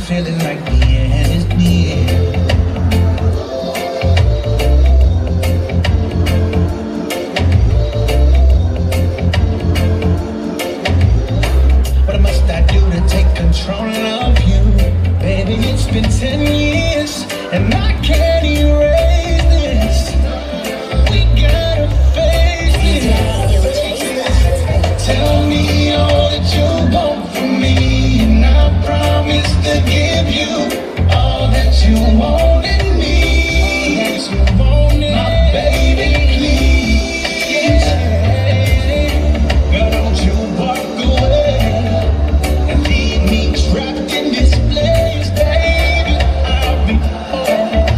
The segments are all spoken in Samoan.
Feeling like the end is near. What must I do to take control of you? Baby, it's been 10 years and I can't erase this. We gotta face it. Tell me all that you want from me, and I promise to give you all that you want and need. My baby, please. Girl, don't you walk away and leave me trapped in this place, baby. I'll be home.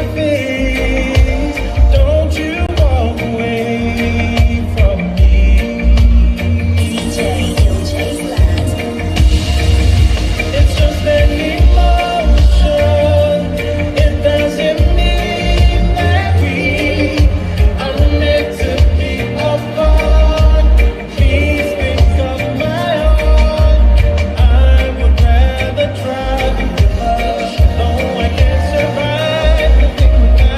your face. Don't you walk away from me. DJ Glad. It's just an emotion. It doesn't mean that we are meant to be apart. Please pick up my heart. I would rather try to give up, though I can't survive living without.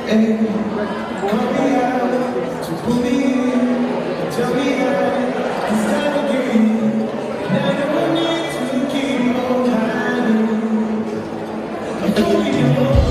Hey, call me out to pull me in. Tell me I can start again. And I don't need to keep on hiding. I'm going home.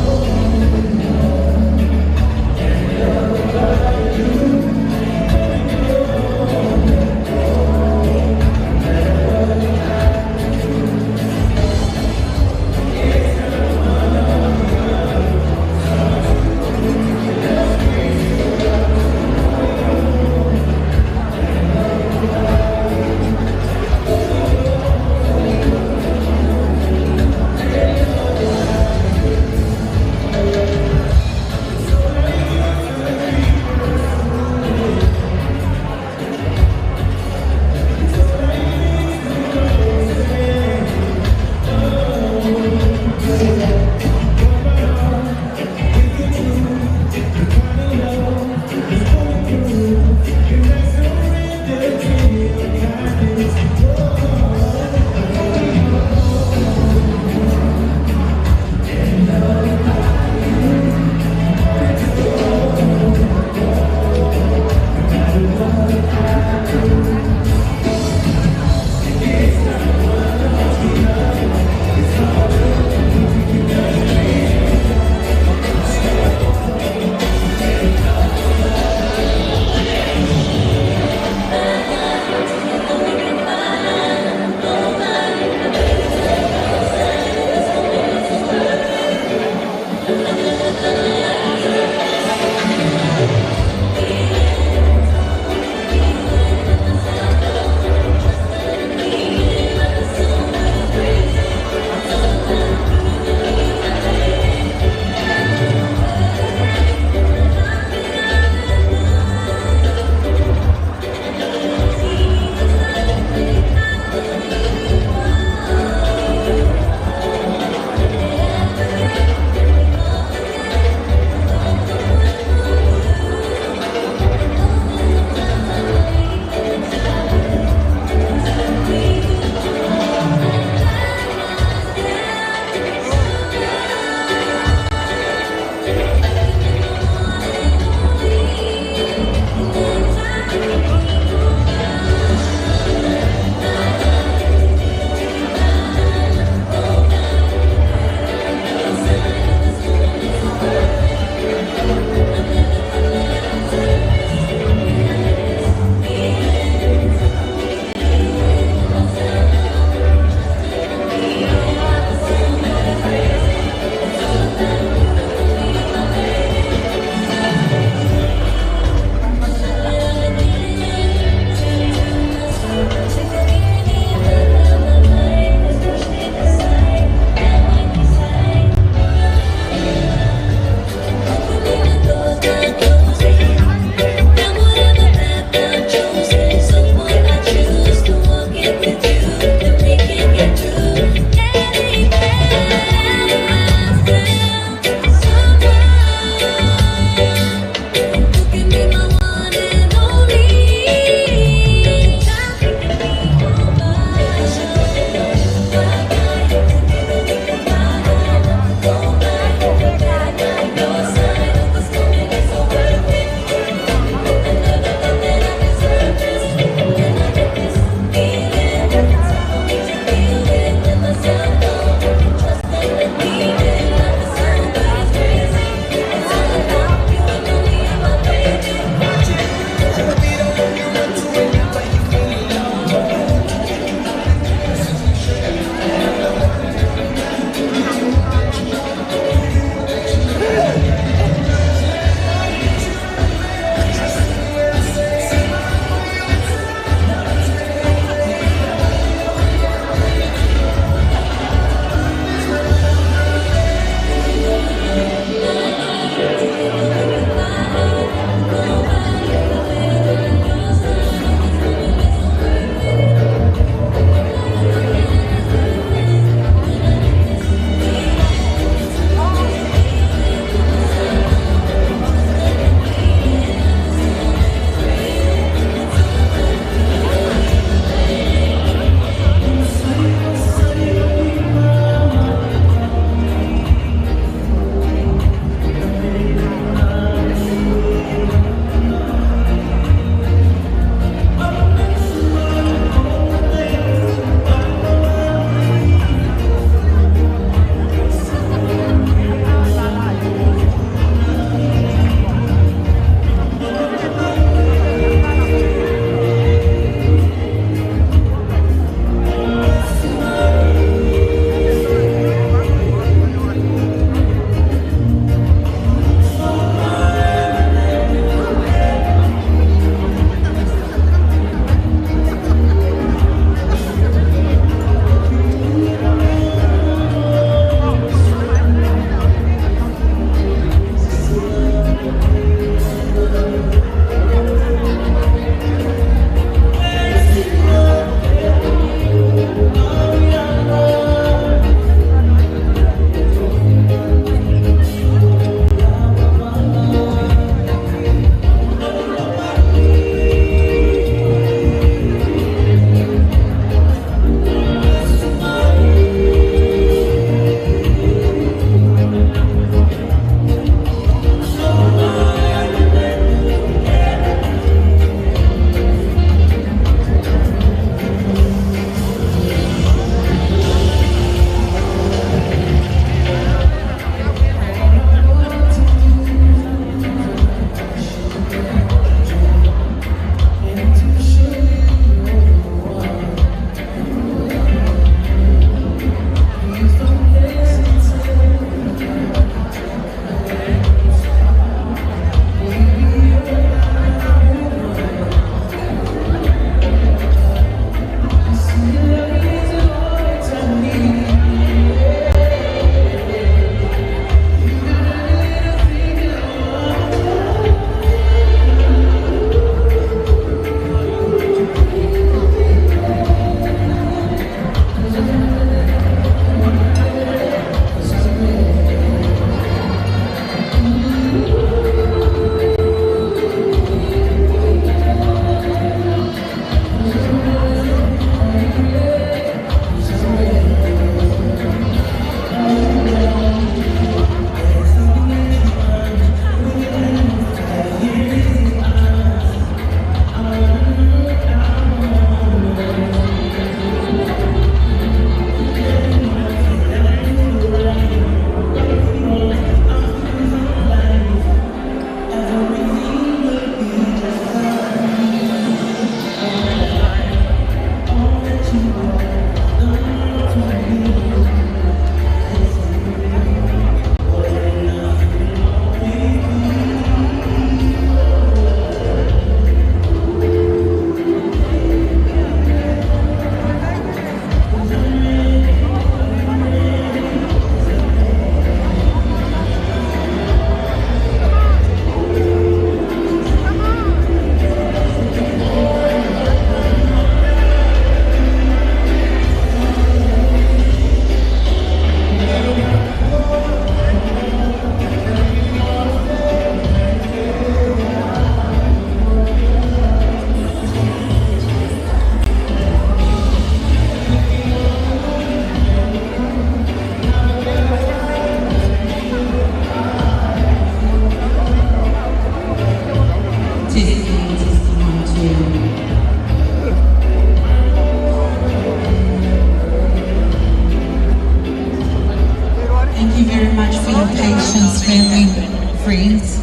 leaders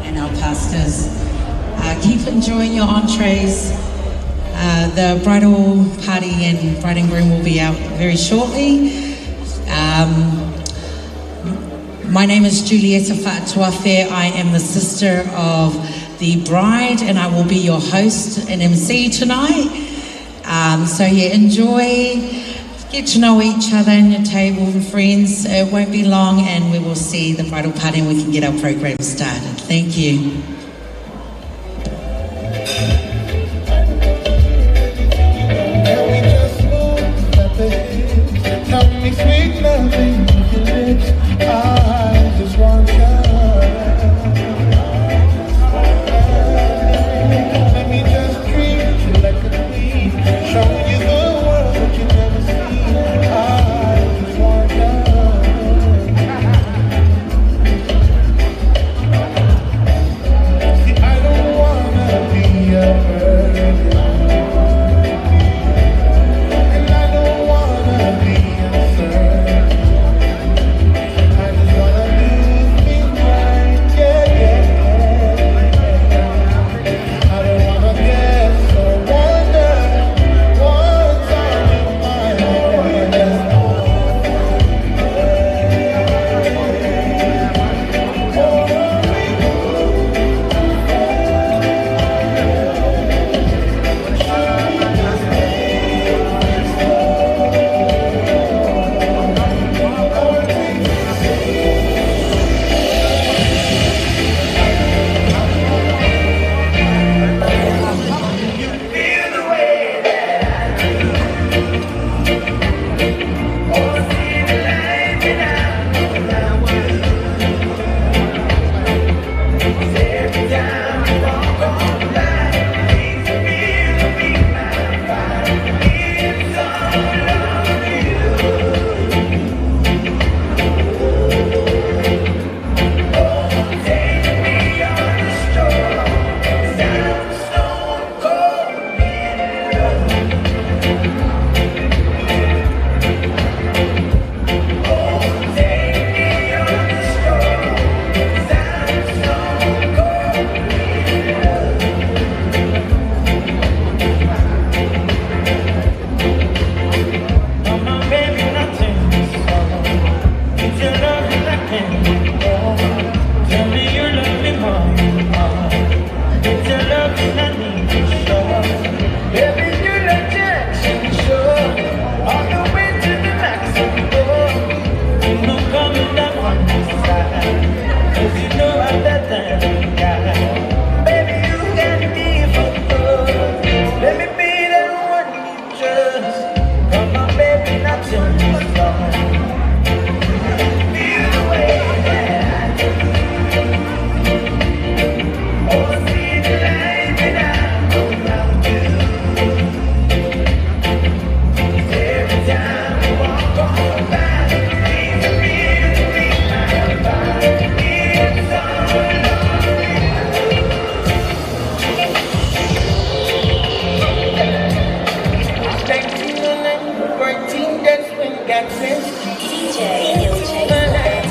and our pastors. Keep enjoying your entrees. The bridal party and bride and groom will be out very shortly. My name is Julieta Fa'atuafe. I am the sister of the bride, and I will be your host and MC tonight. So yeah, enjoy, get to know each other and your table and friends. It won't be long, and we will see the bridal party and we can get our program started. Thank you. Can we just move at the hips? Tell me sweet nothing with your lips. I just want you. Let me just treat you like a queen. Show you the world that you never seen. I just want you. See, I don't wanna be a burden, and I don't wanna be uncertain. I just wanna do things right, yeah, yeah, yeah. I don't wanna guess or wonder what's on your mind. Can we just DJ Il Chase.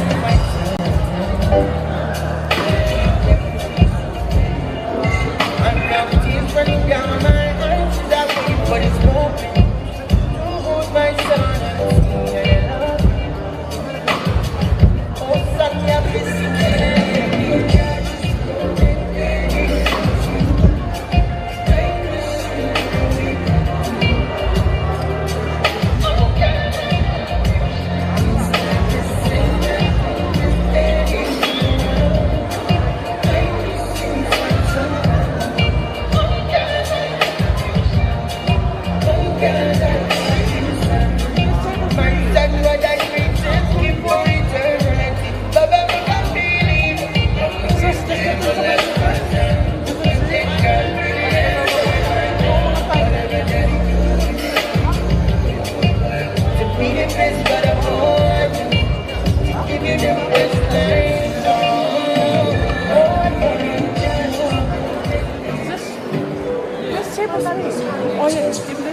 Oh yeah, if they do,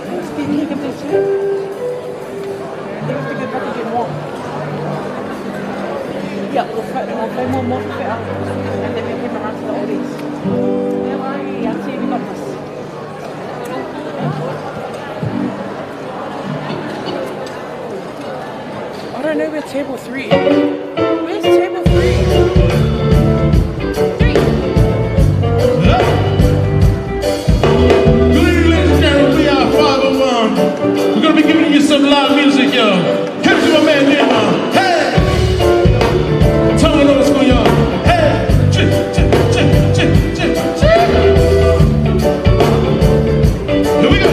they have to get back and get more. Yeah. We'll fight more and then we came around to the oldies. Yeah, we got this. I don't know where table 3 is. Where's table 3? 3. Good evening, ladies and gentlemen. We are 501. We're gonna be giving you some live music, yo. Catch my man Nima. Hey! Tell me what's going on. Hey! Ch, ch, ch, ch, ch, ch. Here we go.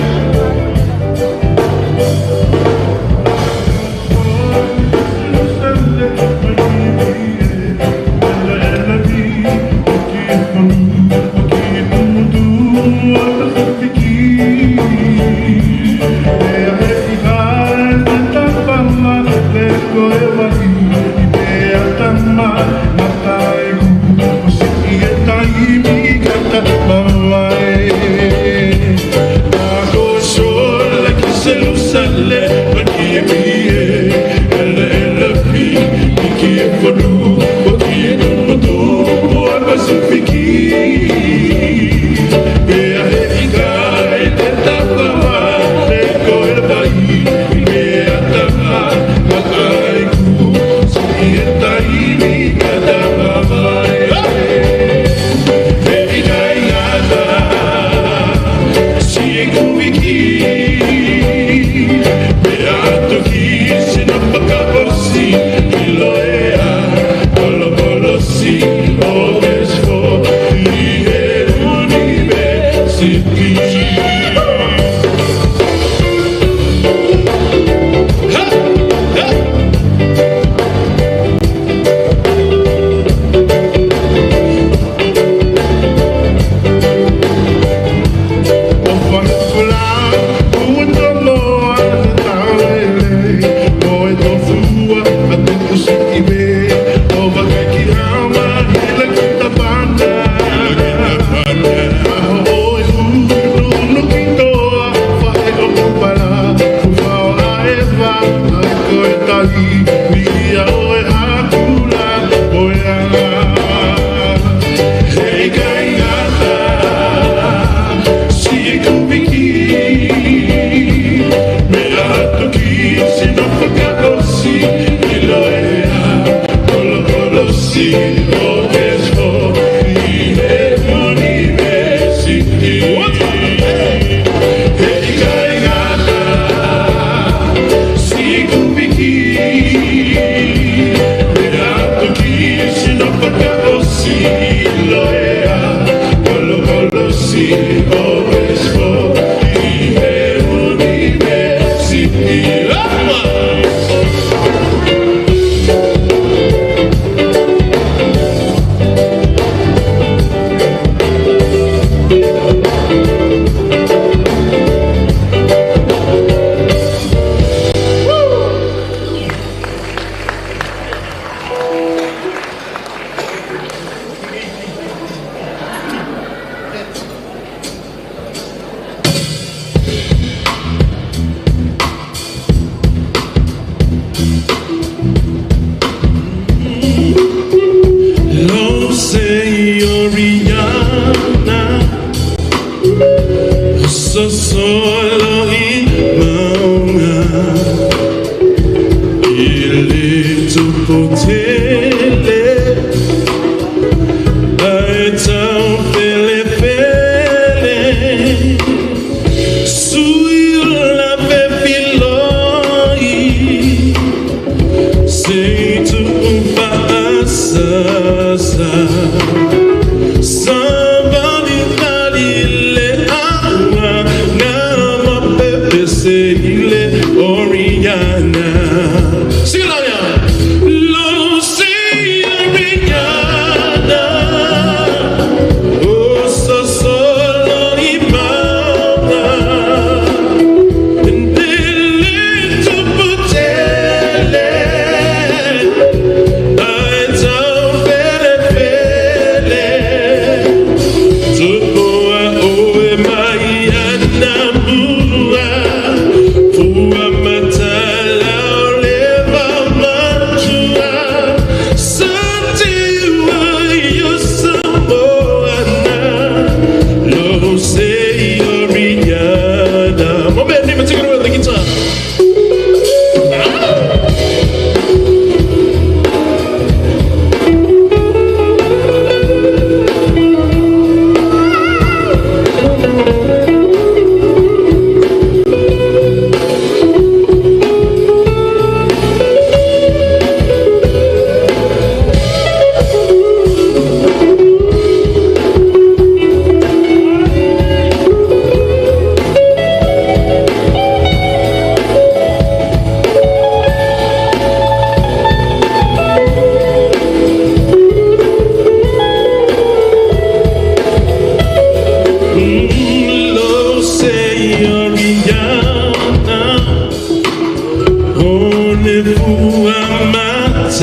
Ua matala o le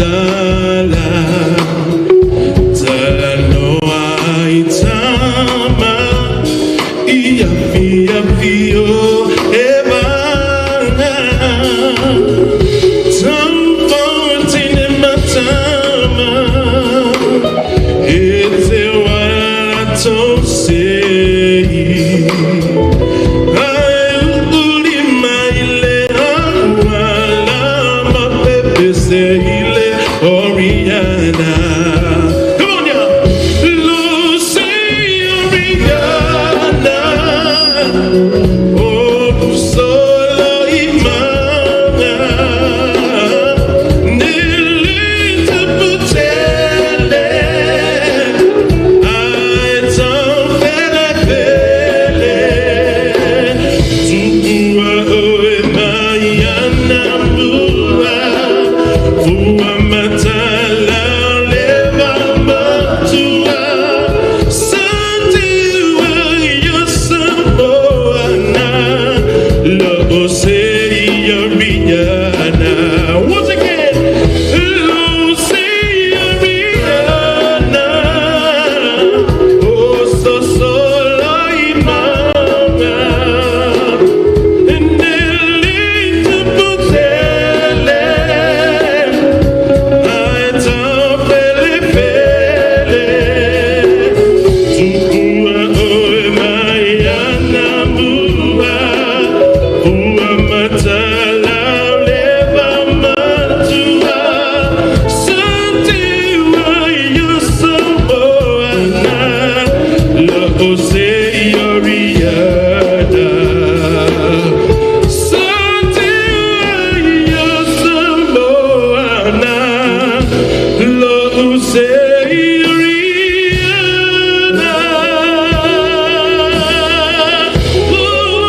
Matala Talanoa i tama I afi afi o e vana Taufaatine matama E te wara tau sei Ai uli mai le aua la ma pepe se ile Oriana. Come on, y'all. Lucy Oriana. Oh, solo imana. Nili te putele. Ai tau fele fele. Tuua oe mai ana mua. Fua matala leva matua. Santiwa yo Samoana. Lo'o se Oriana. Once again, Lucy Oriana. Oh, so solo imana. Oriana. Ooh.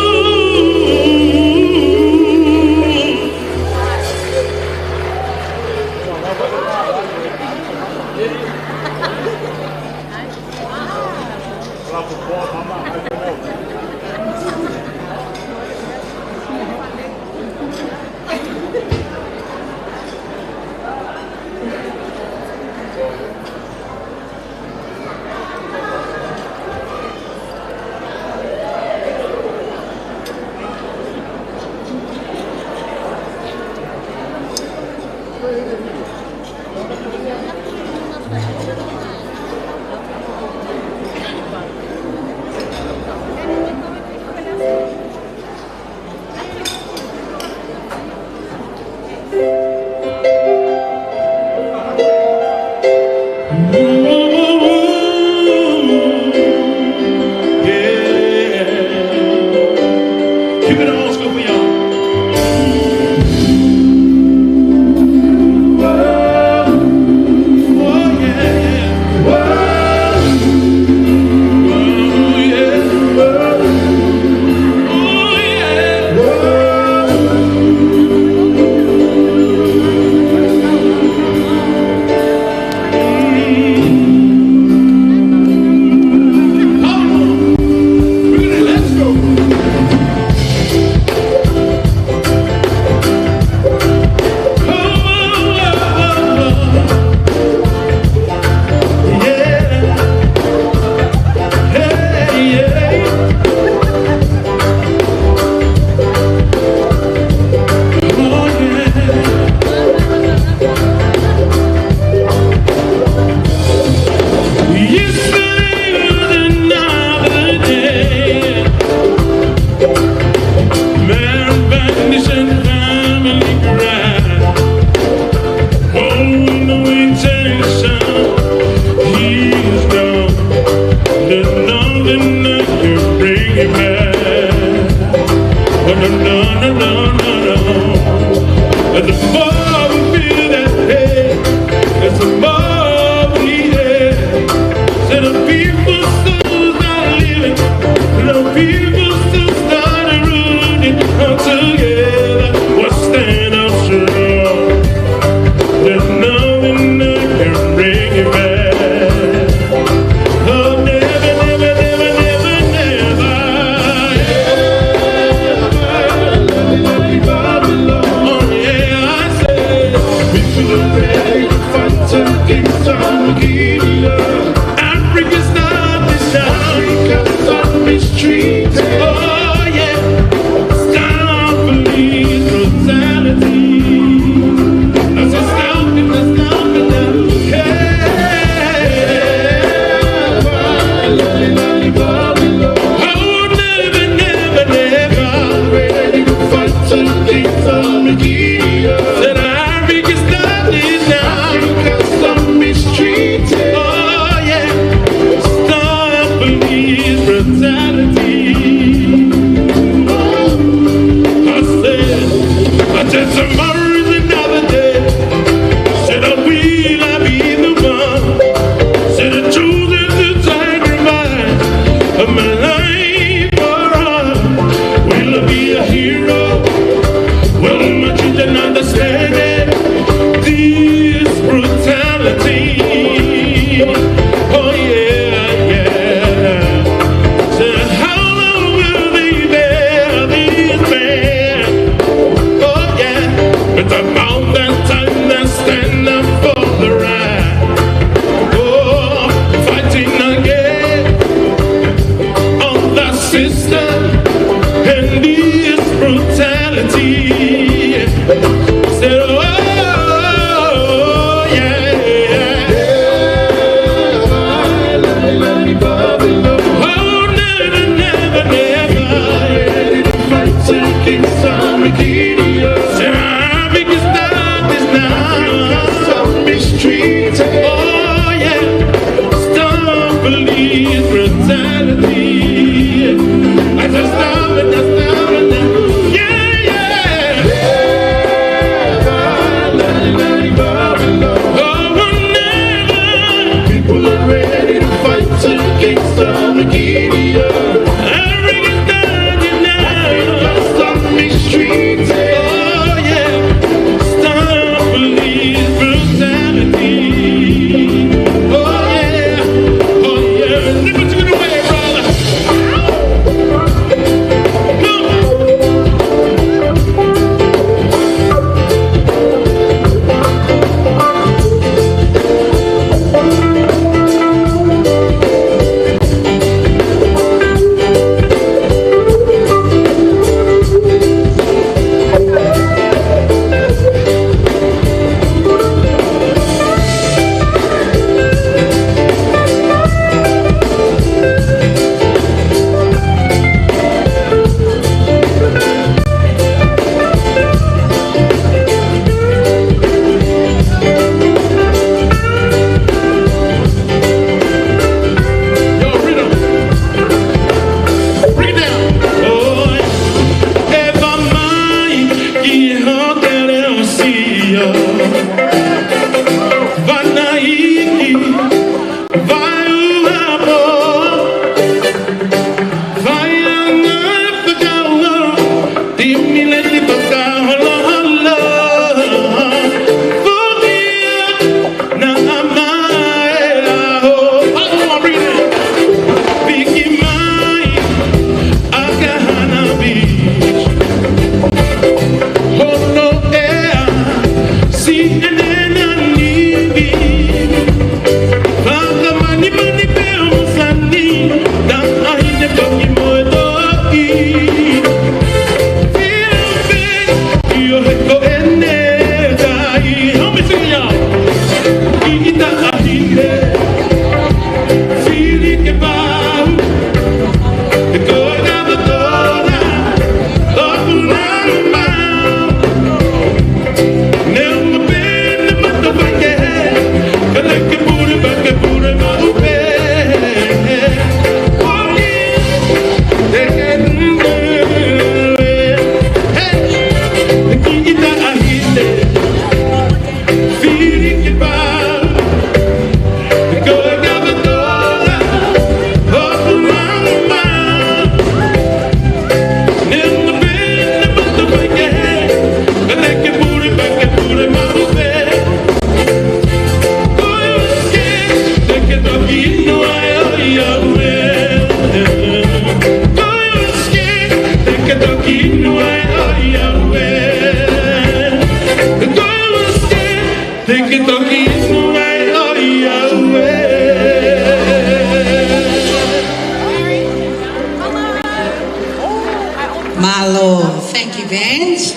band.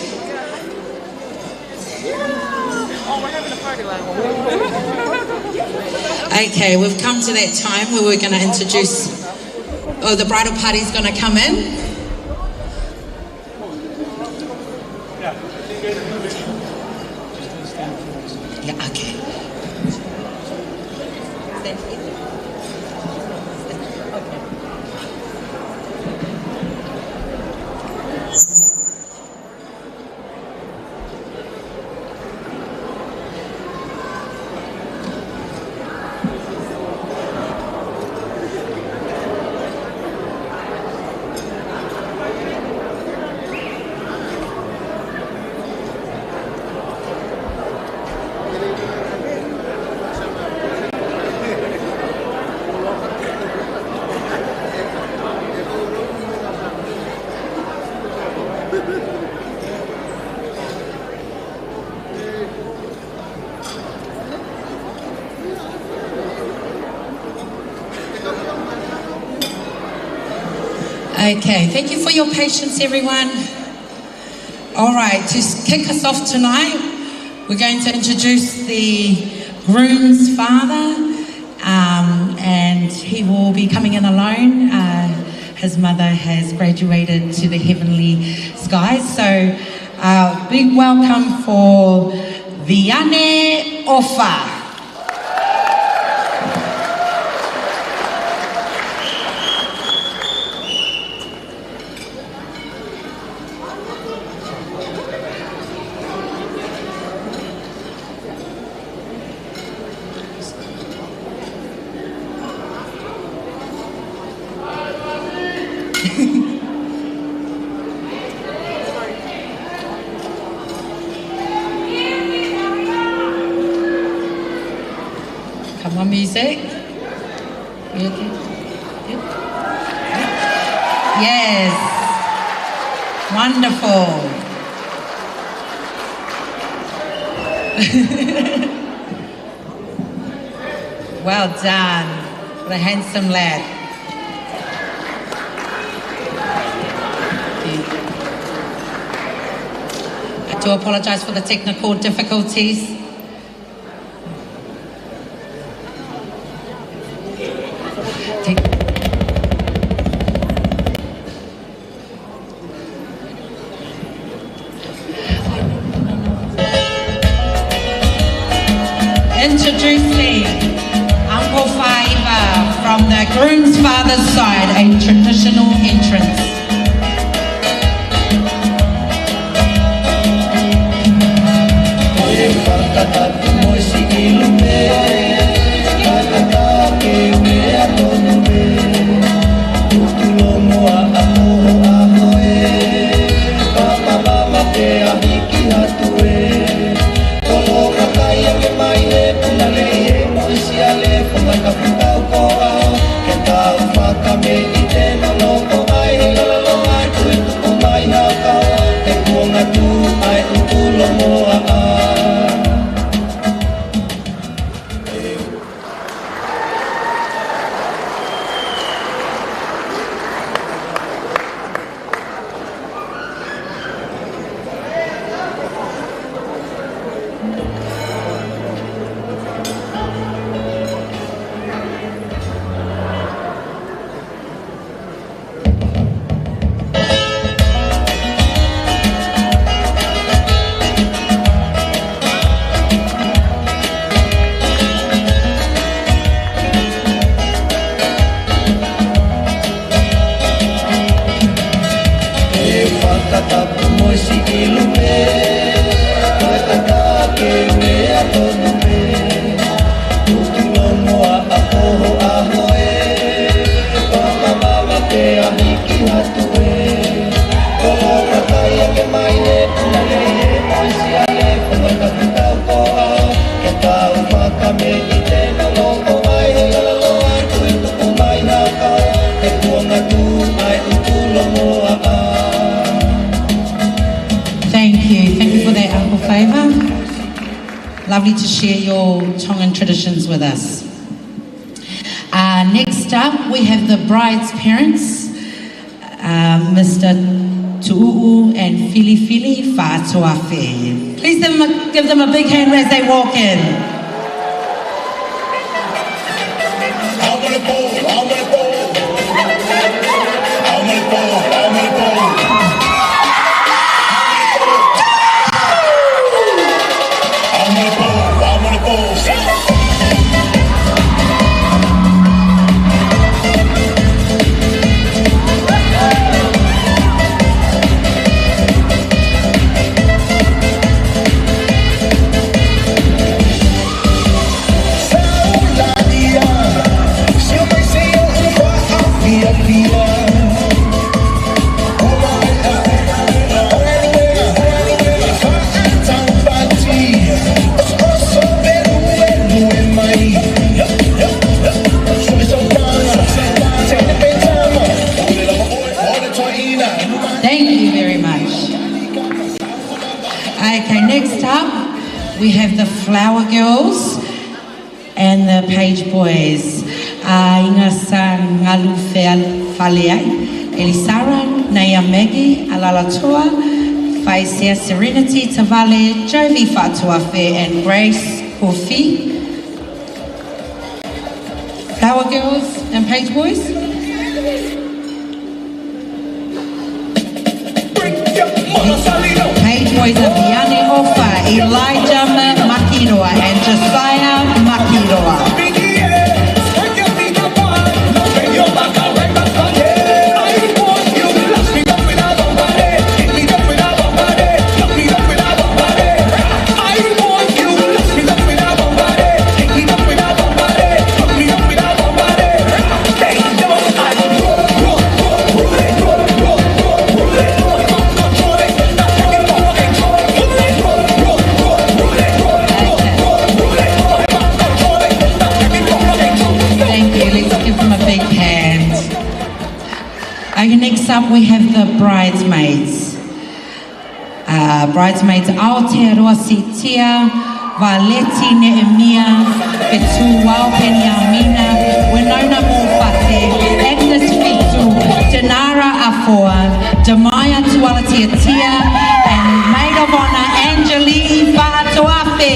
Okay, we've come to that time where we're going to introduce, oh, the bridal party's going to come in. Yeah, okay. Okay, thank you for your patience, everyone. All right, to kick us off tonight, we're going to introduce the groom's father, and he will be coming in alone. His mother has graduated to the heavenly skies, so big welcome for Viane Ofa. Come on, music. You okay? Good? Yes. Wonderful. Well done. What a handsome lad. I do apologise for the technical difficulties. Introducing Uncle Faiva from the groom's father's side, a traditional entrance. Thank you for that, Uncle Faiva. Lovely to share your Tongan traditions with us. Next up, we have the bride's parents, Mr. Tu'u'u and Filifili Fa'atuafe. Please give them a big hand as they walk in. Thank you very much. Okay, next up we have the Flower Girls and the Page Boys. Inga sa ngalu faleai, Elisara, Naya Maggie, Alalatua, Faisea Serenity Tavale, Jovi Fatuafe and Grace Kofi. Flower Girls and Page Boys. Page Boys are Vianney Ofa, Elijah Makiroa and Josiah Makiroa. Next up we have the bridesmaids. Bridesmaids Aotearoa Sitia, Valeti Neemia, Fetu Wao Peniamina, Winona Mofate, Agnes Fitu, Denara Afoa, Demaya Tualatiatia, and Maid of Honor Angeli Fa'atuafe.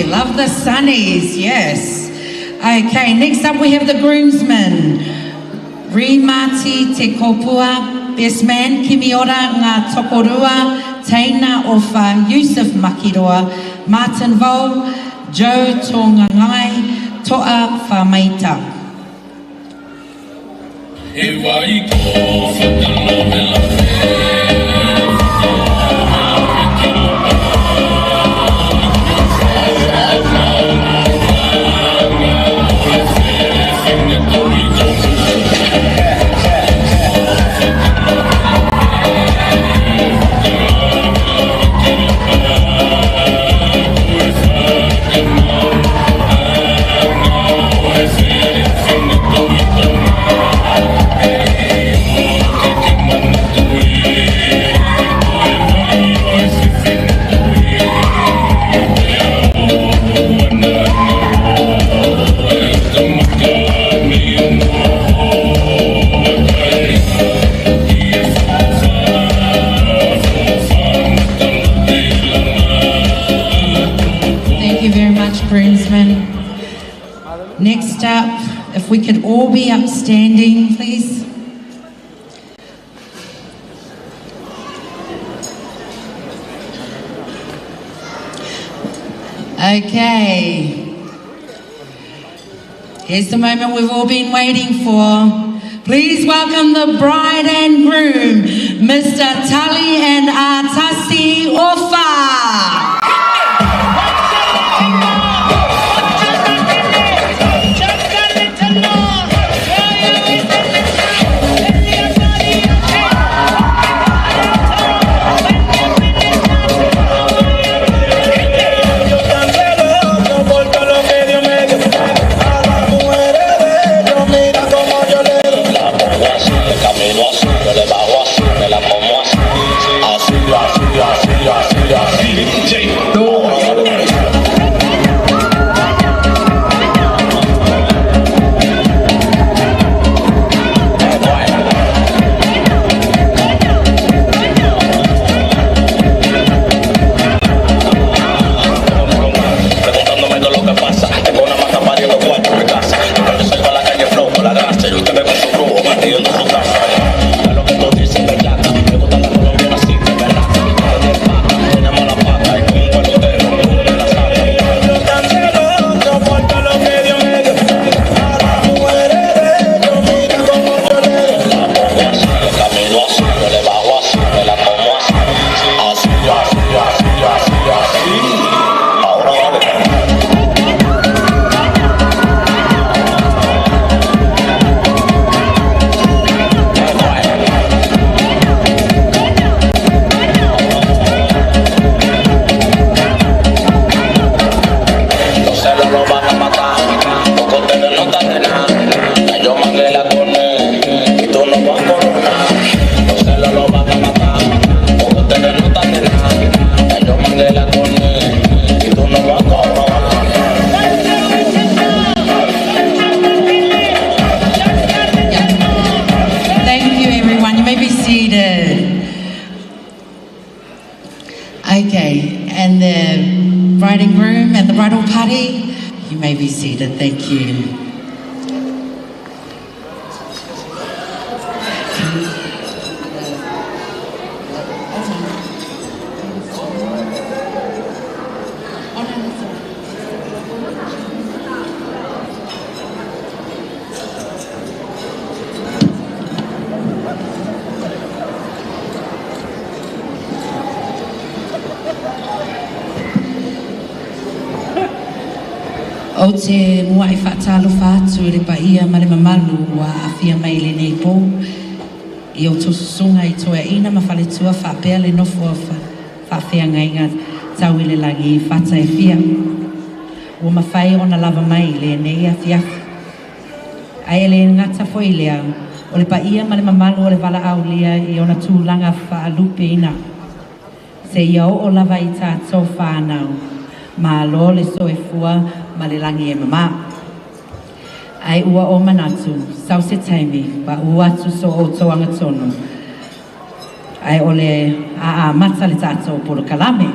Love the sunnies, yes. Okay, next up we have the groomsmen. Rimati Te Kopua, best man, Kimiora Ngā Tokorua, Teina Ofa, Yusuf Makiroa, Martin Vo, Joe Tongangai, Toa Whamaita. Next up, if we could all be upstanding, please. Okay. Here's the moment we've all been waiting for. Please welcome the bride and groom, Mr. Tali and Atasi Ofa. Okay, and the bride and groom and the bridal party, you may be seated. Thank you. Ou te muai faatalofa atu i le paia ma le mamalu ua aafia mai i lenei po i outou susuga i toeaiina ma faletua faapea le nofo a faafeagaiga tau i le lagi i fata e fia ua mafai ona lava mai i lenei afiafi. Ae e le gata foi i lea, o le paia ma le mamalu o le valaaulia i ona tulaga faalupeina seia oo lava i tatou fanau. Malo le soifua ma le lagi e mamā. Ae ua ou manatu, sau se taimi, paū atu so outou agatonu, ae o le a amata le tatou polokalame.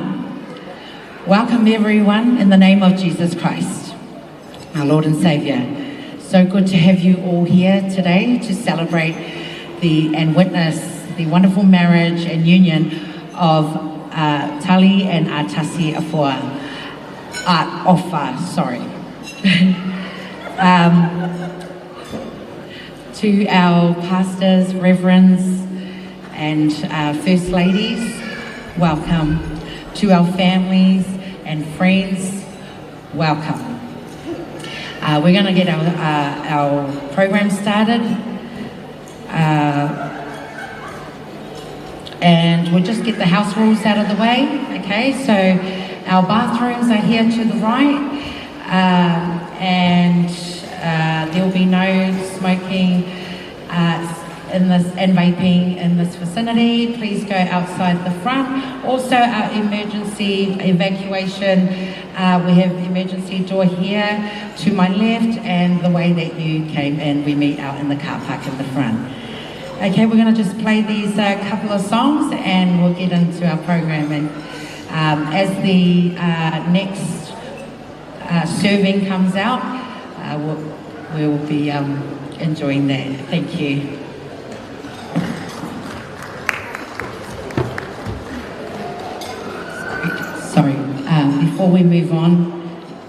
Welcome everyone in the name of Jesus Christ, our Lord and Saviour. So good to have you all here today to celebrate the and witness the wonderful marriage and union of Tali and Atasi Afoa. Ofa, sorry. To our pastors, reverends, and first ladies, welcome. To our families and friends, welcome. We're going to get our program started. And we'll just get the house rules out of the way. Okay, so our bathrooms are here to the right, and there will be no smoking in this and vaping in this vicinity. Please go outside the front. Also, our emergency evacuation, we have the emergency door here to my left, and the way that you came in, we meet out in the car park in the front. Okay, we're going to just play these couple of songs and we'll get into our program. And as the next serving comes out, we'll be enjoying that. Thank you. Sorry, before we move on,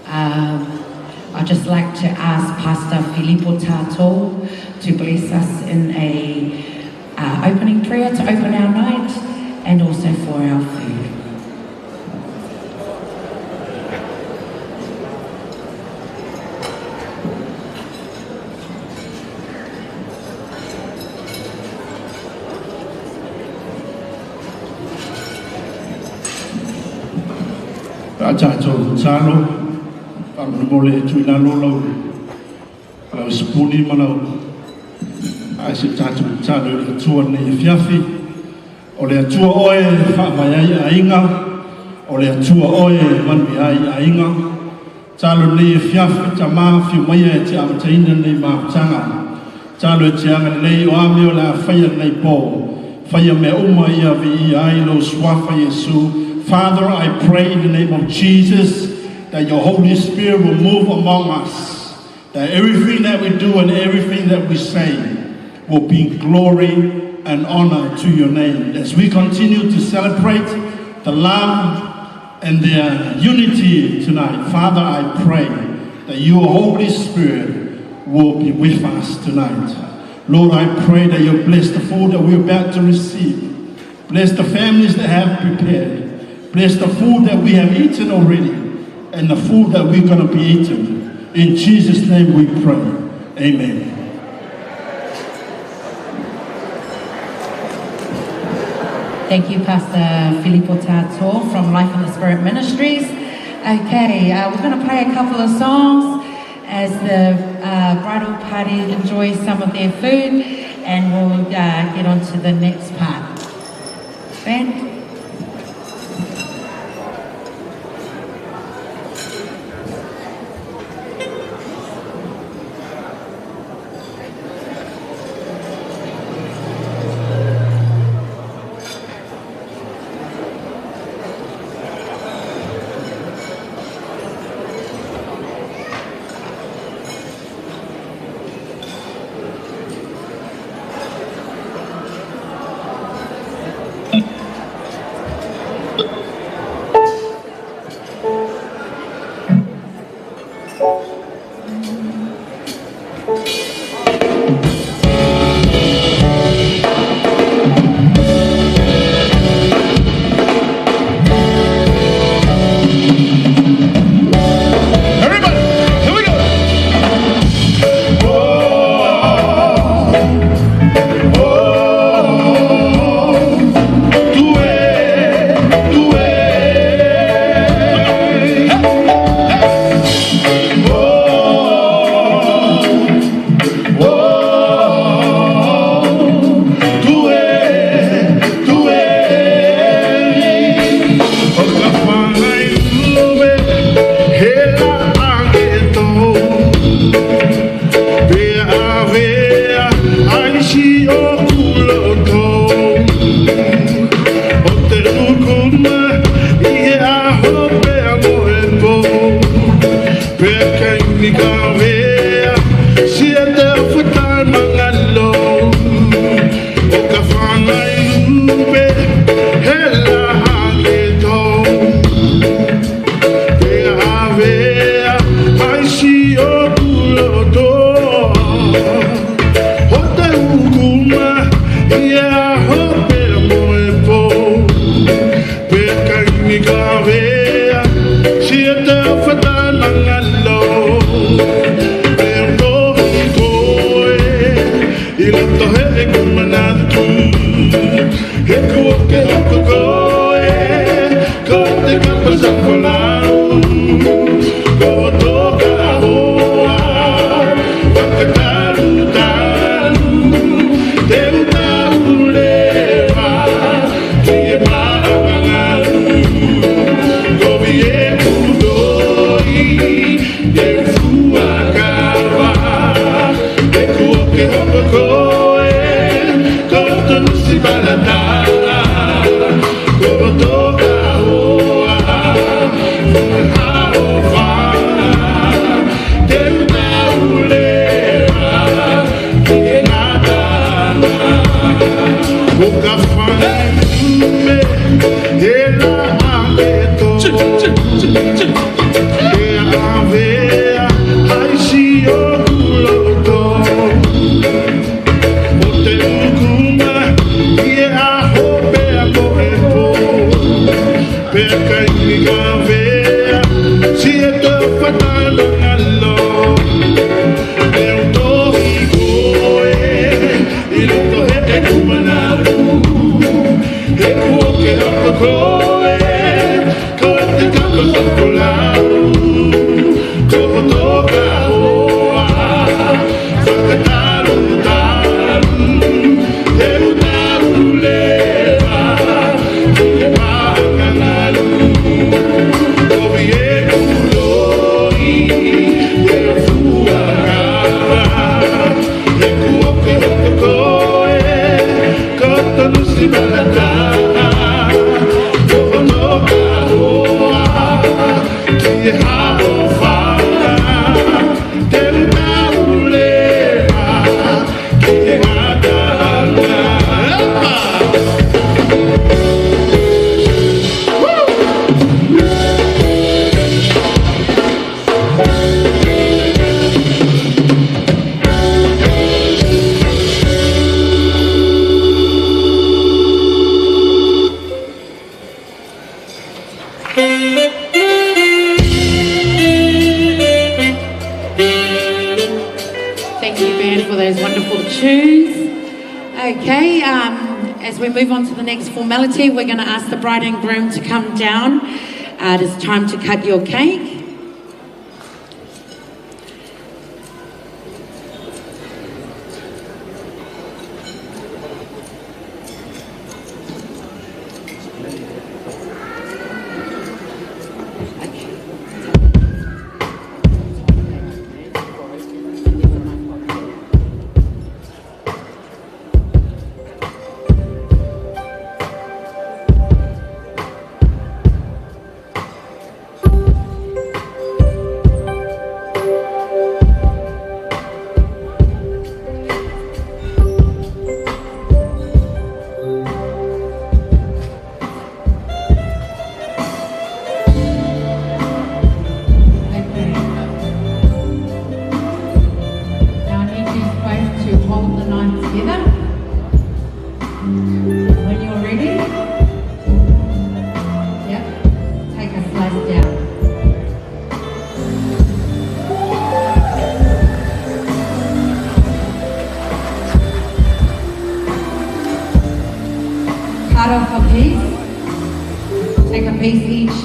I just just like to ask Pastor Filipo Tato to bless us in a opening prayer to open our night and also for our food. Tatou talo faamolemole e tuuina lau lau sipuni ma lau ae se tatou talo i le Atua lenei afiafi. O le Atua oe e faavae ai aiga, o le Atua oe e manuia ai aiga. Talo lenei afiafi tamā fiu maia e te amataina lenei mafutaga. Talo e te agalelei o a mea o le a faia lenei pō. Faia mea uma ia viia ai lou suafa Iesu. Father, I pray in the name of Jesus that your Holy Spirit will move among us, that everything that we do and everything that we say will be glory and honor to your name. As we continue to celebrate the love and their unity tonight, Father, I pray that your Holy Spirit will be with us tonight. Lord, I pray that you bless the food that we're about to receive. Bless the families that have prepared. Bless the food that we have eaten already and the food that we're going to be eating. In Jesus' name we pray. Amen. Thank you, Pastor Filipo Tato from Life in the Spirit Ministries. Okay, we're going to play a couple of songs as the bridal party enjoys some of their food, and we'll get on to the next part. Band? Everybody, here we go. Thank you, band, for those wonderful tunes. Okay, as we move on to the next formality, we're going to ask the bride and groom to come down. It is time to cut your cake. Okay. Now I need you both to hold the knife together. When you're ready, yep, take a slice down. Cut off a piece. Take a piece each.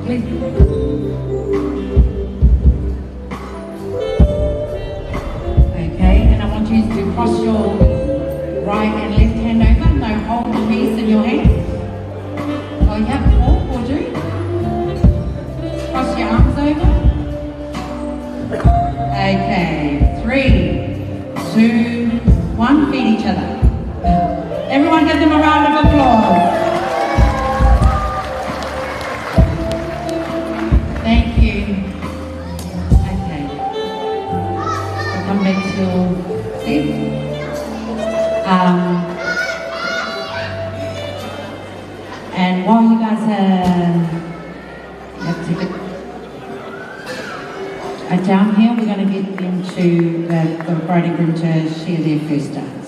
Please. Okay, and I want you to cross your right and left hand over. No, hold the piece in your hand. Oh, yeah, fork will do. Cross your arms over. Okay, 3, 2, 1, feed each other. Everyone give them a round of applause. Thank you. Okay. We'll come back to your seat. And while you guys have to get are down here, we're going to get them to the bride and groom to share their first dance.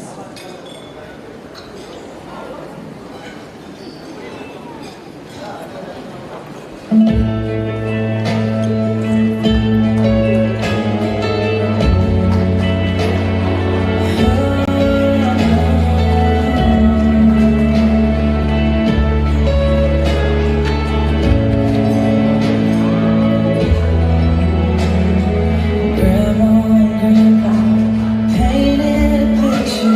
Grandma and Grandpa painted a picture.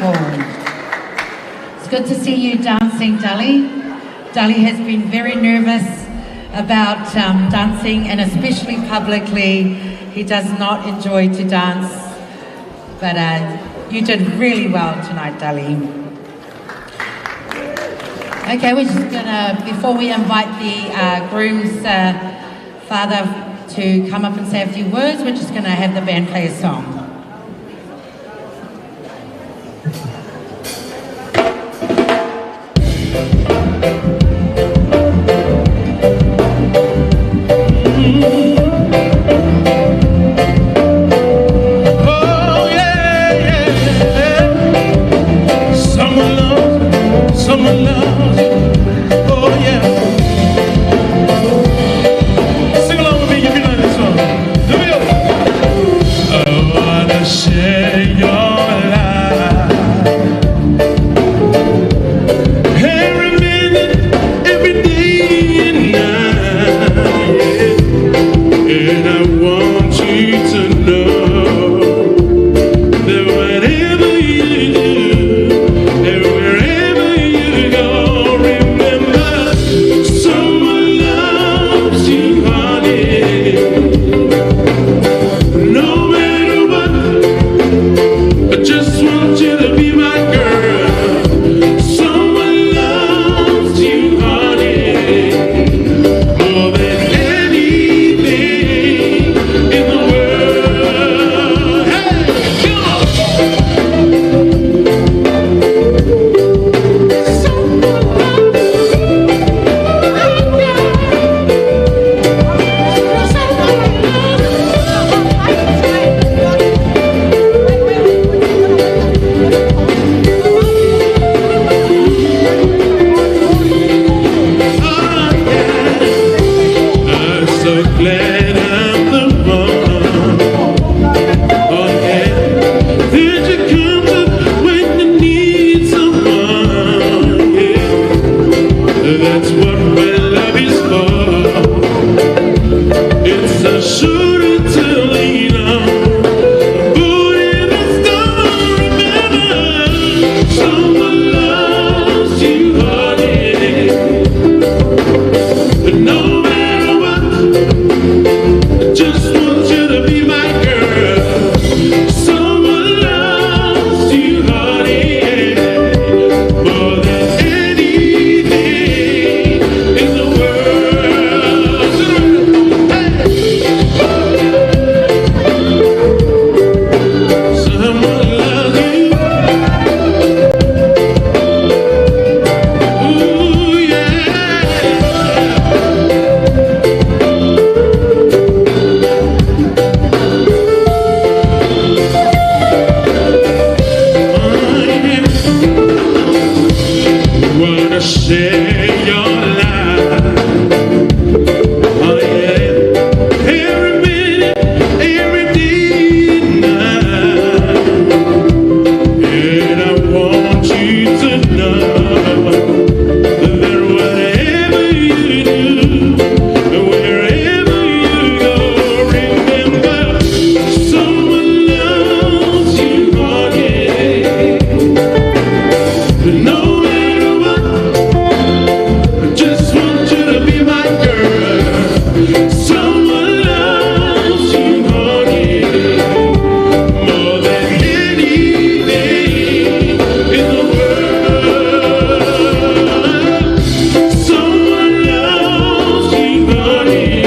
Beautiful. It's good to see you dancing, Dali. Dali has been very nervous about dancing, and especially publicly. He does not enjoy to dance, but you did really well tonight, Dali. Okay, we're just gonna, before we invite the groom's father to come up and say a few words, we're just gonna have the band play a song. Oh, yeah, yeah. Someone loves, someone loves you. Oh, yeah. Sing along with me if you know this song. Here we go. I wanna share your life. Every minute, every day and night. And I want you to know that whatever you do, and wherever you go, remember someone loves you, honey. No matter what, I just want you to be my girl. Someone loves you, honey, more than anything in the world. Hey, come on! I'm so glad I'm the one. Oh yeah. Did you come to when you need someone? Yeah. That's what my love is for. It's a shoulder to lean on. But in the storm, remember, someone loves you, honey. But no matter what, I just want you to be my girl. Someone loves you, honey, more than anything in the world. Hey! Someone loves you. Ooh, yeah. Wanna share your life. Oh yeah. Every minute, every day and night. And I want you to know that whatever you do, wherever you go, remember someone loves you, honey. But no matter what, I just want you to be my girl. Someone loves you, honey, more than anything in the world. Someone loves you, honey.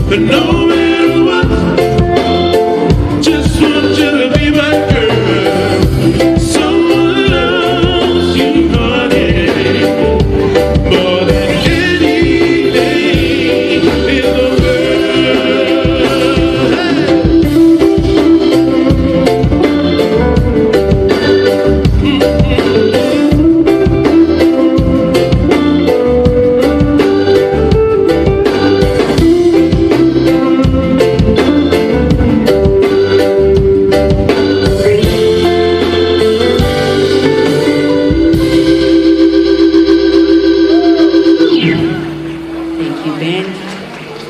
But no matter what, just want you to be my girl. Someone loves you, honey, more than anything in the world. Hey! Thank you, band.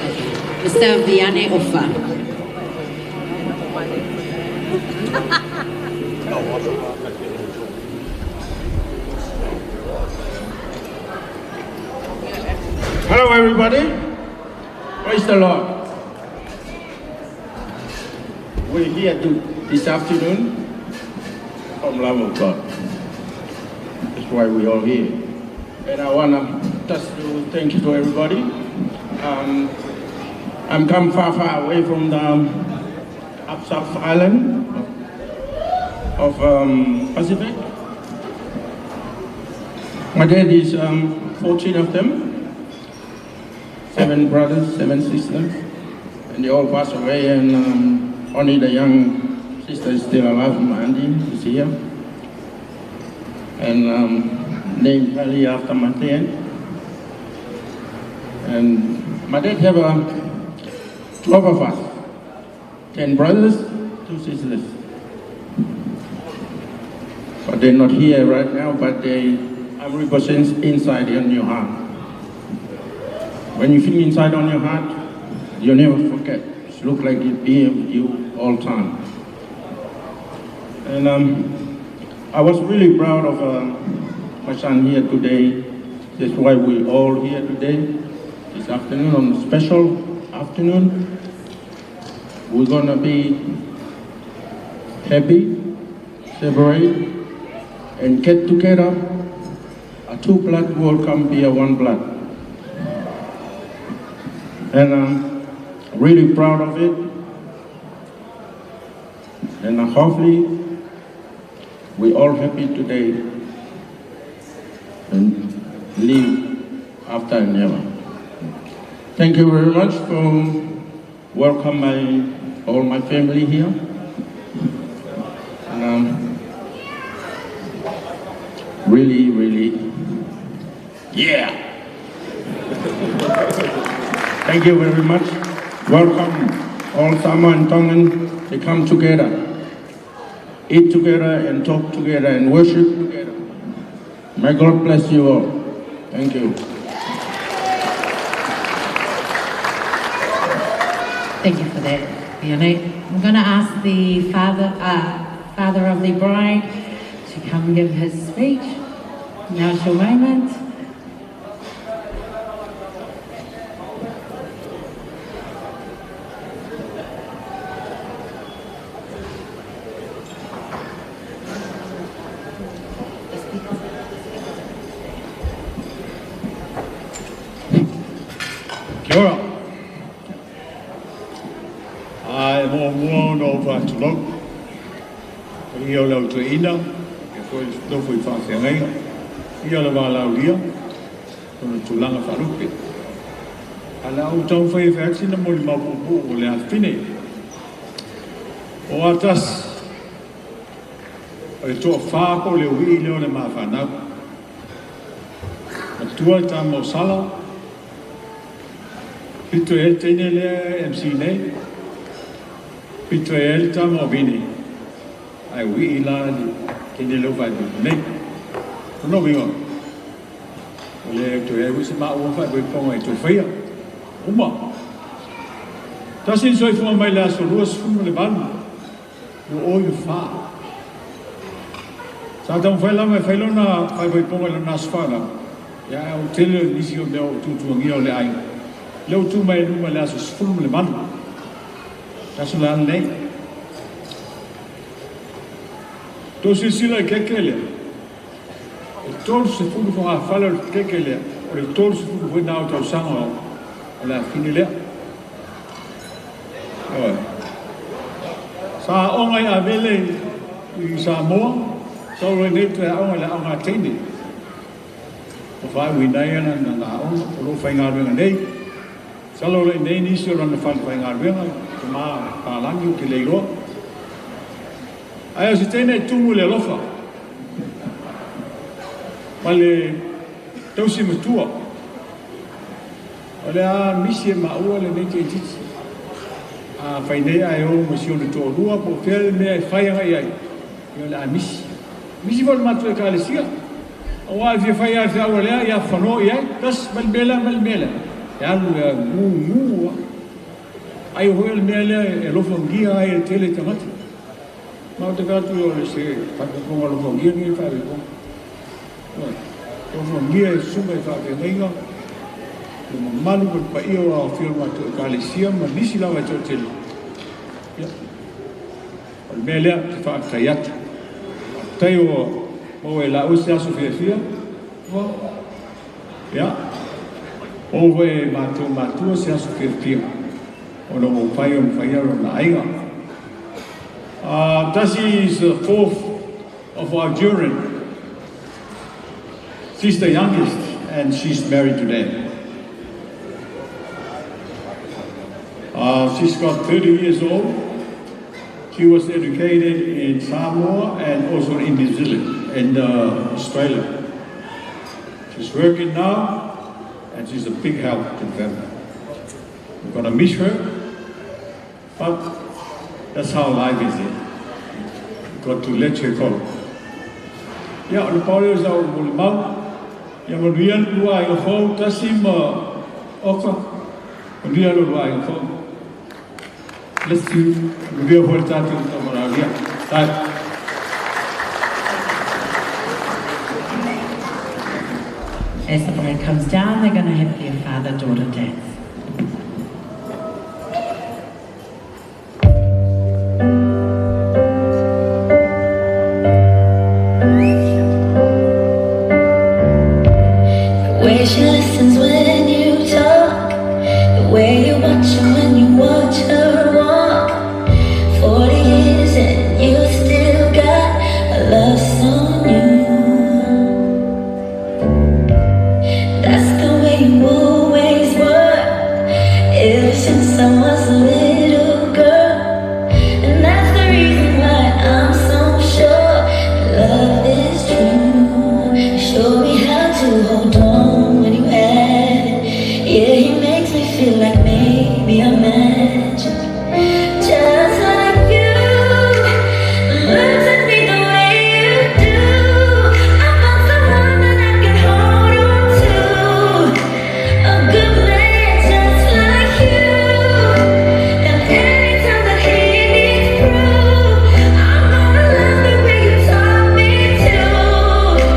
Okay. Mr. Viane Ofa. Hello, everybody. Praise the Lord. We're here this afternoon from love of God. That's why we're all here. And I want to just to thank you to everybody. I'm come far, far away from the up South Island of Pacific. My dad is 14 of them. 7 brothers, 7 sisters, and they all passed away, and only the young sister is still alive, my auntie is here. And named Kelly after my dad. And my dad have 12 of us, 10 brothers, 2 sisters. But they're not here right now, but they are represents inside in your heart. When you feel inside on your heart, you never forget. It looks like it being with you all time. And I was really proud of my son here today. That's why we're all here today, this afternoon, on a special afternoon. We're going to be happy, celebrate, and get together. A 2 blood will come be a 1 blood. And I'm really proud of it. And hopefully, we're all happy today and live after and ever. Thank you very much for welcoming all my family here. And really, really, yeah. Thank you very much. Welcome all Samoan and Tongan. They come together, eat together and talk together and worship together. May God bless you all. Thank you. Thank you for that, Leone. I'm going to ask the father of the bride to come give his speech. Now's your moment. Kia ora. Ai mo mua no whātulau. Ko ia o lau tuaina, e koe nofo i whāwhiangainga. Ia le wālaulia, kona tūlanga wharupe. A la au tau whai whaati na mori maupupu o le awhine. O atas, o le toa whāko le ui leo le mawhanau. Matua tā mausala, pito e teine lea MC nei, pito e ele tā mauvine. Ai ui la ni teine leo whai nei. No vinga. O le toe ai wisi maa ua whai ponga i toe whaia. Uma. Tasi soi fua mai le aso lua sefulu le valu. No o i wha. Sa tau whai lama e whai lona whai ponga i lona aso wha lama. Ia au tele nisi o mea o tūtuangia o le ainga. Leo tū mai luma le aso sefulu le valu. Taso le ana nei. Tō silasila i keke lea. E tolu se fulu fo whale o le keke lea. O le tolu se fulu fo nā o tausaga o le afine lea. Oe. Sa aoga i avele i Samoa, sa o le nei toe aoga i le aoga a teine. O whae uinai ana na ngā aoga, o lo whai ngā ruenga nei. Sa lo le nei nisi o lana whai whai ngā ruenga, te mā pālangi o te leiroa. Ai o se teine e tumu le alofa. Ma le tausi matua. O le a misi e maua le nei te titi. A whai nei ai o ma si o le to'olua po o fea le mea e fai agai ai. Ia o le a misi. Misi fo le matou e kalesia. Auā e fia fai a le feaua lea ia fanoa i ai. Tasi ma le mea lea ma le mea lea. E alu e gūgū a. Ai o hoi o le mea lea e alofagia ai e tele tagata. Ma o te fai atu o le se whakaponga alofagia ni e whaeponga. Alofagia e suka e whaafeagaiga. Le mamalu ma le paia o aofia o le matou Ekalesia ma nisi lava e toatele. Ia, o le mea lea ou te faafetai atu. Faafetai ua maua e laua se aso fiafia. Ia, maua foi e matou matua se aso fiafia ona ua mafai ona faia lona aiga. Tasi is the fourth of our children. She's the youngest and she's married today. She's got 30 years old. She was educated in Samoa and also in New Zealand and Australia. She's working now and she's a big help to the family. We're gonna miss her, but that's how life is. You've got to let her go. Ia, o le pau lea o sau molimau, ia manuia le lua aiga fou, Tasi ma Oka, manuia le lua aiga fou. Bless you, manuia foi le tatou Tamalaulia. Bye. As the bride comes down, they're going to have their father-daughter dance. The way she listens when you talk, the way you watch her when you watch her walk. 40 years and you still got a love so new. That's the way you always were, ever since I was a little girl. And that's the reason why I'm so sure that love is true. You show me how to hold on when you have it. Yeah, he makes me feel like maybe I'm magic. Just like you, looks at me the way you do. I found someone that I can hold on to, a good man just like you. And anytime that he needs proof, I'm gonna love the way you taught me to.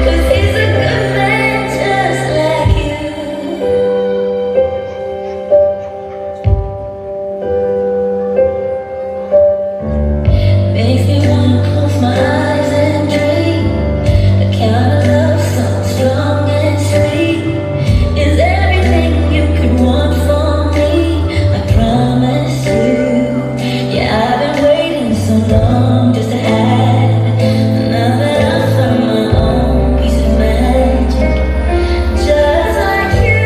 'Cause he's a good man just like you. Makes me wanna close my eyes and dream. The kind of love so strong and sweet is everything you could want for me. I promise you. Yeah, I've been waiting so long just to have it. Now that I've found my own piece of magic, just like you,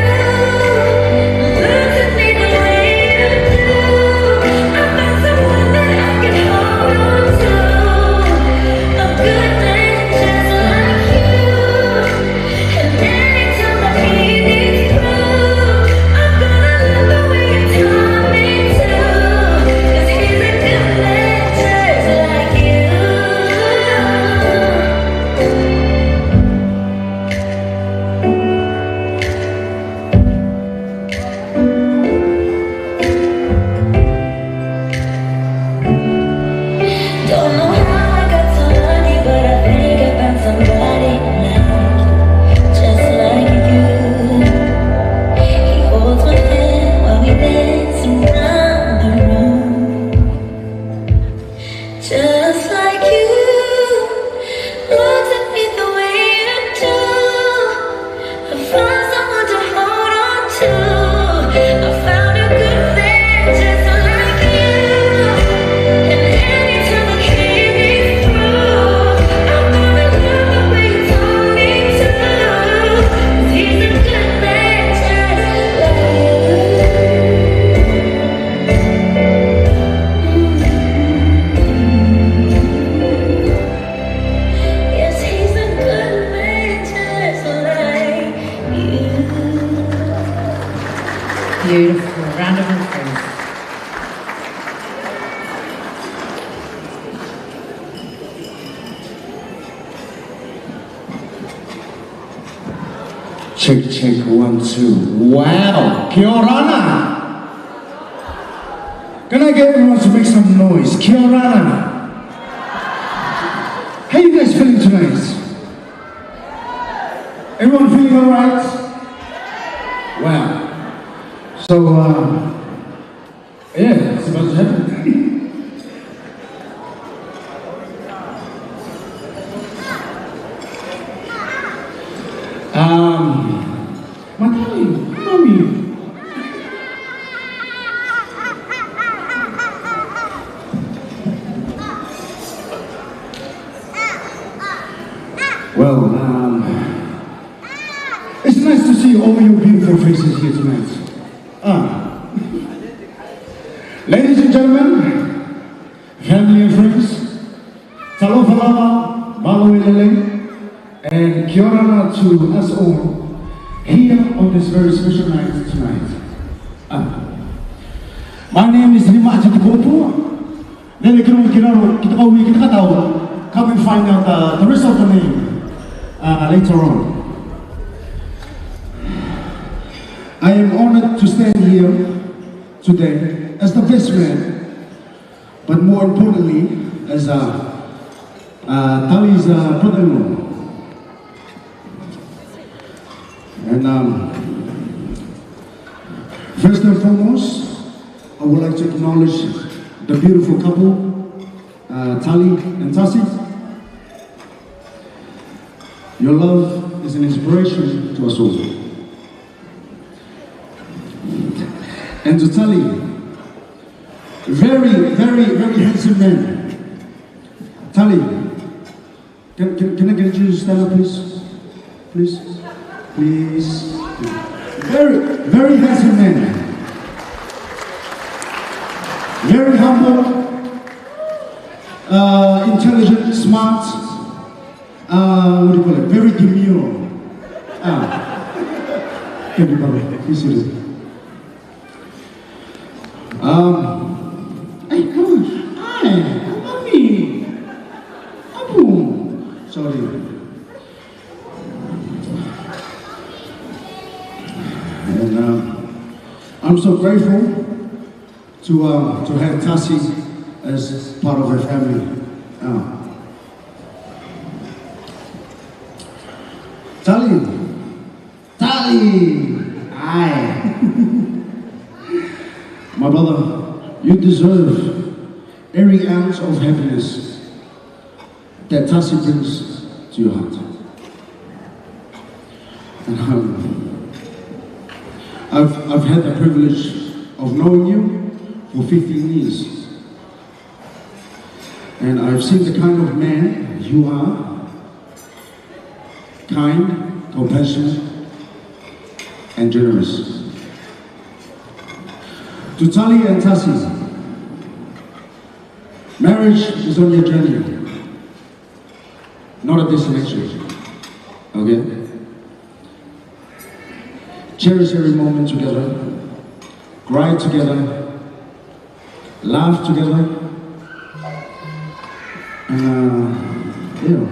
looks at me the way you do. I found someone that I can hold on to, a good man just like you. And anytime that he needs proof, I'm gonna love the way you taught me to. 'Cause he's a good man just like you. Don't know how I got so lucky, but I think I found somebody like you, just like you. He holds my hand while we dance around the room. Just like you, looks at me the way you do. I found someone to hold on to. I found a good man just like you. And anytime that he needs proof, I'm gonna love the way you taught me to. 'Cause he's a good man just like you. Yes, he's a good man just like you. Beautiful. Round of applause. Check, check, 1, 2. Wow. Kia orana. Can I get everyone to make some noise? Kia orana. How you guys feeling tonight? Everyone feeling alright? Wow. So, yeah, it's about to happen. Matali, mommy. Well, it's nice to see all your beautiful faces here tonight. Ladies and gentlemen, family and friends, talofa lava, malo ilele, and kia ora to us all here on this very special night tonight. My name is Rimati Tukopu. Come and find out the rest of the name later on. I am honored to stand here today as the best man, but more importantly, as Tali's brother-in-law. And first and foremost, I would like to acknowledge the beautiful couple, Tali and Tasi. Your love is an inspiration to us all. And to Tali, very, very, very handsome man. Tali, can I get you to stand up, please? Please? Please. Very, very handsome man. Very humble, intelligent, smart, what do you call it? Very demure. Thank you, brother. Be seated. Hey, come on. Hi, mommy. Abu. Sorry. And I'm so grateful to have Tasi as part of her family. Tali, Tali, aye. My brother, you deserve every ounce of happiness that Tasi brings to your heart. And I've had the privilege of knowing you for 15 years. And I've seen the kind of man you are. Kind, compassionate, and generous. To Tali and Tasi, marriage is only a journey, not a destination, okay? Cherish every moment together, cry together, laugh together, and yeah.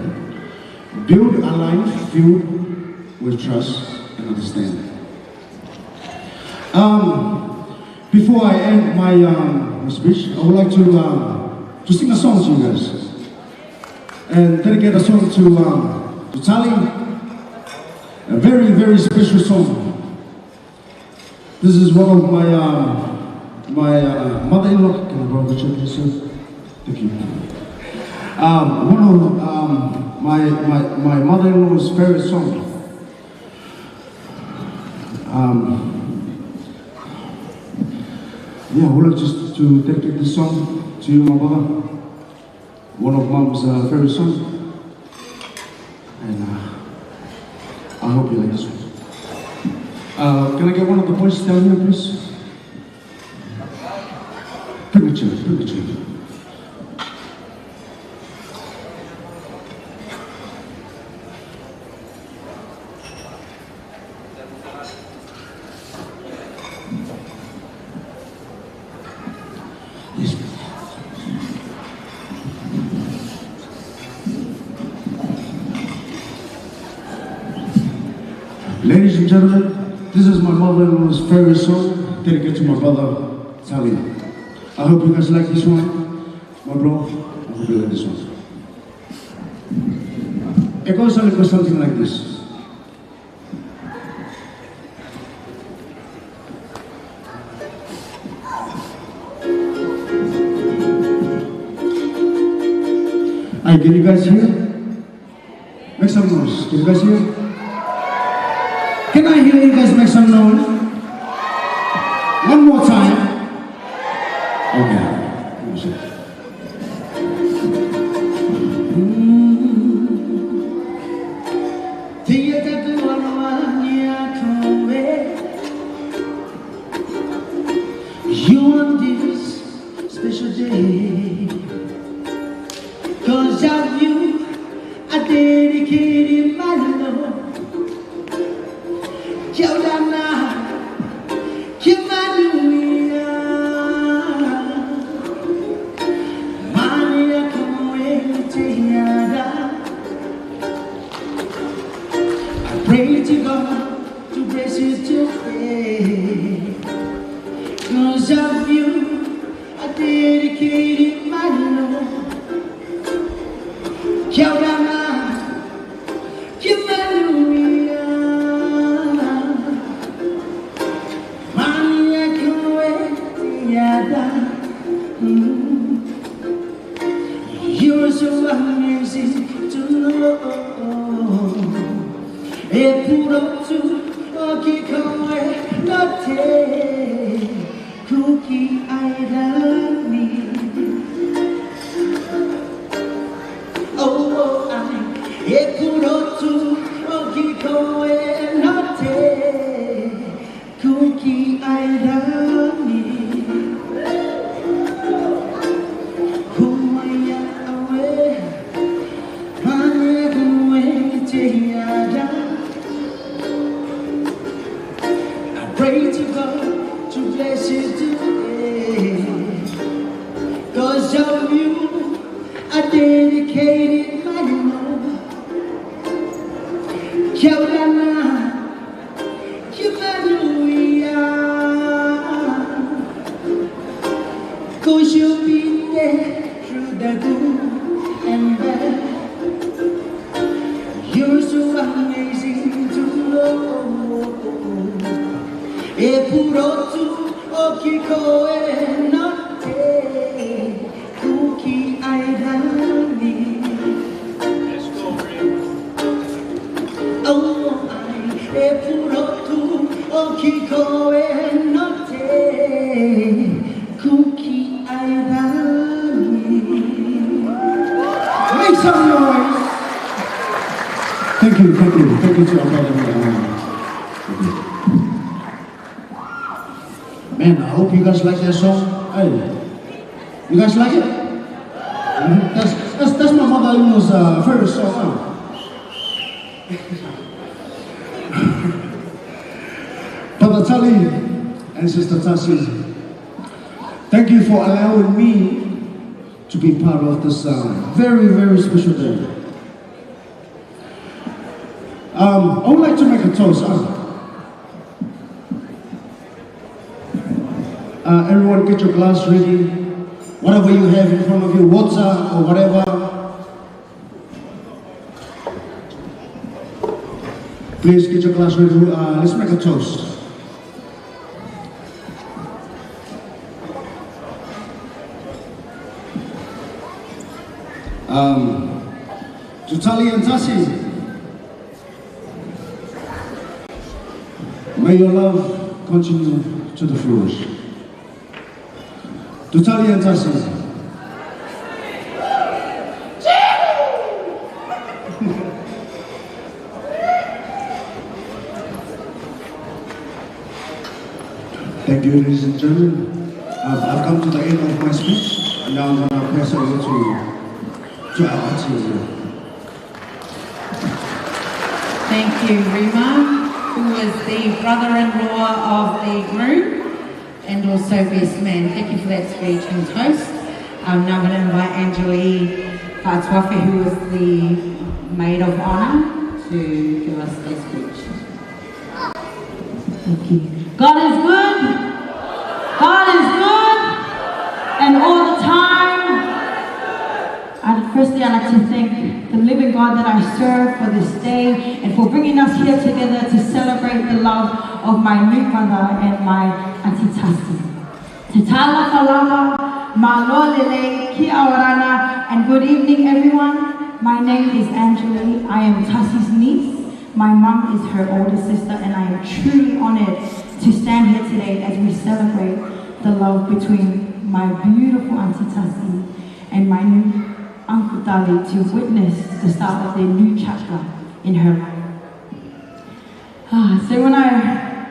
Build a life filled with trust and understanding. Before I end my speech, I would like to sing a song to you guys and dedicate a song to Tali, a very, very special song. This is one of my my mother-in-law. Can I borrow the check, please, sir? Thank you. One of my mother-in-law's favorite song. Yeah, I would like just to dedicate this song to you, my brother. One of mom's favorite songs. And I hope you like this one. Can I get one of the boys down here, please? Bring a chair, bring a chair. Ladies and gentlemen, this is my mother-in-law's favorite song, dedicated to my brother, Tali. I hope you guys like this one. My bro, I hope you like this one. It goes a little something like this. Hey, can you guys hear? Make some noise. Can you guys hear? Can I hear you guys make some noise? One more time. Okay. Let me see. You on this special day, 'cause of you I dedicated my love. Kia manuia, mania koe. I pray to God to bless you today. 'Cause of you I dedicated my love. Kia ora, kia manuia, mania koe te. You're so amazing to know. E puro tu o ki koe no te kuki airani. Oh, I e puro tu o ki koe no te kuki airani. Humaia awe, mane koe te ara. I pray to God to bless you today. 'Cause of you I dedicated my love. Kia ora, kia manuia. 'Cause you'll be there through the good and bad. You're so amazing to know. E puro tu o ki koe no te kuki airani. Oh, I e puro tu o ki koe no te kuki airani. Make some noise. Thank you, thank you, thank you to our brother. Man, I hope you guys like that song. Hey, you guys like it? Mm-hmm. That's my mother-in-law's favorite song. Huh? Brother Tali and Sister Tasi, thank you for allowing me to be part of this very, very special day. I would like to make a toast. Everyone get your glass ready. Whatever you have in front of you, water or whatever. Please get your glass ready. Let's make a toast. To Tali and Tasi, may your love continue to the flourish. To Tali and Tasi. Thank you, ladies and gentlemen. I've come to the end of my speech, and now I'm going to pass it over to our auntie here. Thank you, Rima, who is the brother-in-law of the groom and also best man. Thank you for that speech and toast. I'm now going to invite Anjali Fa'atuafe, who is the maid of honour, to give us a speech. Thank you. God is good. God is good. And all the time. And firstly, I'd like to thank the living God that I serve for this day and for bringing us here together to celebrate the love of my new brother and my auntie Tasi. Te tala falava, malo lelei, kia orana, and good evening everyone. My name is Anjali. I am Tasi's niece. My mum is her older sister, and I am truly honored to stand here today as we celebrate the love between my beautiful Auntie Tasi and my new Uncle Tali to witness the start of their new chapter in her life. So when I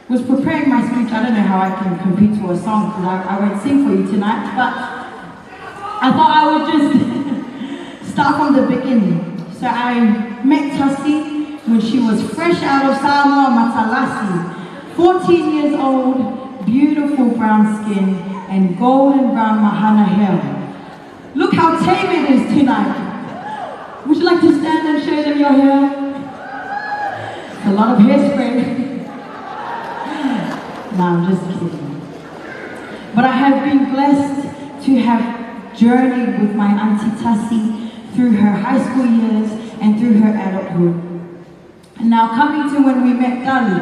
was preparing my speech, I don't know how I can compete to a song because I won't sing for you tonight, but I thought I would just start from the beginning. So I met Tasi when she was fresh out of Samoa Matalasi, 14 years old, beautiful brown skin and golden brown mahana hair. Look how tame it is tonight. Would you like to stand and show them your hair? It's a lot of hairspray. No, I'm just kidding. But I have been blessed to have journeyed with my Auntie Tasi through her high school years and through her adulthood. And now coming to when we met Tali,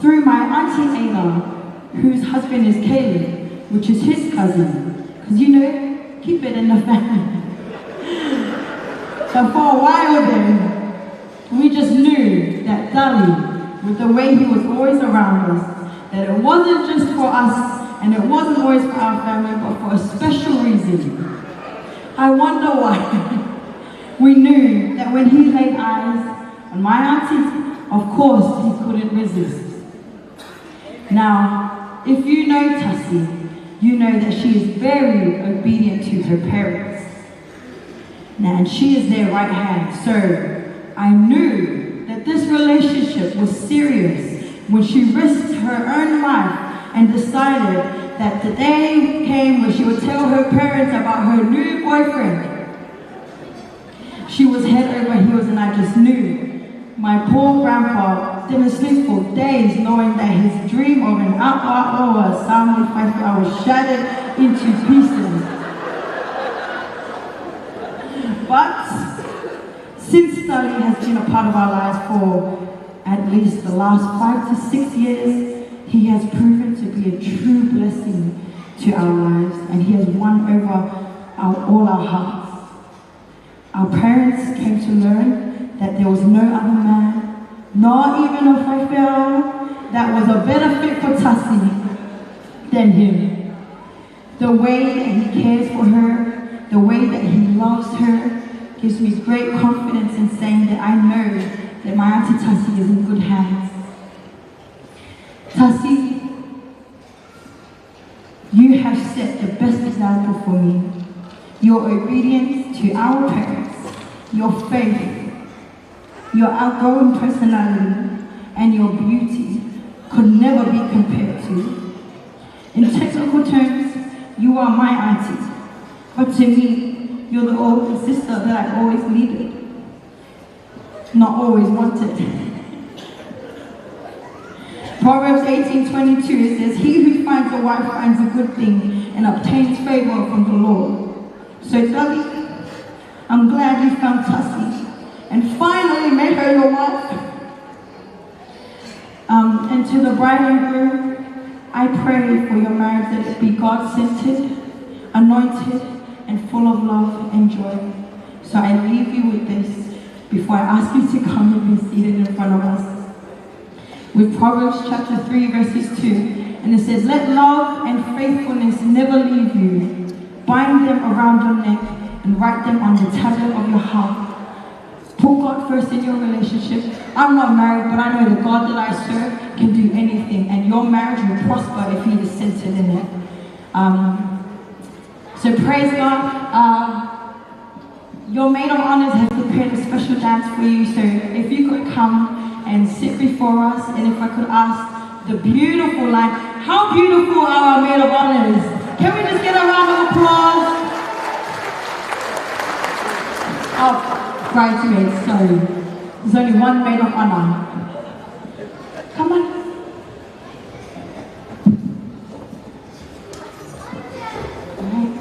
through my Auntie Ayla, whose husband is Caleb, which is his cousin. Because you know, keep it in the family. But for a while there, we just knew that Tali, with the way he was always around us, that it wasn't just for us, and it wasn't always for our family, but for a special reason. I wonder why. We knew that when he laid eyes on my auntie, of course he couldn't resist. Now, if you know Tasi, you know that she is very obedient to her parents. Now, and she is their right hand, so I knew that this relationship was serious when she risked her own life and decided that the day came when she would tell her parents about her new boyfriend. She was head over heels, and I just knew. My poor grandpa didn't sleep for days knowing that his dream of an a'a'oa Samoan faifeau was shattered into pieces. But since Tali has been a part of our lives for at least the last 5 to 6 years, he has proven to be a true blessing to our lives, and he has won over all our hearts. Our parents came to learn that there was no other man, not even a faifeau, that was a better fit for Tasi than him. The way that he cares for her, the way that he loves her, gives me great confidence in saying that I know that my Auntie Tasi is in good hands. Tasi, you have set the best example for me. Your obedience to our parents, your faith, your outgoing personality, and your beauty could never be compared to. In technical terms, you are my auntie, but to me, you're the older sister that I always needed, not always wanted. Proverbs 18:22, it says, "He who finds a wife finds a good thing and obtains favor from the Lord." So Tali, I'm glad you found Tasi and finally made her your wife. And to the bride and groom, I pray for your marriage that it be God-centered, anointed, and full of love and joy. So I leave you with this before I ask you to come and be seated in front of us. With Proverbs chapter 3, verses 2, and it says, "Let love and faithfulness never leave you. Bind them around your neck and write them on the tablet of your heart." Put God first in your relationship. I'm not married, but I know the God that I serve can do anything, and your marriage will prosper if He is centered in it. So praise God. Your maid of honors has prepared a special dance for you, so if you could come and sit before us, and if I could ask the beautiful line, how beautiful are our maid of honors? Can we just get a round of applause? Oh, bridesmaids, sorry. There's only one maid of honor. Come on. All right.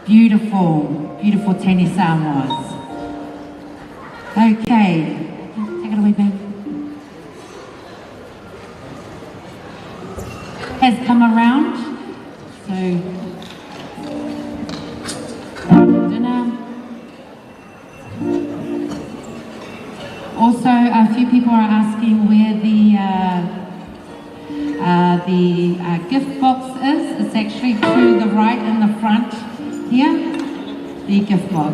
Beautiful, beautiful Teine Samoas. Okay, take it away, babe. Has come around, so dinner. Also, a few people are asking where the gift box is. It's actually to the right in the front here, the gift box.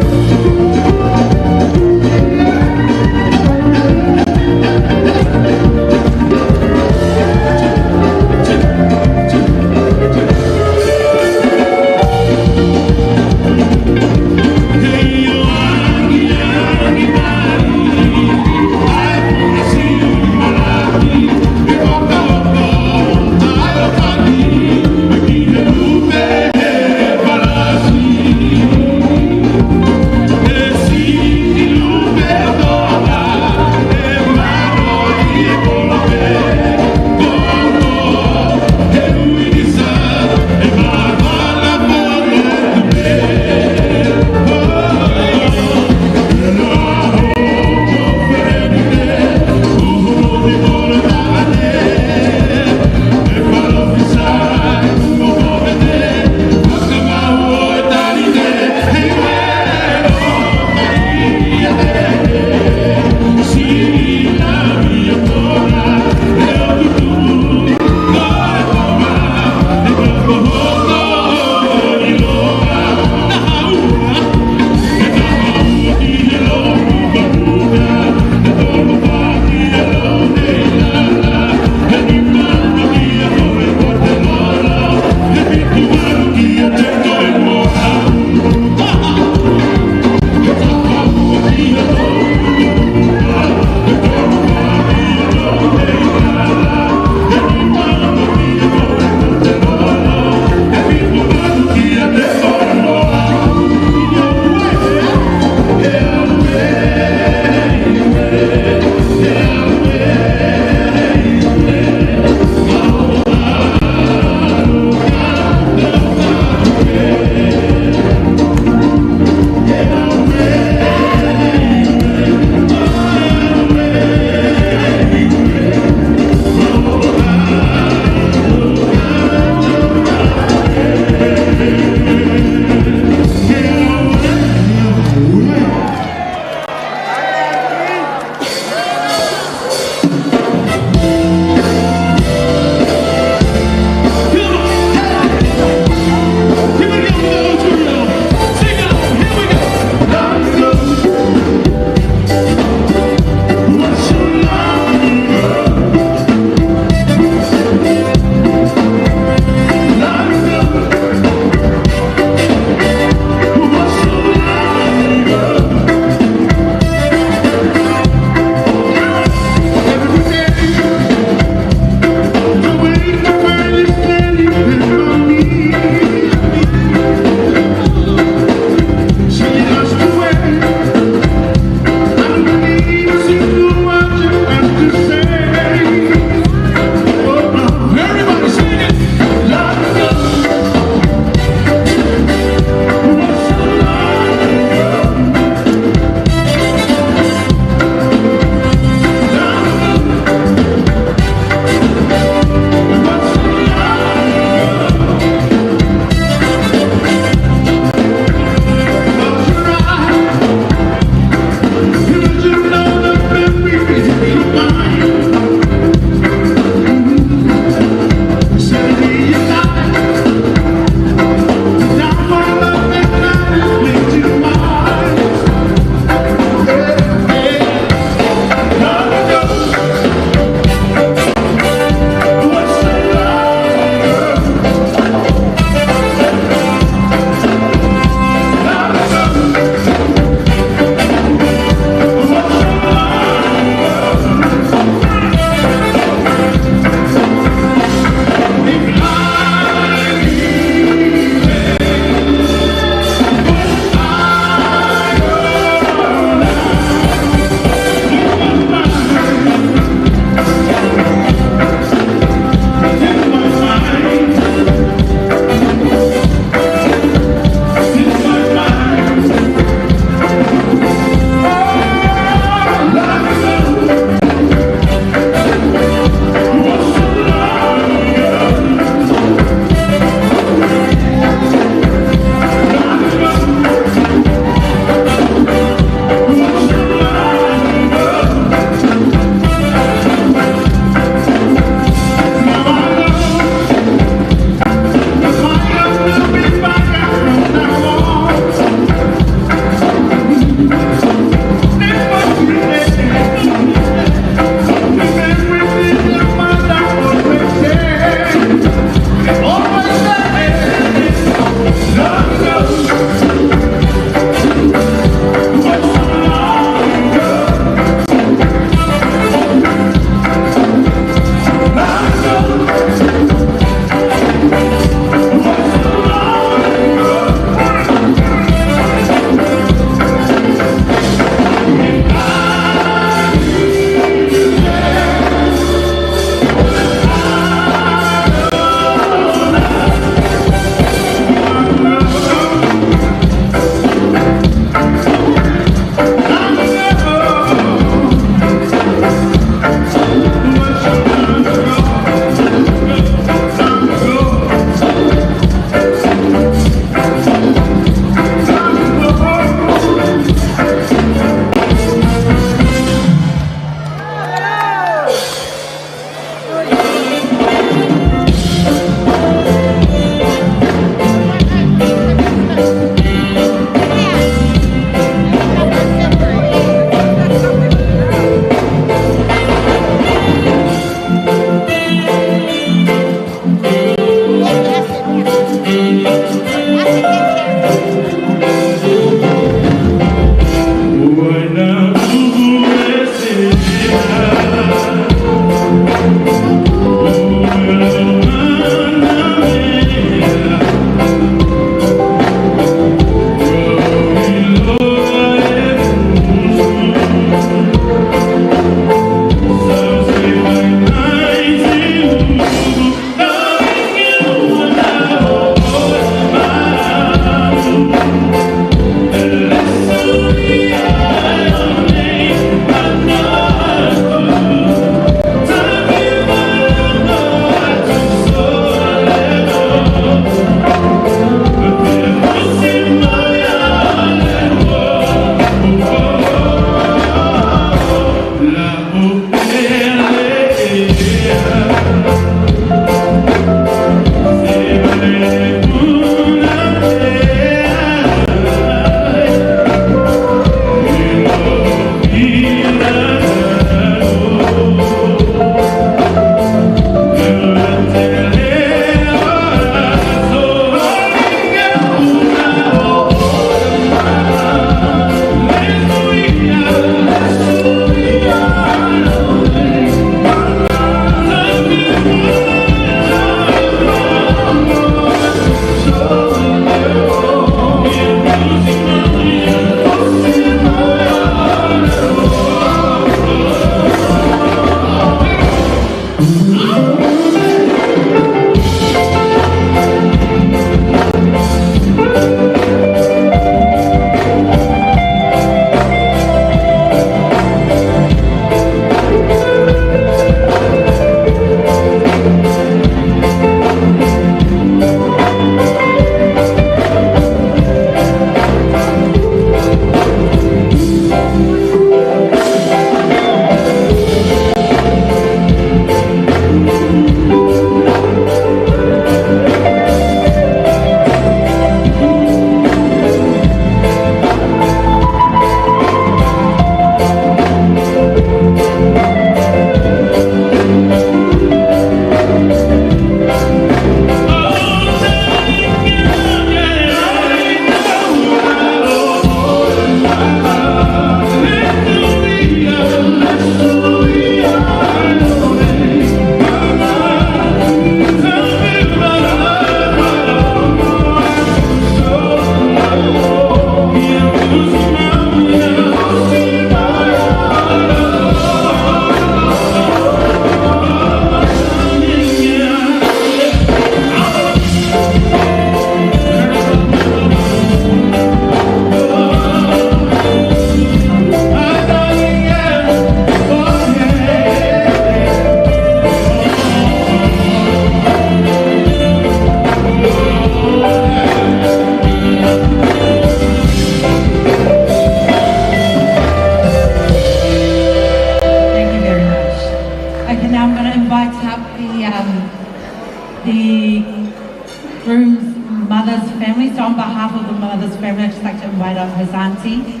groom's mother's family. So on behalf of the mother's family, I'd just like to invite up his auntie,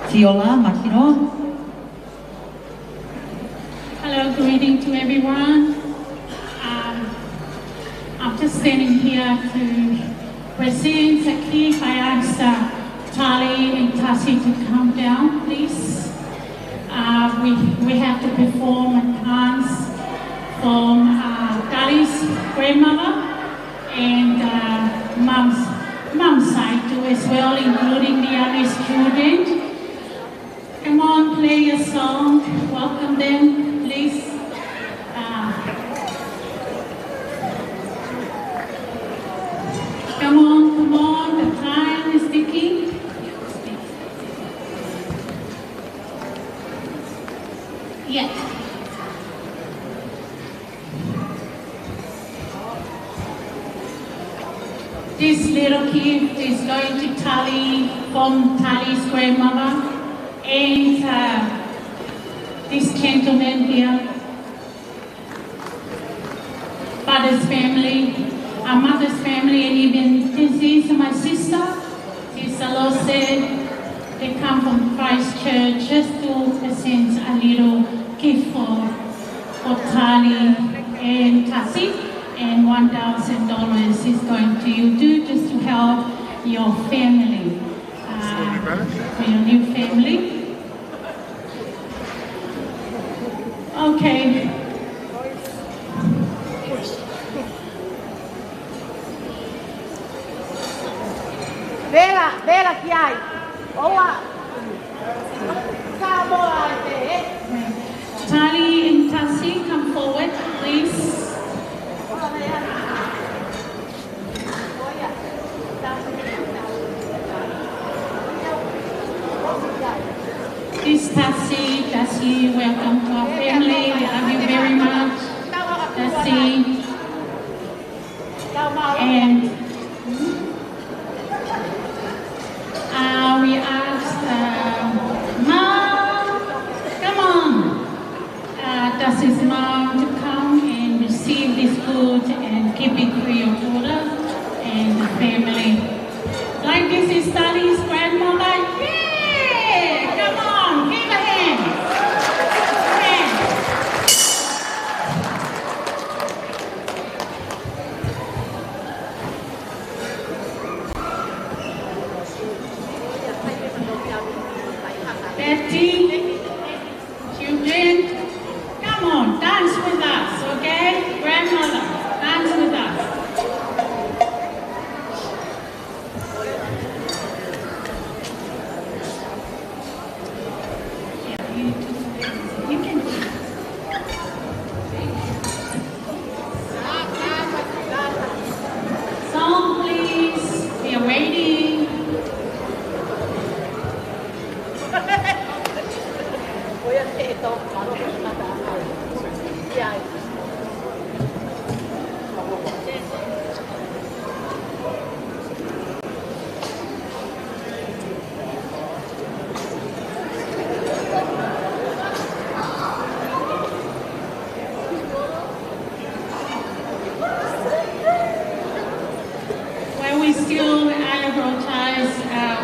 Tiola Makino. Hello, greeting to everyone. I'm just standing here to present a gift. I asked Tali and Tassi to come down, please. We have to perform a dance from Tali's grandmother and mom's side too as well, including the other children. Come on, play a song. Welcome them, please. Come on, come on, the time is ticking. Yeah. This little gift is going to Tali from Tali's grandmother and this gentleman here, father's family, our mother's family, and even this is my sister, Sister Lose. They come from Christchurch just to present a little gift for Tali and Tassi, and $1,000 is going to you too, just to help your family, for your new family. Okay. Bela, bela que ai. Olá. Tali and Tassi, come forward, please. This Tassi, Tassi, welcome to our family. We love you very much, Tassi. And we asked Mom, come on, Tassi's mom to come and receive this food and keep it for your daughter and the family. Like this is Tali's grandmother. Yeah! Come on, give a hand. Hand. Betty, children, come on, dance with us, okay? Grandmother, dance with us. Yeah, you can. Song, please. We are waiting. While we still, I apologize,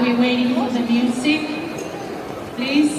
we're waiting for the music. Please.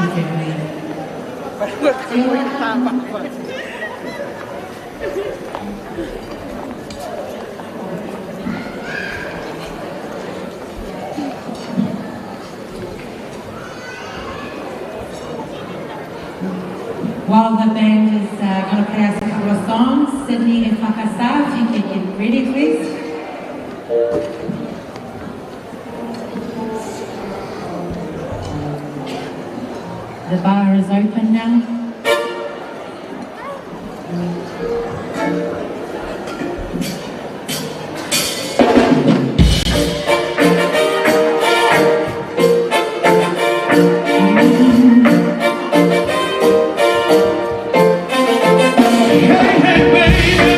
you, family. While the band is going to play us a couple of songs, Sydney and Fakasa, if you can get ready, please. The bar is open now. Hey, hey, baby.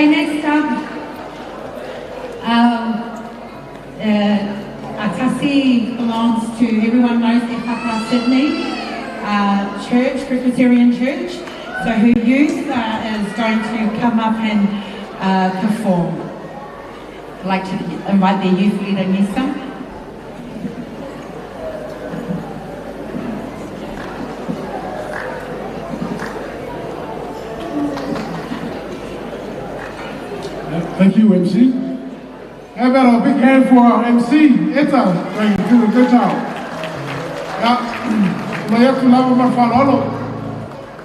Okay, next up, Atasi belongs to, everyone knows Epapa Sydney Church, Presbyterian Church. So her youth is going to come up and perform. I'd like to invite their youth leader, Nisa. Thank you, MC. How about a big hand for our MC, Eta? Thank you, doing a good job. Now, mai atu lava ma whalolo.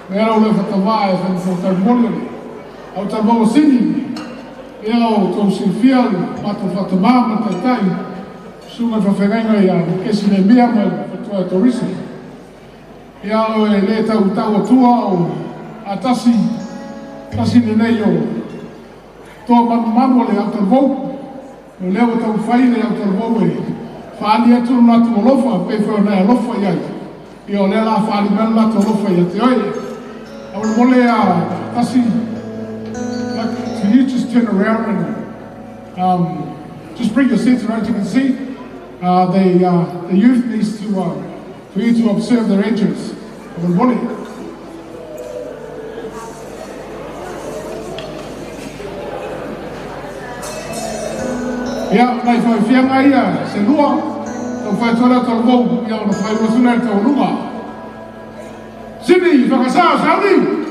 Mea rau le whatawā e whanifo moli. Au talvau sini, ia o tau silfia le matou whatamā ma taitai. Sunga whawhengainga ia kesi le mea mai whatua e torisi. Ia o e le tau tau atua o atasi, tasi lenei o toa manu manu o le au talvou. O lea o tau whai le au talvou e whaali atu lo latu alofa, pe whai o nai alofa iai. Ia o lea la whaali mea lo latu alofa ia te oi. Au le mole a tasi, like, can you just turn around and just bring your seats around? You can see the youth needs to for you to observe their entrance. Au le mole. Ia, nai whai whianga ia, se lua, tau whai tōra tau vau, ia ona whai wasuna tau lunga. Sydney, whakasā, Saudi!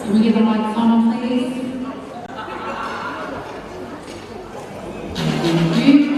Can we get the lights on, please? Thank you.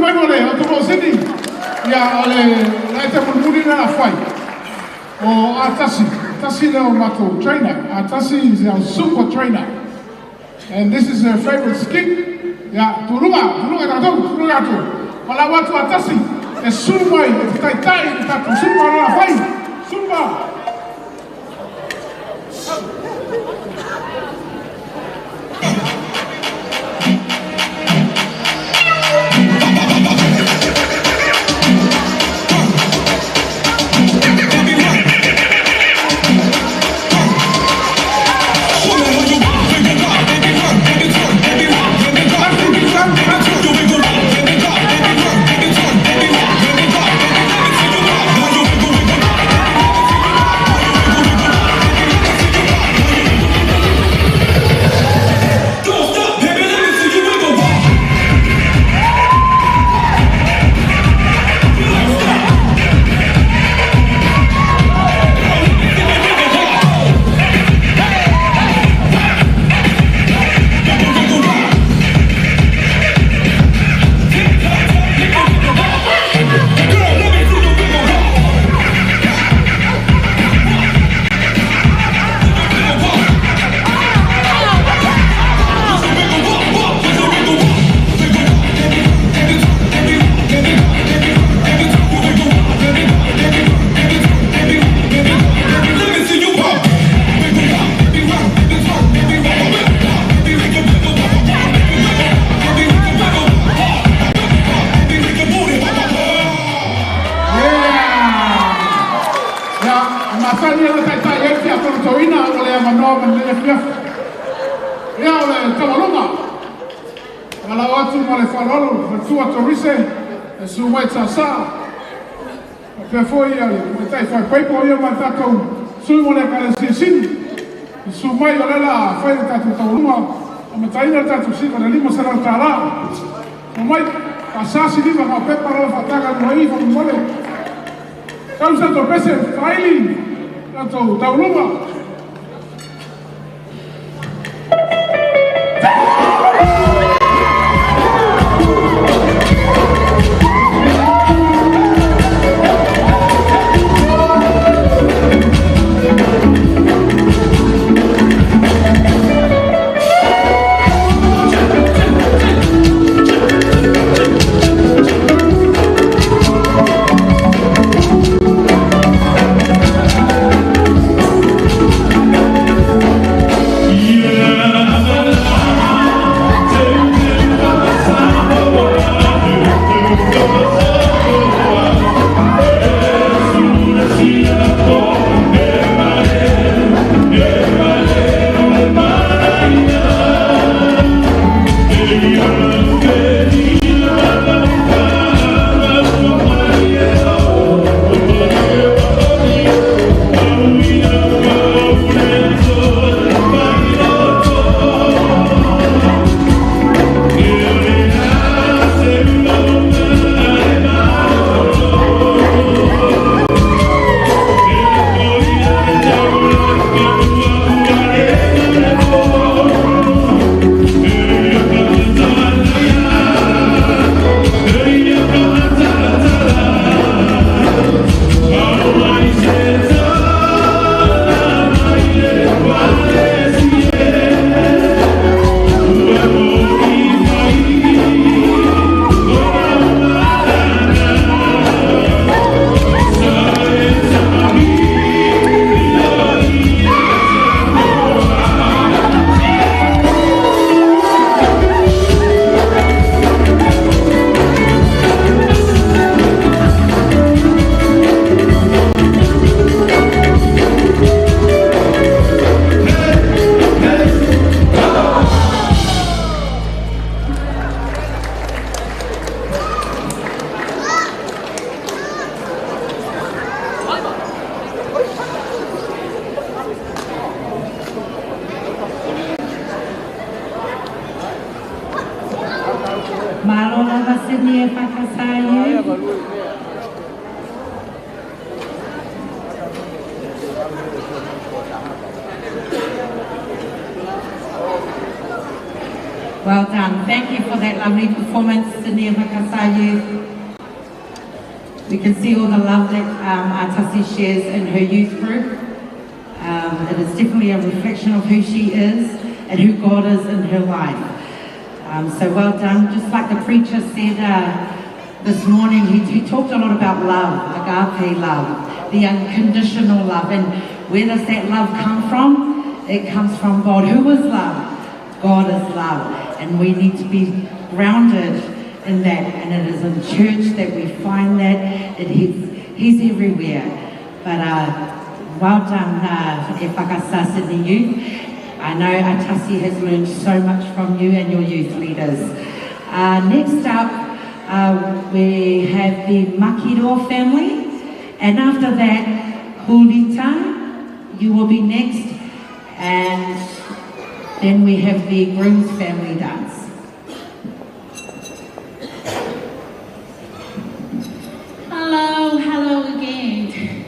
mai mo le o te Sini. Ia o le lai te mulimuli na la fai. O Atasi, Atasi le o matou trainer. Atasi is our super trainer. And this is her favorite skit. Ia, tuluga, tuluga tatou, tuluga atu. Malau atu Atasi, e sulu mai, e taitai, e tatou sulu ma la fai. Sulu ma. Well done. Thank you for that lovely performance, Sydney Makasai Youth. We can see all the love that Atasi shares in her youth group. It is definitely a reflection of who she is and who God is in her life. So well done. Just like the preacher said this morning, he talked a lot about love, agape love, the unconditional love. And where does that love come from? It comes from God. Who is love? God is love. And we need to be grounded in that. And it is in church that we find that. He's everywhere. But well done, Efakasa Sydney Youth. I know Atasi has learned so much from you and your youth leaders. Next up, we have the Makiro family. And after that, Hulita, you will be next. And then we have the groom's family dance. Hello, hello again.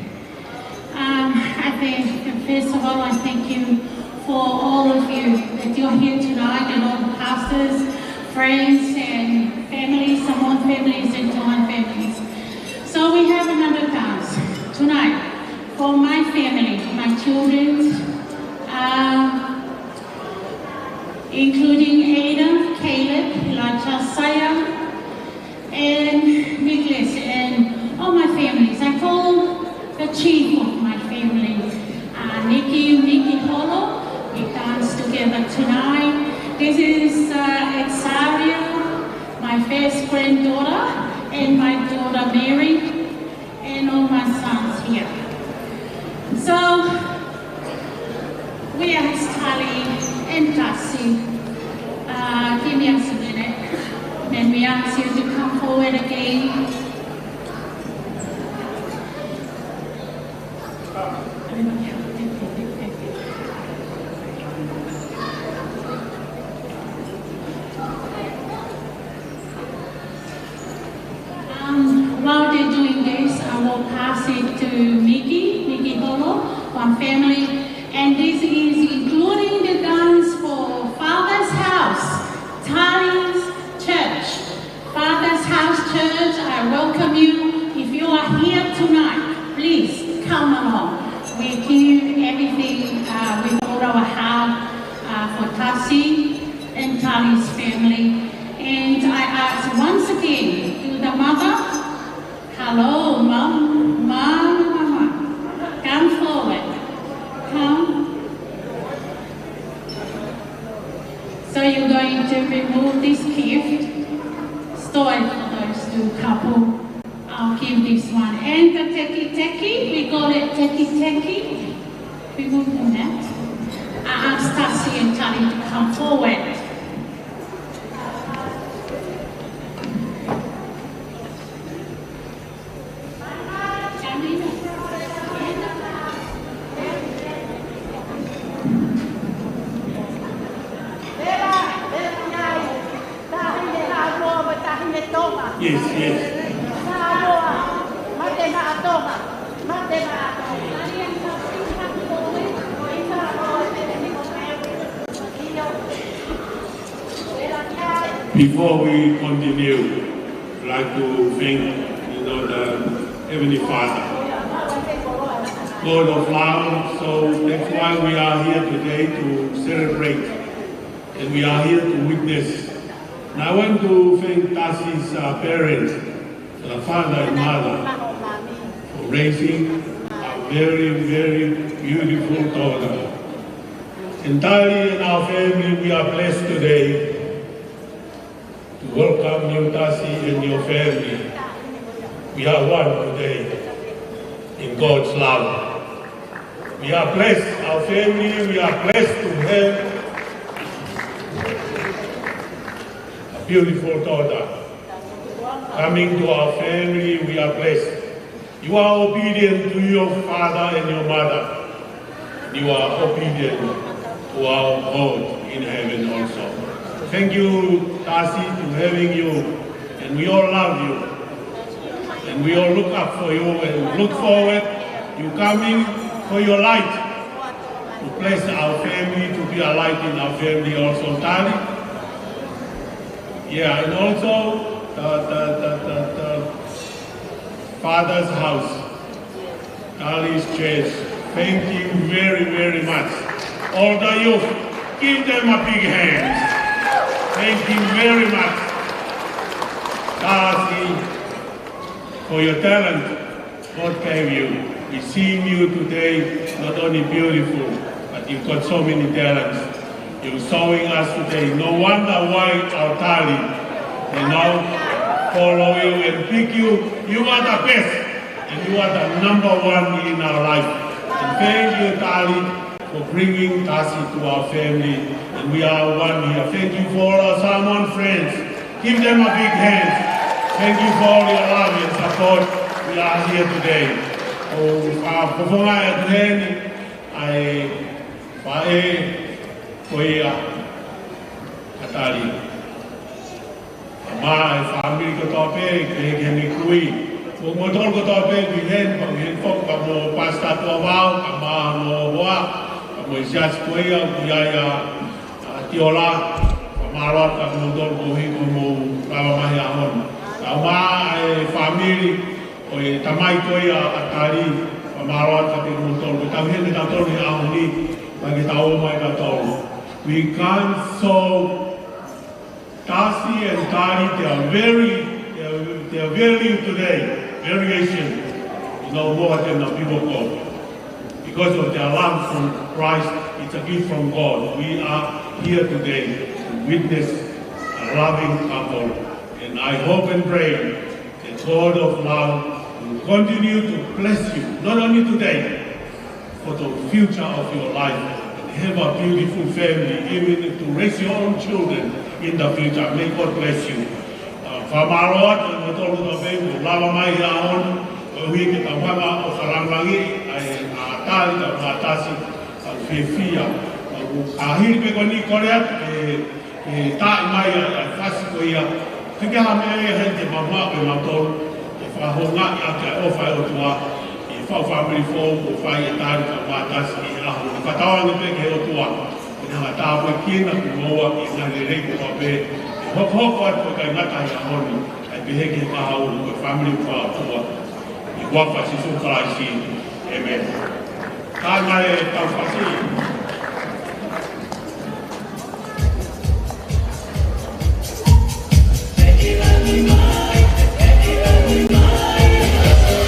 I think, first of all, I thank you for all of you that you're here tonight, and all the pastors, friends, and families, Samoan families and Tongan families. So we have another dance tonight for my family, my children, including Adam, Caleb, Elijah, Saya, and Nicholas, and all my families. I call the chief of my family, Nikki Holo. We dance together tonight. This is Exaria, my first granddaughter, and my daughter Mary, and all my sons here. So we asked Tali and Darcy, give me us a minute, and we ask you to come forward again. While they're doing this, I will pass it to Mickey Holo, one family. And this is including the dance for Father's House, Tali's Church. Father's House Church, I welcome you. If you are here tonight, please come along. We give everything with all our heart for Tasi and Tali's family. And I ask once again to the mother, hello, Mom, Mama, Mama, come forward. Come. So you're going to remove this gift, store it for those two couple. I'll give this one. And the teki teki, we call it teki teki. Remove the net. I ask Tasi and Tali to come forward. Yes, yes. Before we continue, I'd like to thank, the Heavenly Father, God of love. So that's why we are here today to celebrate, and we are here to witness. And I want to thank Tasi's parents, the father and mother, for raising a very, very beautiful daughter. And Tali and our family, we are blessed today to welcome you, Tasi, and your family. We are one today in God's love. We are blessed, our family, we are blessed to have beautiful daughter. Coming to our family, we are blessed. You are obedient to your father and your mother. You are obedient to our God in heaven also. Thank you, Tasi, to having you. And we all love you. And we all look up for you and look forward you coming for your light. To bless our family, to be a light in our family also. Tali, Yeah, and also the Father's house, Tali's Church. Thank you very, very much. All the youth, give them a big hand. Thank you very much, Tasi, for your talent God gave you. We see you today, not only beautiful, but you've got so many talents. You're showing us today. No wonder why our Tali, you know, follow you and pick you. You are the best, and you are the number one in our life. And thank you, Tali, for bringing Tasi to our family. And we are one here. Thank you for all our Samoan friends. Give them a big hand. Thank you for all your love and support. We are here today. O whafofonga e atuheni, ai whae koe a atari. Ma e whamiri ko tō pē, ke he kene kui. Ko ngotol ko tō pē, kui hen, pa hen fok, pa mo pasta tua wau, pa ma no hoa, pa mo isias koe a, kui ai a tiola, pa maroa ka ngotol ko hi ko mo rawa mahi a hona. Ka ma e whamiri, o e tamai koe a atari, pa maroa ka te ngotol. Ko tau hene tau tolu he ahoni, pa ke tau o mai ka tolu. We can't solve Tasi and Tali, they are very today, variation, you know, more than the people go. Because of their love from Christ, it's a gift from God. We are here today to witness a loving couple. And I hope and pray that God of love will continue to bless you, not only today, for the future of your life. And have a beautiful family, even to raise your own children in the future. May God bless you. Whamaroa, te motoro tō pē, lava mai a honu, o hui ke tauhanga o wharangrangi, ai a tāri tau mātasi, tau whiwhia. A hiri pe koni kore atu, e tāi mai a whasi ko ia. Te ke ha mea e hei te mamua koe mautoru, e whakahonga i ake ai o whai o tua, i whau whamiri fōu, o whai e tāri tau mātasi i aho. I whatawangi pe ke o tua, e nanga tāpoi kina ku moa i ngā rerei ko tō pē. E hoko hoko atu kai ngatahi a honi, ai peheke he kaha uru koe whamiri wha o tua. I wapa Sisu Karaisi. Amen. Ka ngai e tau whasi. Yeah.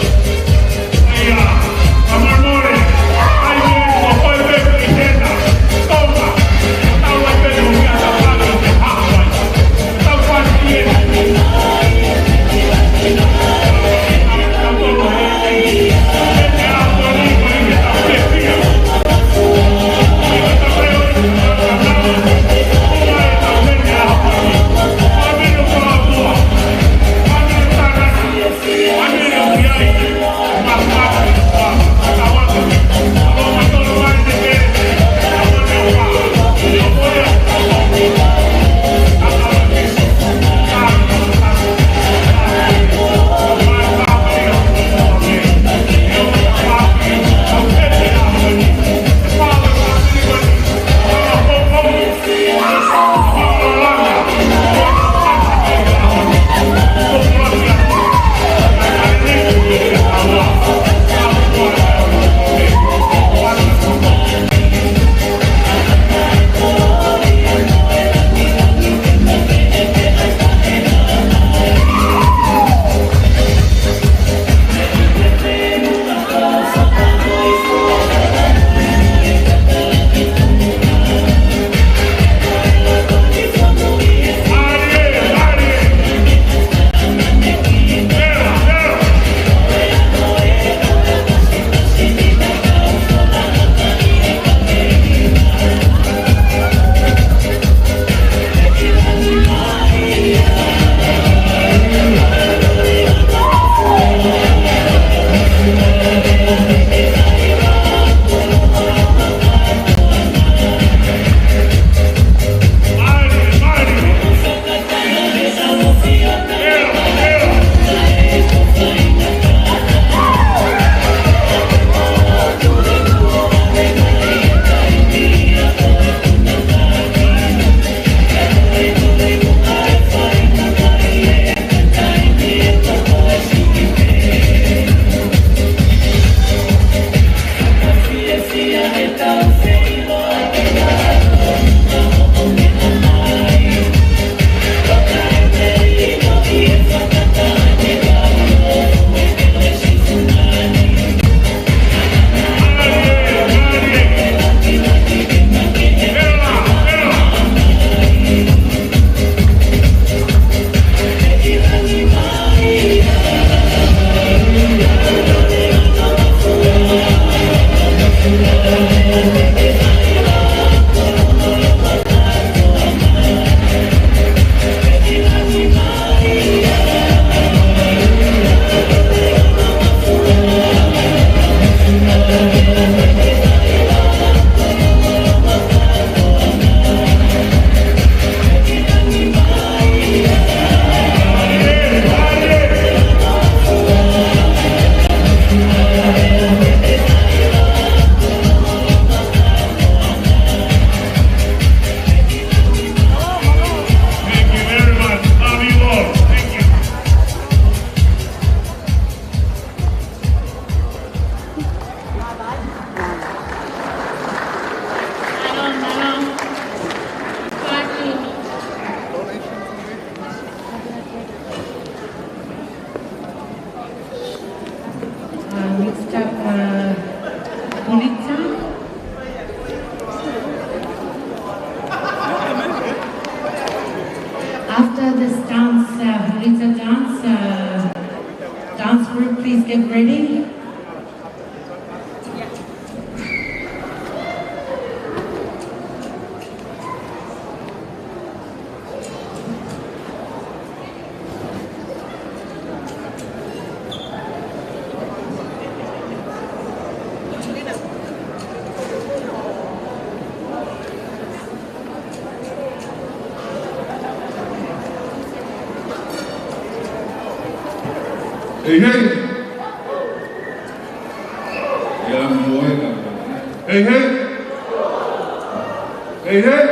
Next up, Hulita. After this dance, Hulita dance, dance group, please get ready. Hey, hey! Hey, hey! Hey, hey!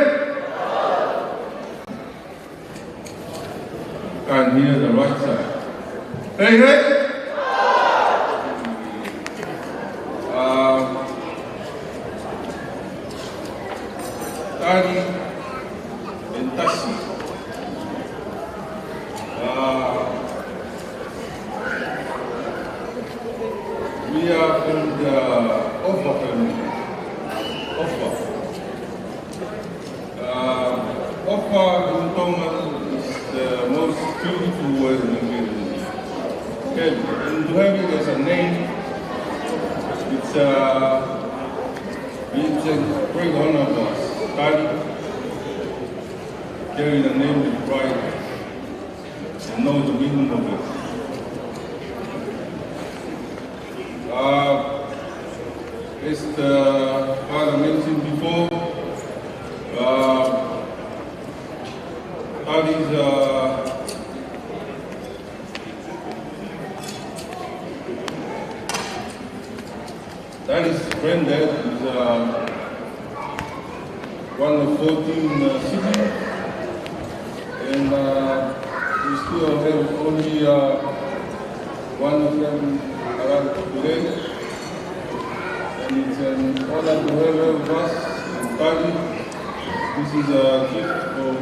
Can't hear the right side. Hey, hey! Tari and Tasi. We are from the Ofa family. Ofa. Ofa in Tonga is the most beautiful word you can have. And to have it as a name, it's a great honor for us. Tari, carry the name with pride and know the meaning of it. As the father mentioned before, Tari's Tari's granddad is one of 14 siblings, and we still have only one of them around today. And it's an honor to have her with us in Tari. This is a gift from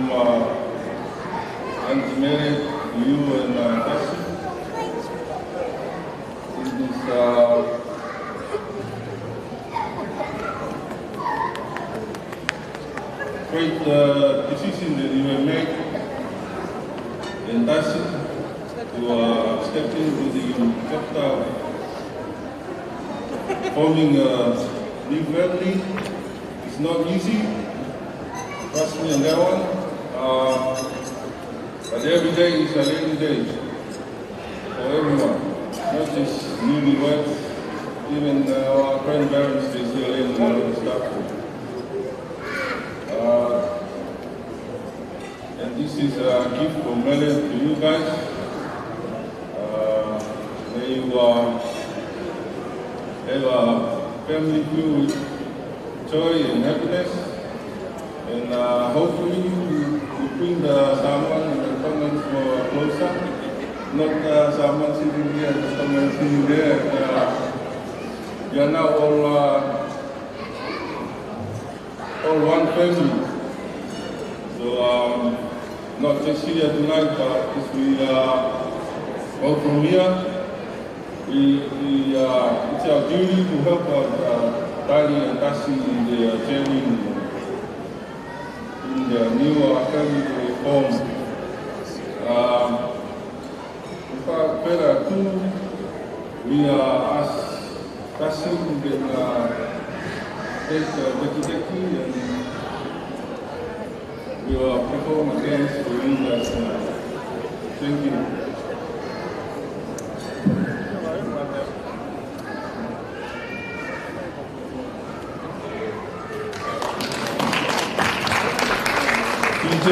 Auntie Mary to you and Tasi. It is great decision that you have made in Tasi to step into the chapter of forming a new family. It's not easy, trust me on that one. But every day is a rainy day for everyone, not just newlyweds, even our grandparents, they still learn a lot of stuff. And this is a gift from Mele to you guys. May you have a family filled with joy and happiness, and hopefully you bring the Samoan and the Tongans more closer. Not Samoan sitting here and the Tongan sitting there. We are now all one family. So not just here tonight, but as we go from here, it's our duty to help out Tari and Tasi in their journey in the new family they form. Without further ado, we ask Tasi to take the Deki and we will perform a dance for you guys tonight. Thank you. DJ.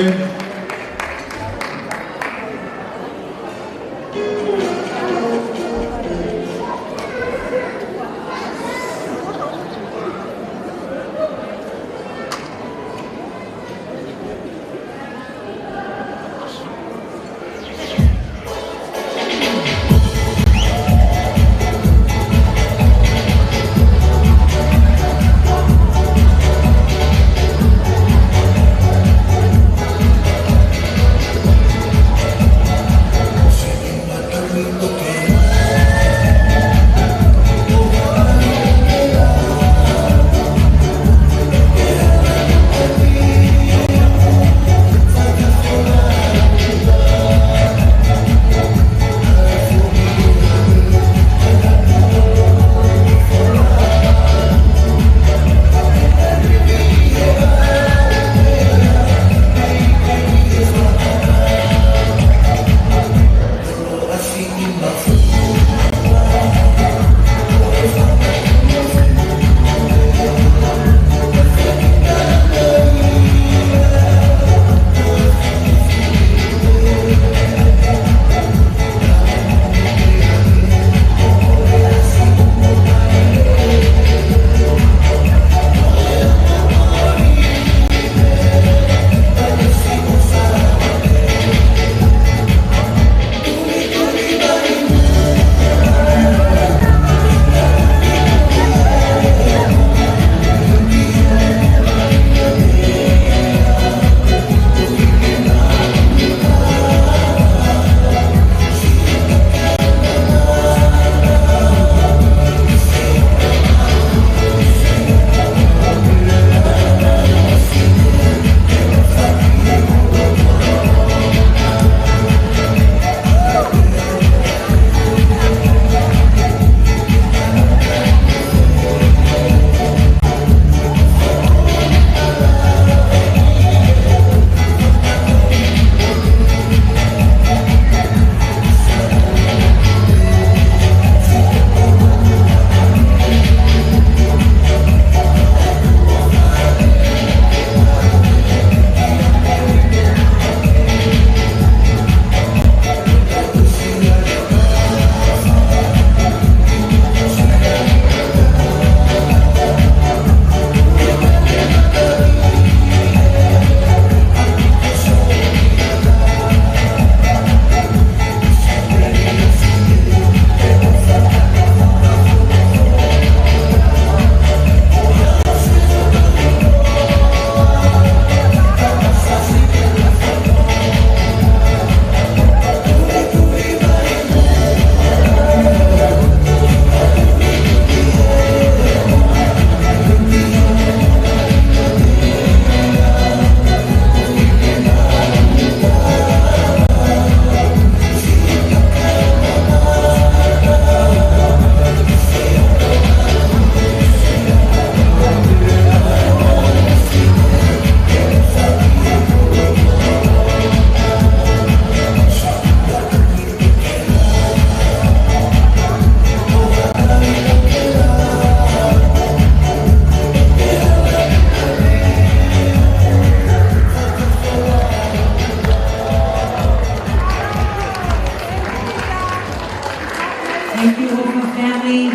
Thank you, Ofa family.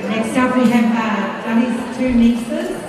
Next up, we have Tali's two nieces.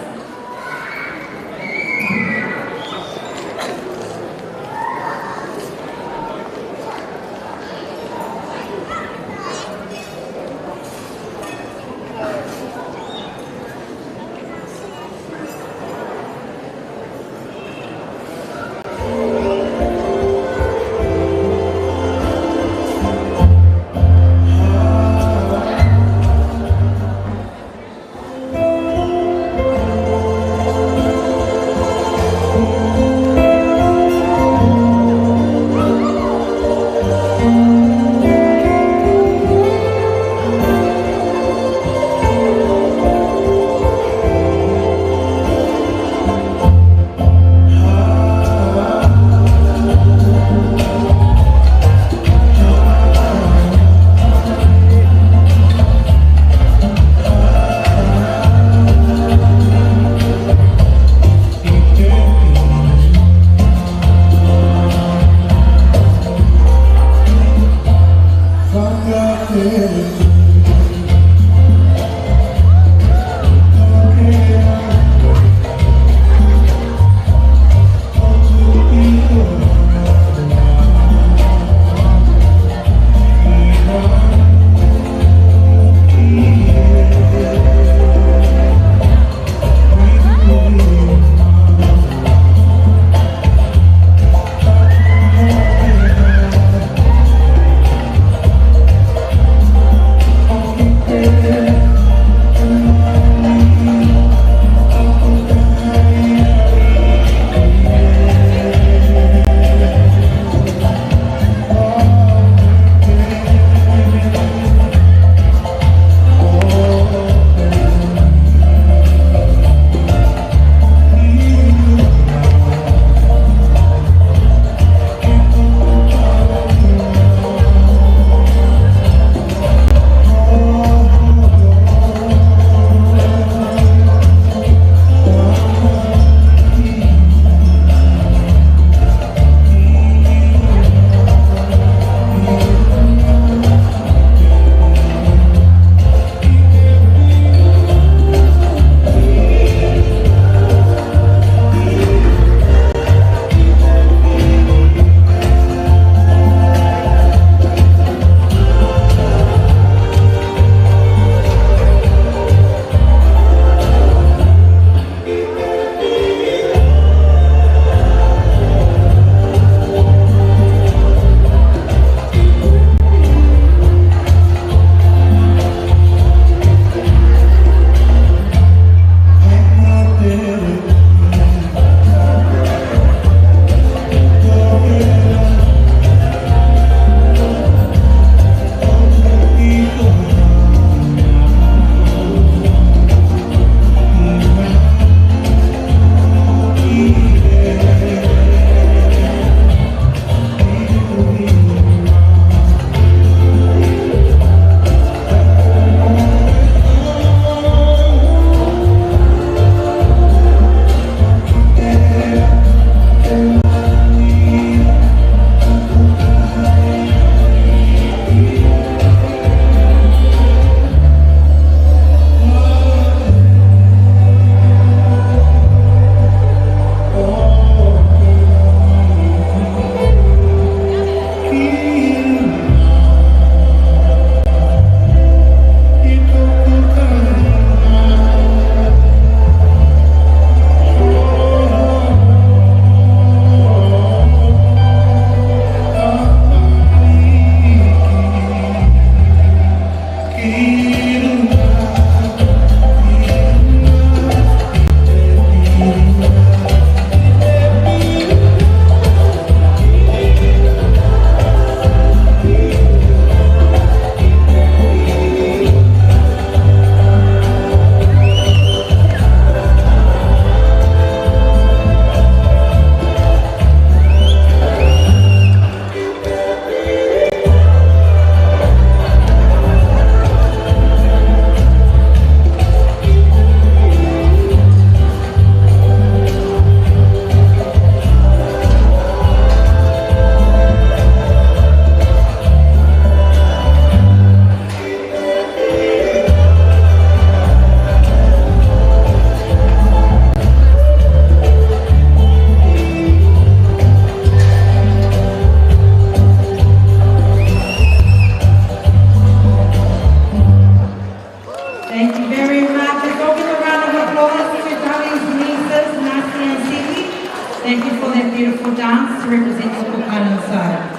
beautiful dance to represent the Cook Island side.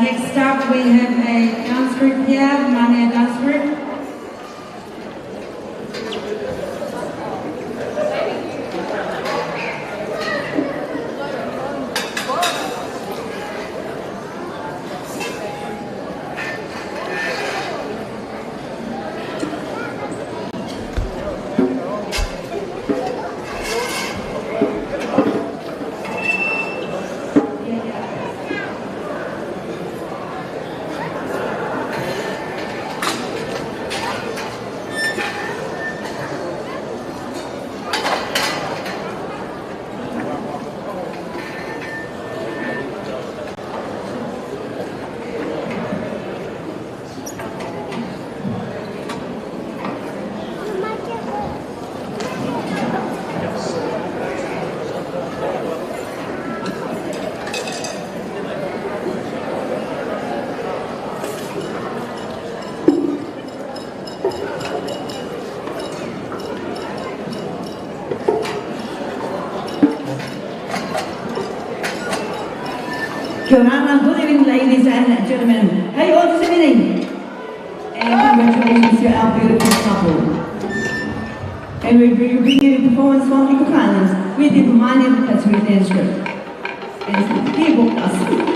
Next up, we have a dance group here, Manea Dance Group. Kia ora, good evening ladies and gentlemen. How are you all this evening? And congratulations to our beautiful couple. And we bring you a performance from the Cook Islands with the Pamani Patsui Dance Group. And he booked us.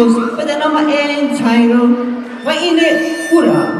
Angels with the number entitled Waine Ura.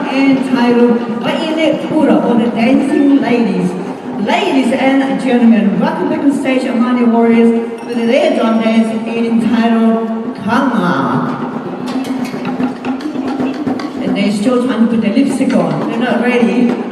Entitled Waine Ura, or the Dancing Ladies. Ladies and gentlemen, welcome back on stage Amani Warriors with their drum dance entitled Kanga. And they're still trying to put their lipstick on. They're not ready.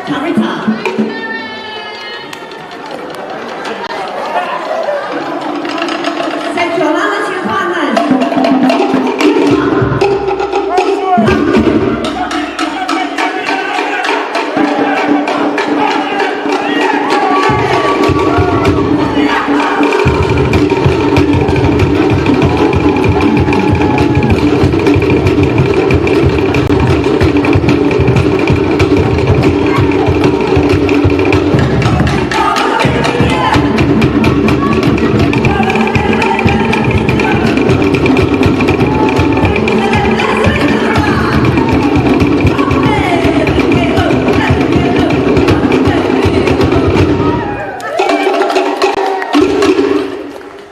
Carita. Say kia orana to your partners.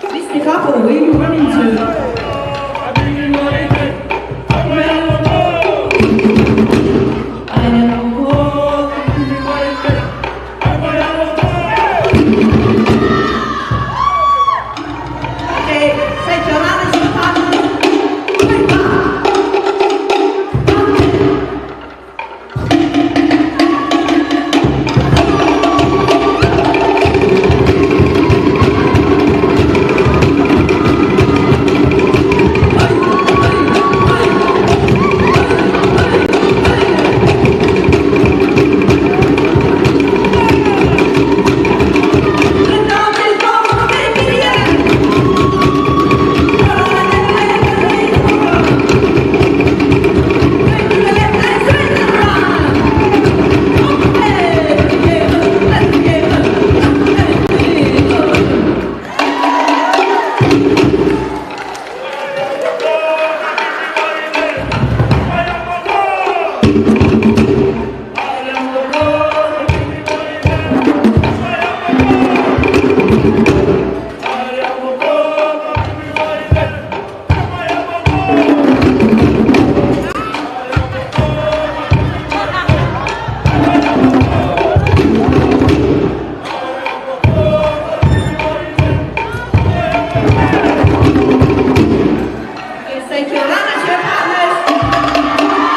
Mr. Couple, where are you running to? Okay, say kia orana to your partners. Okay, say kia orana to your partners.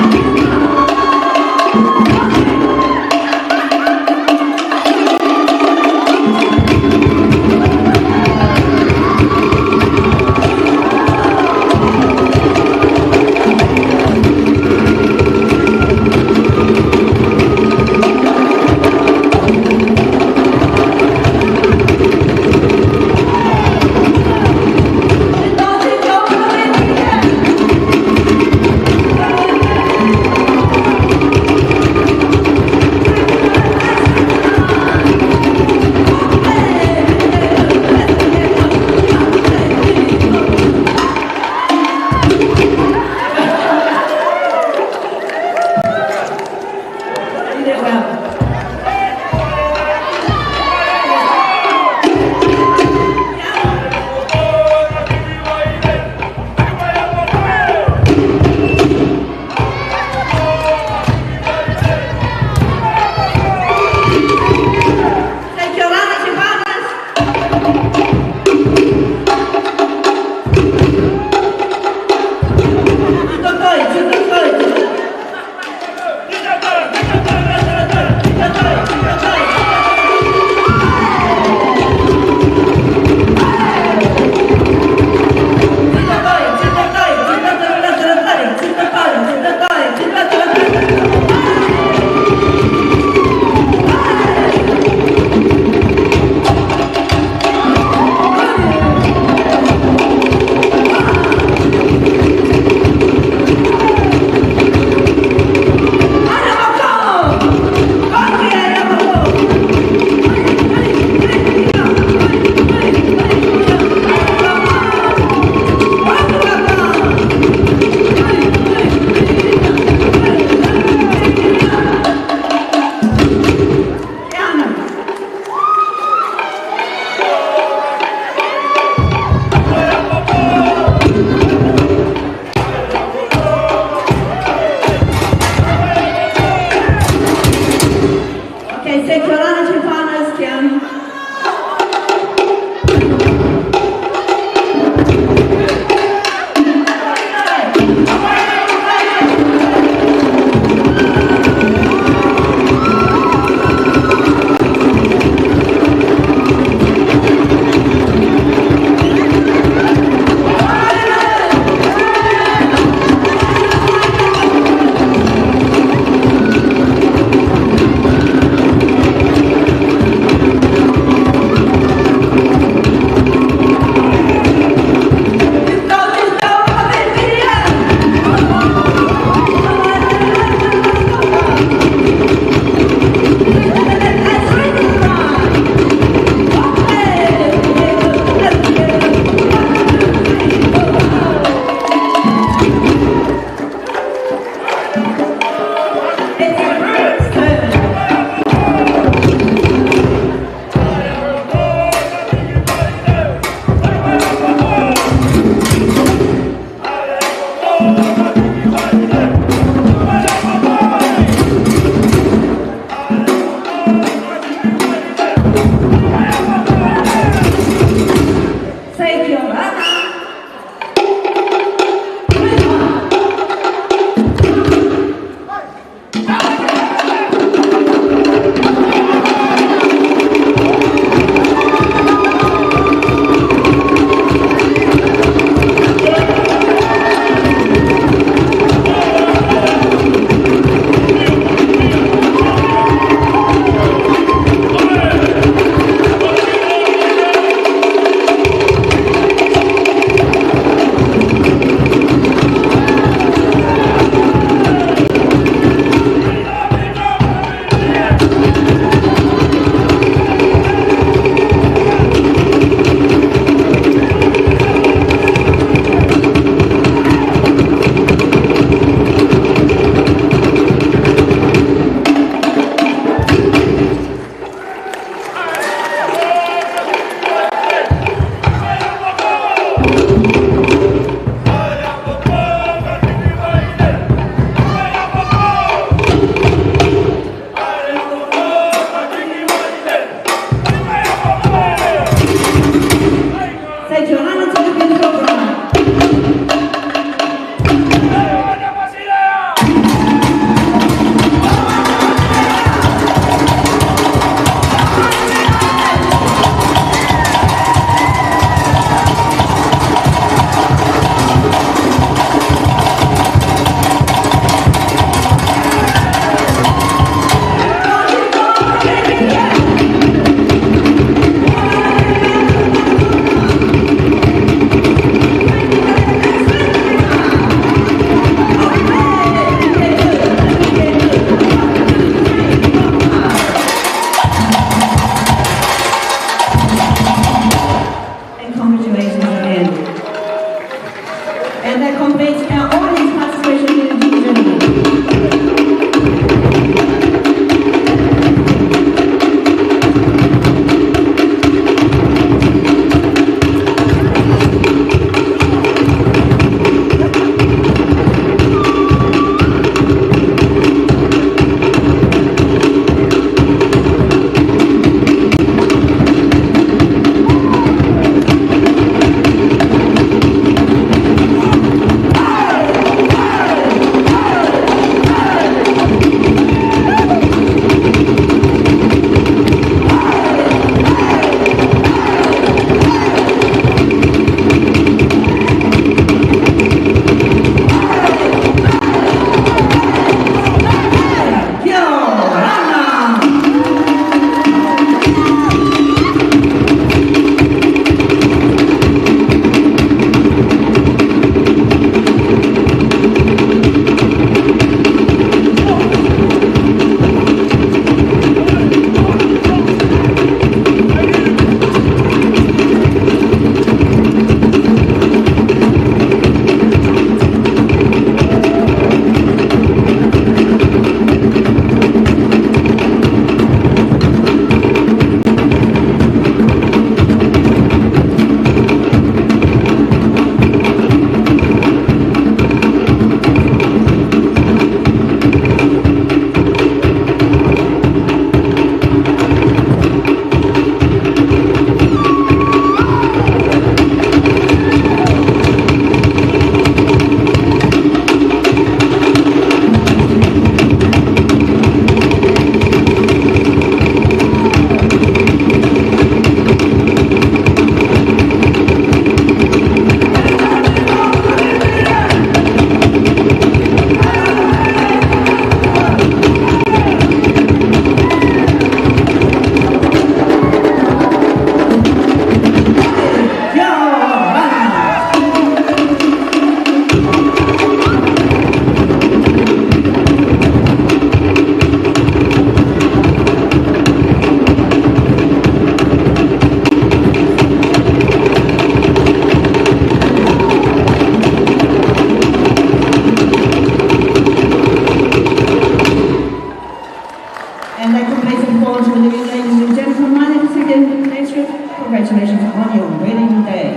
Like to place forward to the living, ladies and gentlemen. My name is again, congratulations on your wedding day.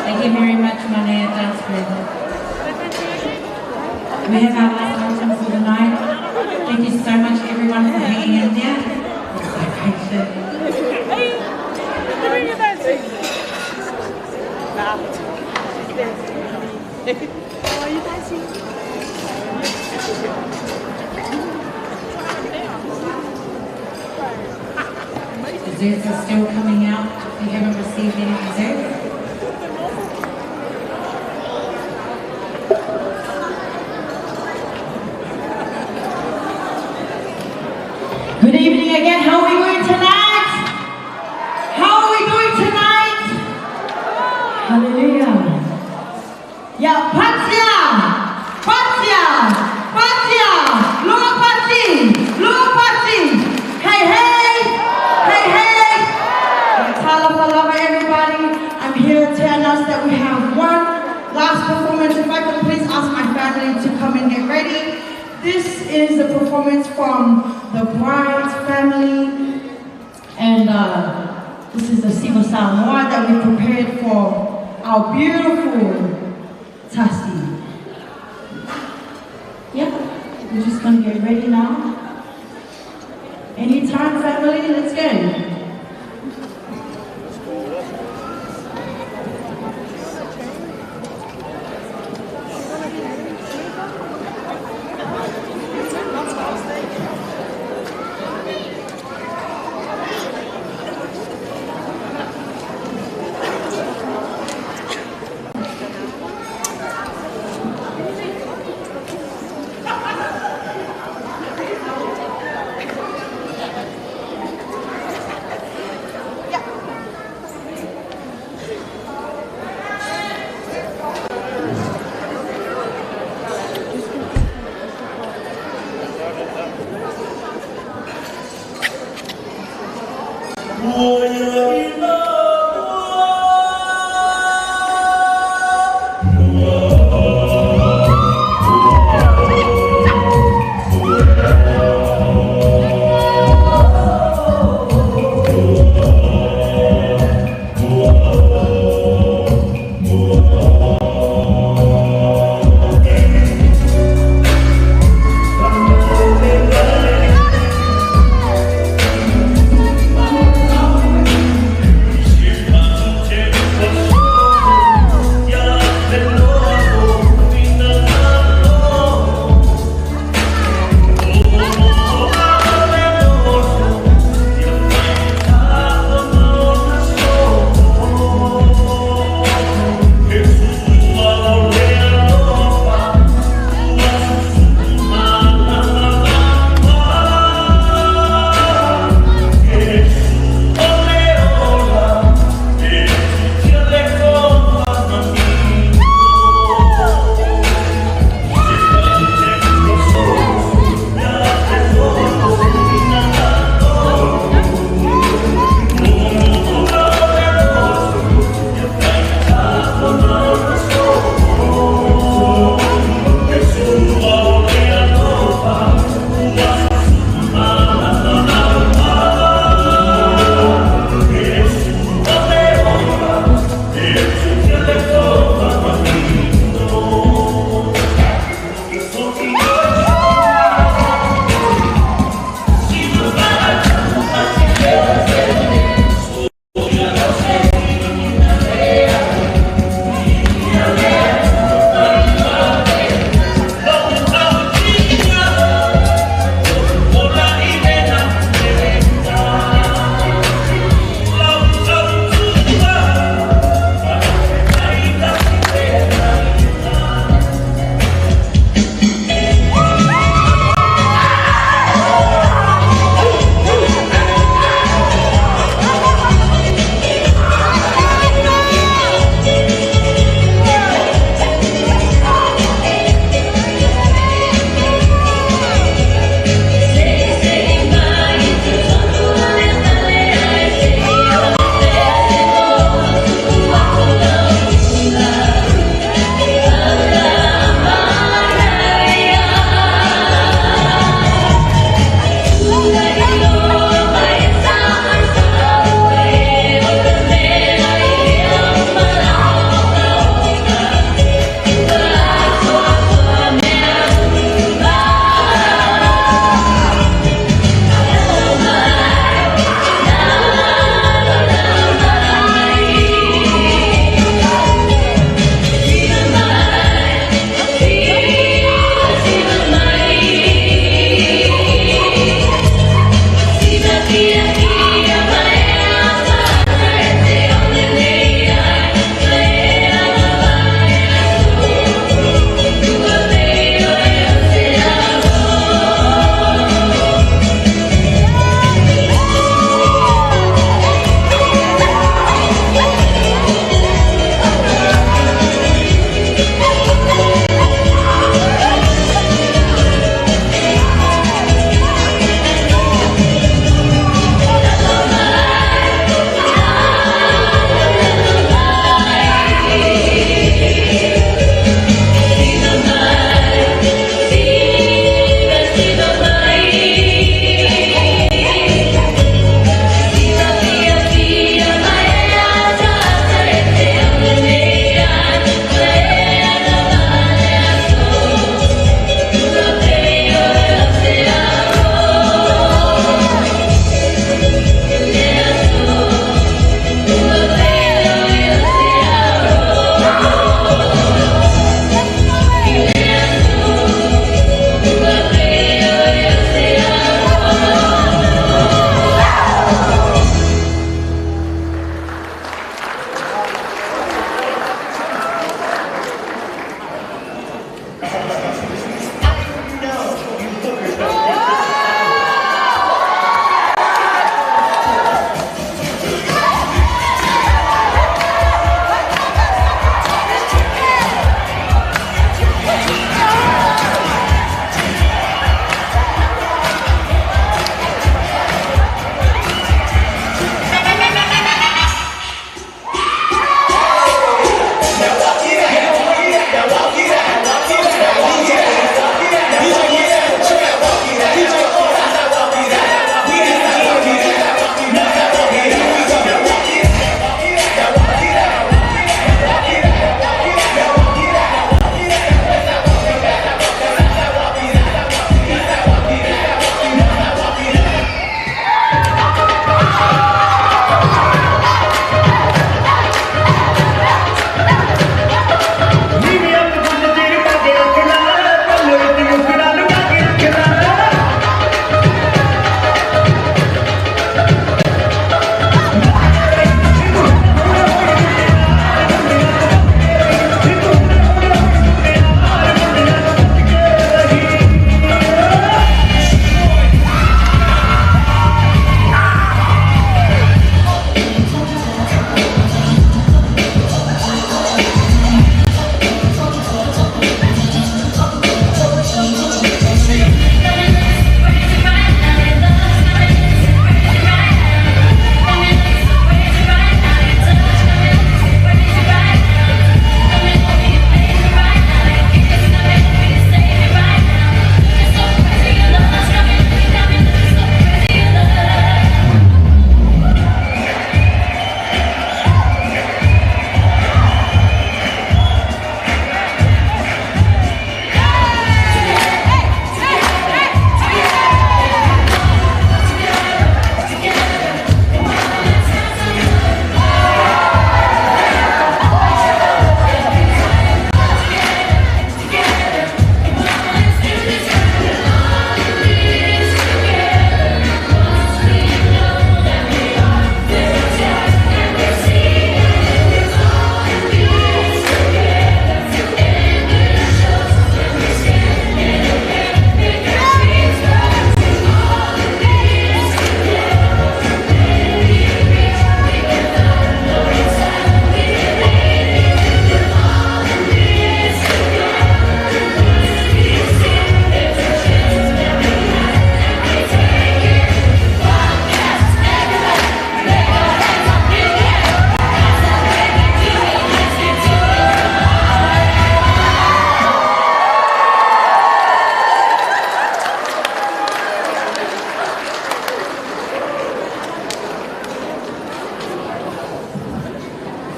Thank you very much, Manea Dance Group. We have our last item for the night. Thank you so much, everyone, for hanging in there. It's so patient. Hey, where are you dancing? Nah, she's dancing. Why are you dancing? Desserts are still coming out if you haven't received any desserts. Good evening again. How are we doing tonight? How are we doing tonight? Hallelujah. Yeah, Patia! Patia! Patia! Lua Pati! Lua Pati! Hey, hey! Hey, hey! Talofa everybody. I'm here to announce that we have one last performance. If I could please ask my family to come and get ready. This is a performance from the bride's family, and this is the Siva Samoa that we prepared for our beautiful Tasi. Yeah, we're just gonna get ready now. Anytime, family, let's go.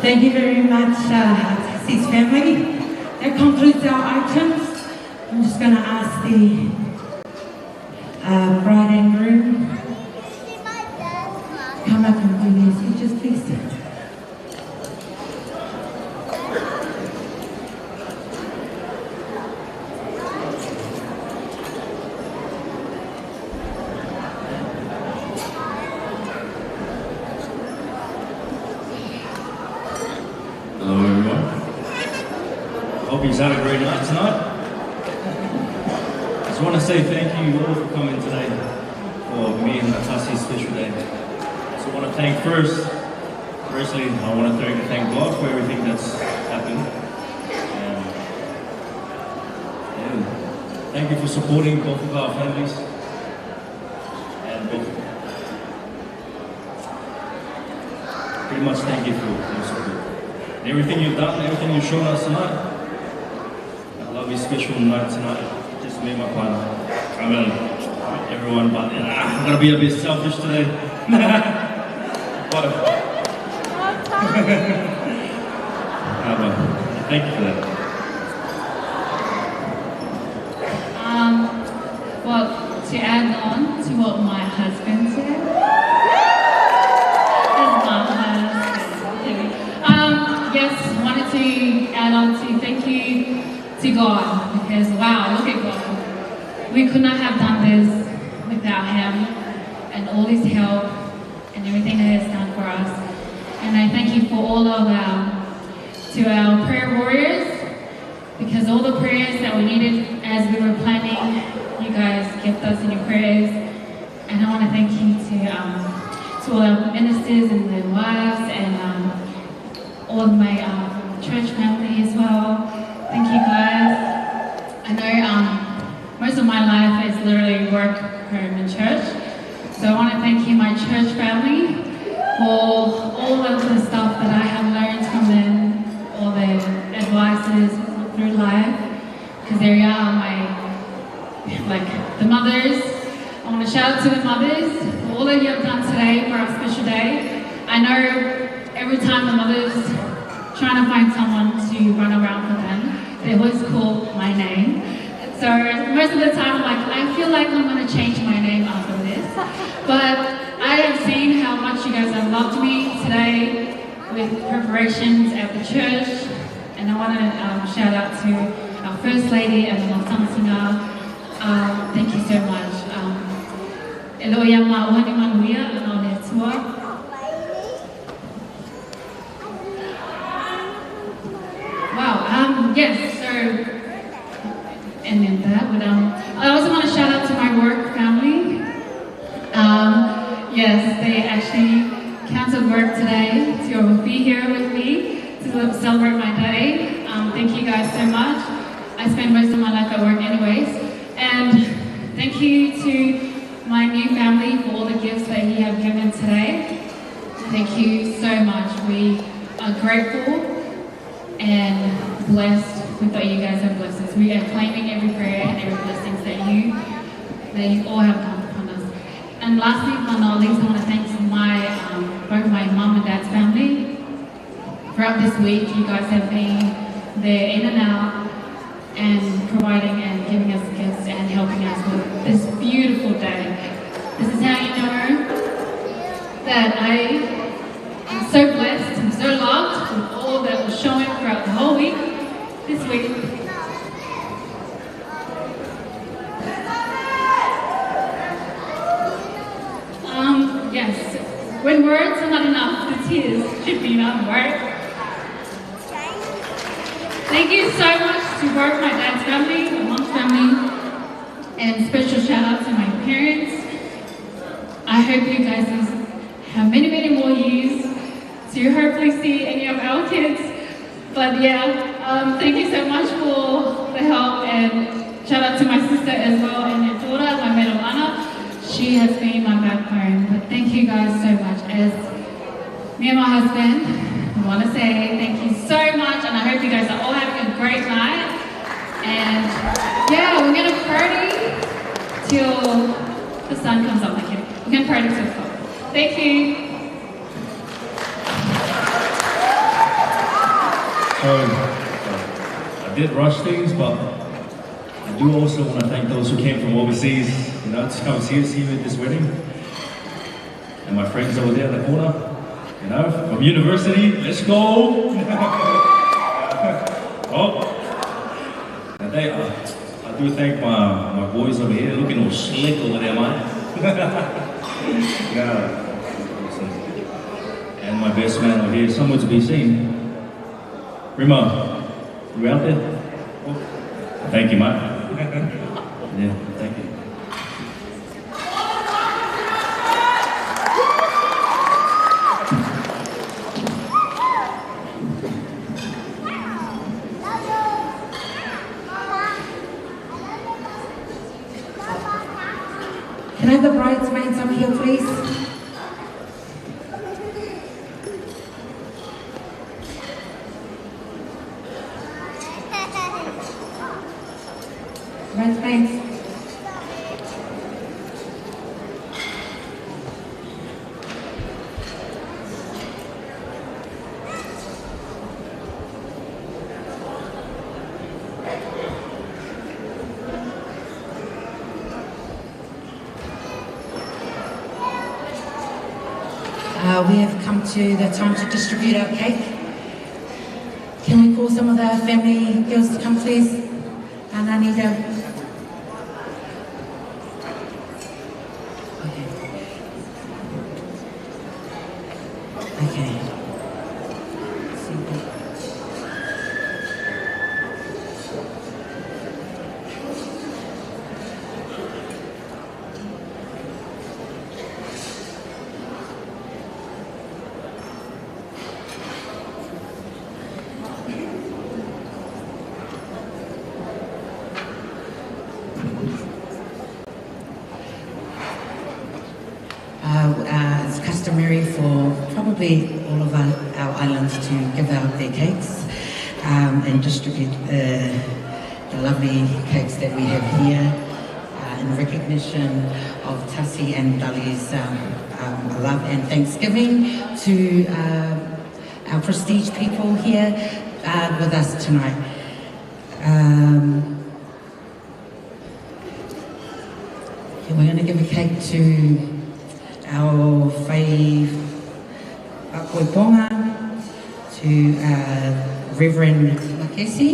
Thank you very much, Tasi's family. That concludes our items. I'm just going to ask the bride and groom to come up and do their speeches, please. Hello everyone. Hope you've had a great night tonight. I just want to say thank you all for coming today for me and Latasi's special day. So I want to thank firstly, I want to thank God for everything that's happened. And thank you for supporting both of our families. And both, pretty much thank you for your support. And everything you've done, everything you've shown us tonight. I love your special night tonight. Just me and my partner. I mean, everyone, but I'm gonna be a bit selfish today. But, but thank you for that. Well, to add on to what my husband said, as my husband, yes, wanted to add on to thank you to God, because wow, look at God. We could not have done this without Him and all His help and everything that He has done for us. And I thank you for all of our, to our prayer warriors, because all the prayers that we needed as we were planning, you guys kept us in your prayers. And I want to thank you to all our ministers and their wives, and all of my church family as well. Thank you guys. I know most of my life is literally work, home and church. So I want to thank you, my church family, for all of the stuff that I have learned from them, all the advices through life, because they are my, like, the mothers. I want to shout out to the mothers for all that you have done today for our special day. I know every time the mothers trying to find someone to run around for them, they always call my name. So most of the time I'm like, I feel like I'm gonna change my name after this. But I have seen how much you guys have loved me today with preparations at the church. And I wanna shout out to our First Lady and the Singer. Thank you so much. Wow, yes, so, and then that, but I also want to shout out to my work family. Yes, they actually cancelled work today to be here with me to celebrate my day. Thank you guys so much. I spend most of my life at work anyways. And thank you to my new family for all the gifts that you have given today. Thank you so much. We are grateful and blessed with that you guys have blessed us. We are claiming every prayer and every blessings that you all have come upon us. And lastly, but not least, I want to thank my both my mum and dad's family. Throughout this week, you guys have been there in and out and providing and giving us gifts and helping us with this beautiful day. This is how you know that I am so blessed and so loved with all that was showing throughout the whole week, this week. Yes, when words are not enough, the tears should be enough, right? Thank you so much to both my dad's family, my mom's family, and special shout out to my parents. I hope you guys have many, many more years to hopefully see any of our kids. But yeah, thank you so much for the help, and shout out to my sister as well and her daughter, my maid of honor. She has been my backbone. But thank you guys so much. As me and my husband, I want to say thank you so much, and I hope you guys are all having a great night. And yeah, we're gonna party till the sun comes up. Like, we're gonna party till 12. Thank you. Sorry, I did rush things, but I do also want to thank those who came from overseas, you know, to come see us here at this wedding. And my friends over there in the corner, you know, from university, let's go! Oh, and they, I do thank my boys over here, looking all slick over there, man. Yeah. And my best man over here, somewhere to be seen. Rima, you out there? Oh, thank you, mate. Yeah, thank you. Can I have the bridesmaids up here, please? Bridesmaids. We have come to the time to distribute our cake. Can we call some of the family girls to come, please? And I need a... Okay. Okay. It's customary for probably all of our islands to give out their cakes and distribute the lovely cakes that we have here in recognition of Tasi and Dali's love and thanksgiving to our prestige people here with us tonight. Okay, we're going to give a cake to our Whai Ponga, to Reverend Lakesi.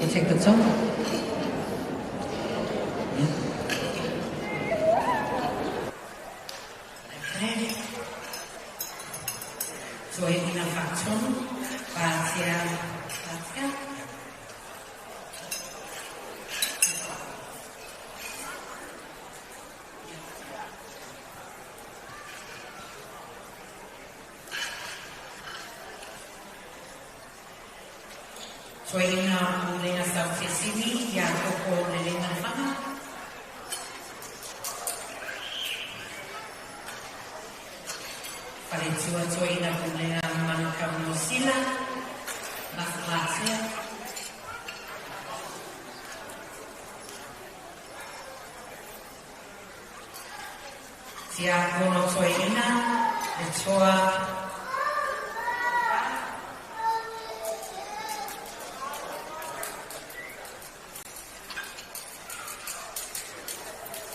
You take the top. Yeah. Okay. Toi ina whatonu, whātea, whātea. Toi ina ulenga sautesini, ia koko lelenga whanga. Wharetua toi ina ulenga manuka mosila, mafalatea. Tia kono toi ina, le toa.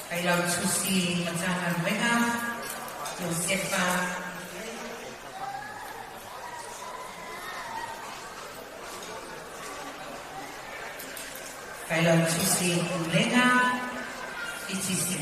Kailau tusi matanga wenga, Josefa. Kailau tusi ulenga, itisi.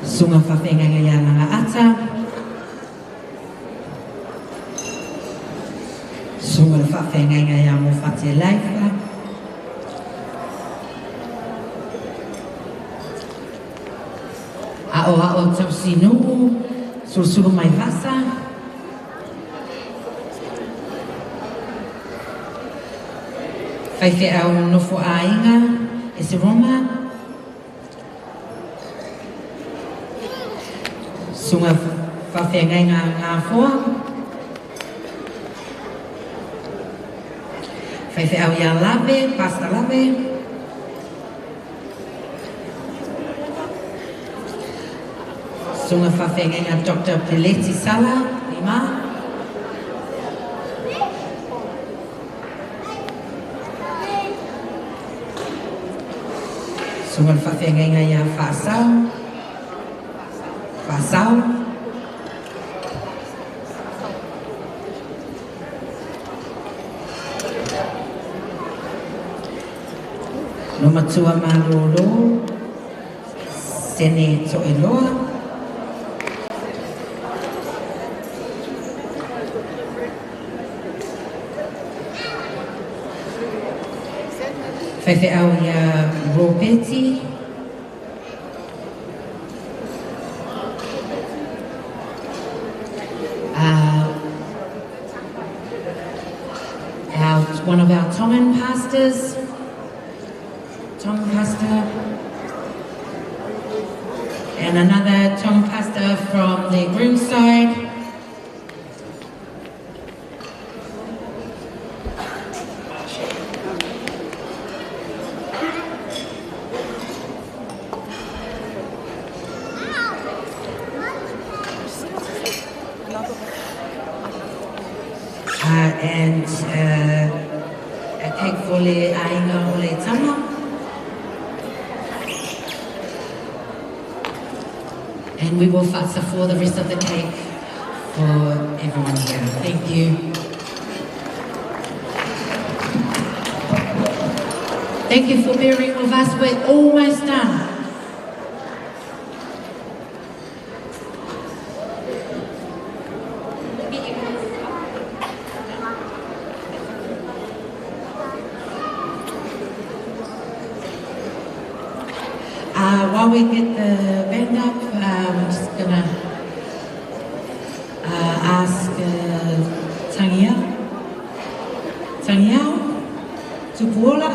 Sunga whawhengainga ia Langa Ata. Sunga le whawhengainga ia Mofate Leifa. A'o a'o tausinu'u, sulusulu mai vasa. Faifeau nofo āiga, e se Roma. Sunga whawhengainga ngā foa. Faifeau ia Lave, Pastor Lave. Sunga whawhengainga Dr. Peleti Sala, Lima. Sunga whawhengainga ia Whasau. Whasau. No matua malolo, Sene Toeloa. Faifeau ia Ropeti. One of our Tongan pastors, Tongan pastor, and another Tongan pastor from the groom's side. And a cake for le ainga o le tama. And we will fasa for the rest of the cake for everyone here. Thank you. Thank you for bearing with us. We're almost done. While we get the band up, I'm just gonna ask Tangiao, Tupuola.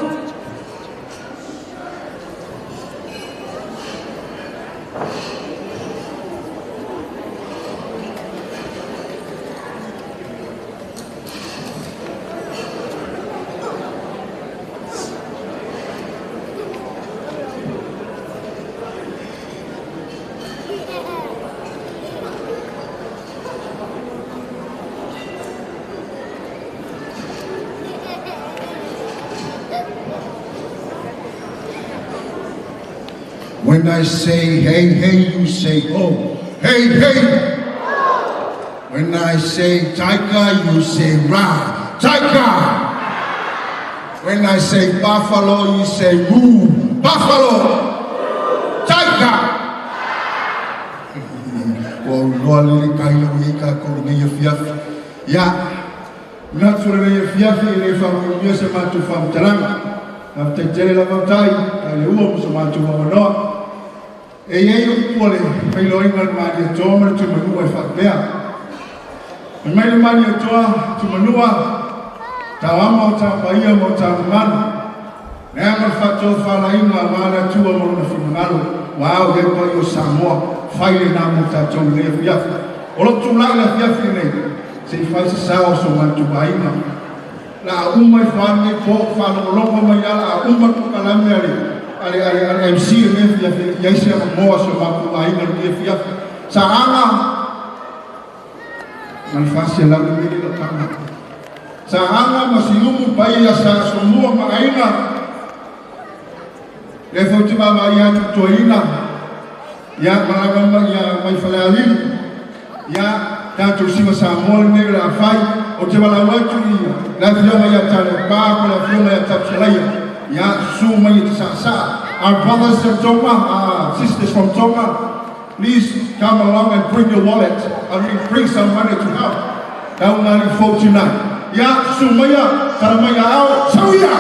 When I say hey, hey, you say oh. Hey, hey. When I say taika, you say ra. Taika. When I say buffalo, you say moo. Buffalo. Taika. Ya, E iei o pua le whailoinga le maari atoa ma le tumanua e whakapea. Mai mai le maari atoa, tumanua, tau ama o tau paia ma o tau mamanu. Nea ma le whatoa whalainga a maale atua ma lona whimangalo, wa au hei pai o Samoa, whai le nā mō tātou le fiafi. O lo tūlai la fiafi nei, se i whai sa sao so mātu vainga. La a uma i whanei po, whalongolongo mai ala, a uma tukalame ale, ale MC le fiafi, iai se ama moa so mātu vainga le fiafi. Sa anga, manfasi lau le mele lo tanga. Sa anga masiumu pai a sa somua ma aina. Le fauti mama ia tutoina. Ia malanga ia mai falealili. Ia tātou siwa Samoa nei la fai o te wala watu ia. La fioga ia tale pa ko la fioga ia tapsalaia. Ia su mai te sa sa. Our brothers from Tonga, our sisters from Tonga. Please come along and bring your wallet. I mean, bring some money to help. Taunga ali fou tina. Ia, sumaia, taramaya au, sauia!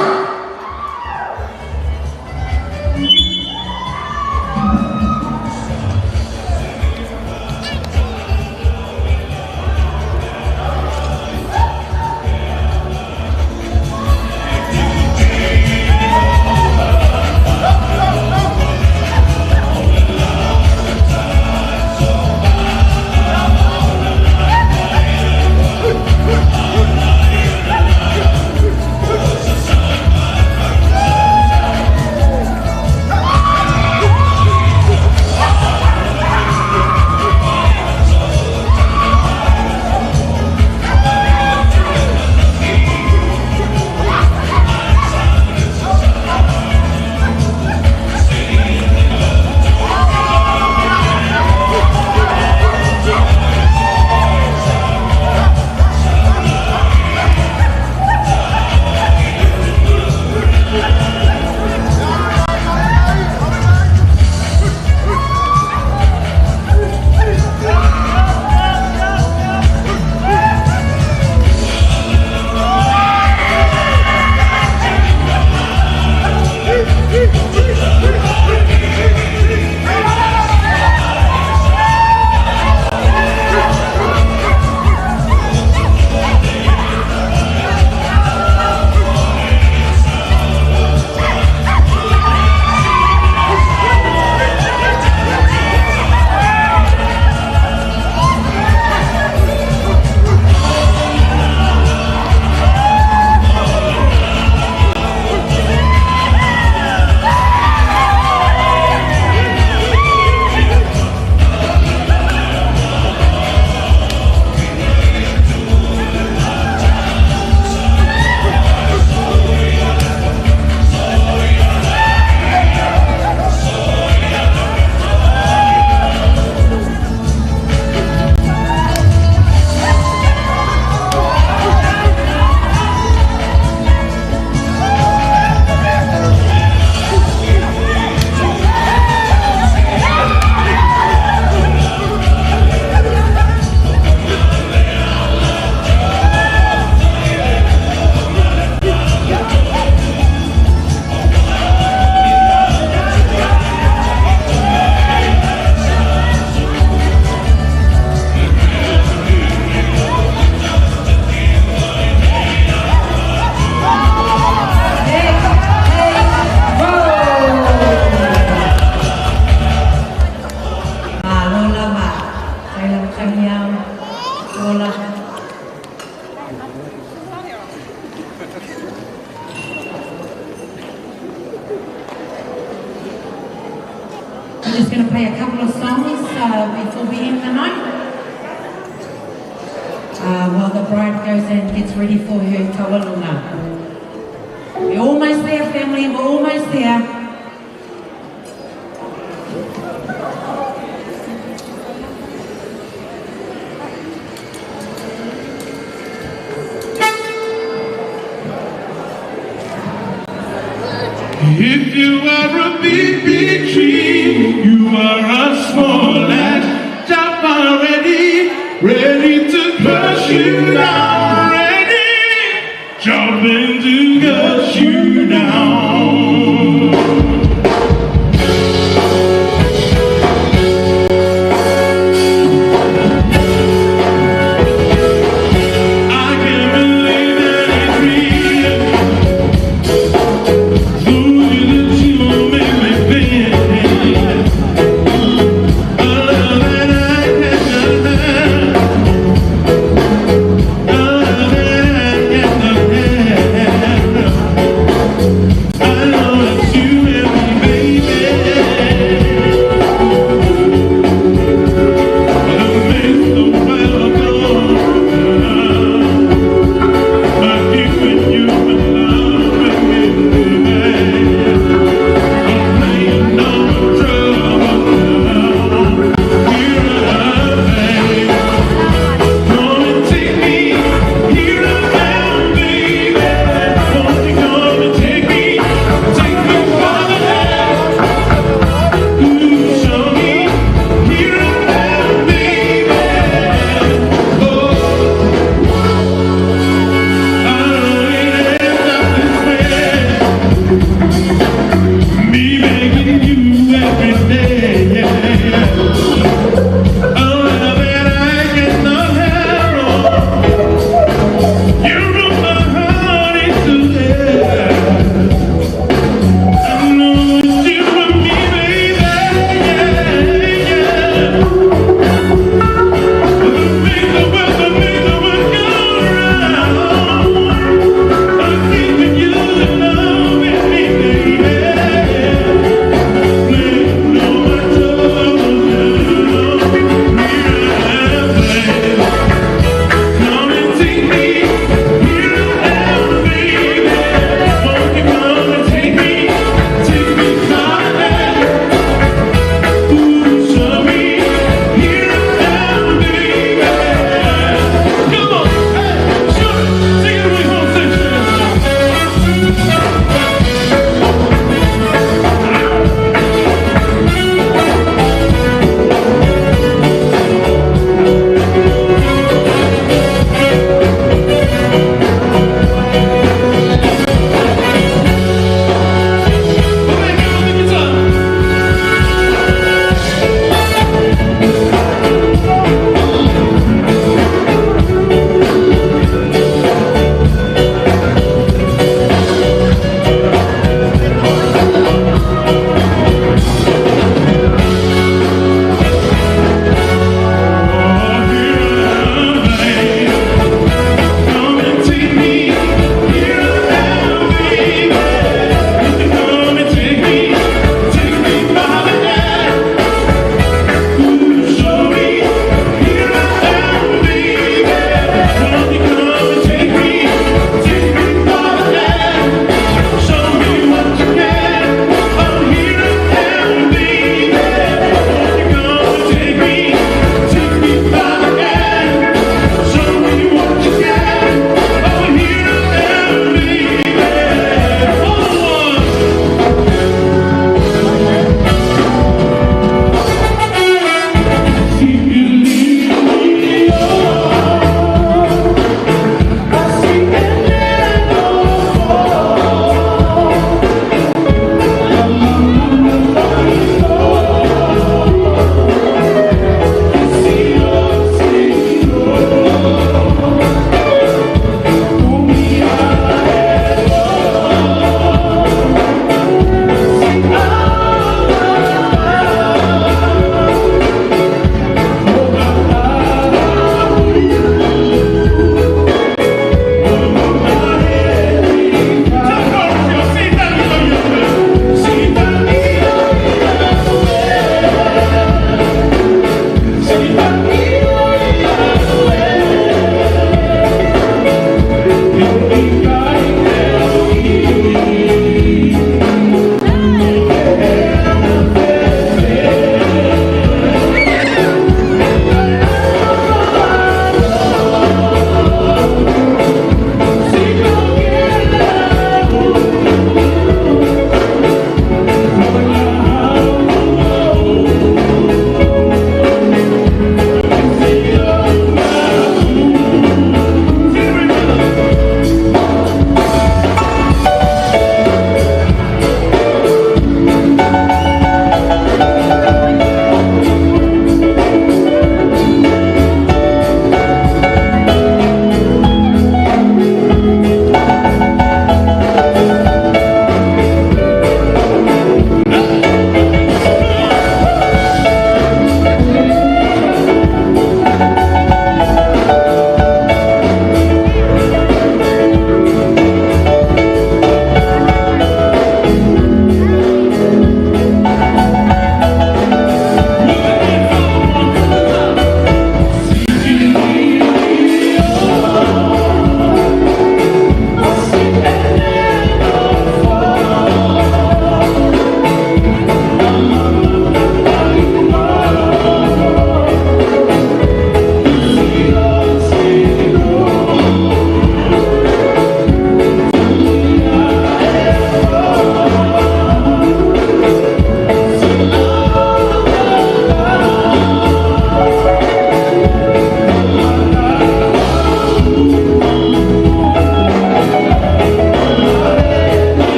We're just going to play a couple of songs before we end the night. While the bride goes and gets ready for her taualuga. We're almost there, family, we're almost there. If you are a big, big tree, you are a small ash, chop already, ready to crush you down, ready, jumping to gut you down. I can't believe that it's real. Ooh, you make me feel.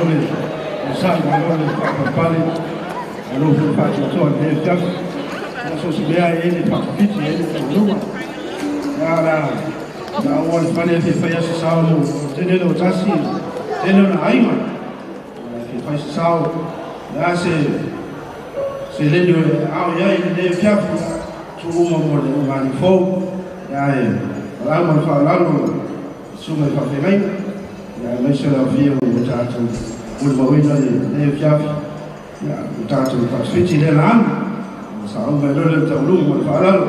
Malo le onosai, malo le faapalepale, malo foi le faatoatoa i lenei afiafi. Ia so o se mea e i ai le faafiti, e i ai le taualuga. Ia o le a o le a oo lava i le fale e fia faia se sao mo le tele lea o tasi, tele ona aiga. E fia fai se sao, o le a se seleni o e ao i ai i lenei afiafi, tuu uma mo le ugani fou. Ia ae valaau ma le faaaloalo i susuga i faafeagaiga, ia aemaise le aofia ua tatou molimauina lenei afiafi, ia ua tatou faafiti lea na alu. Ona saauga mai loa lea o le taualuga ma le faaaloalo.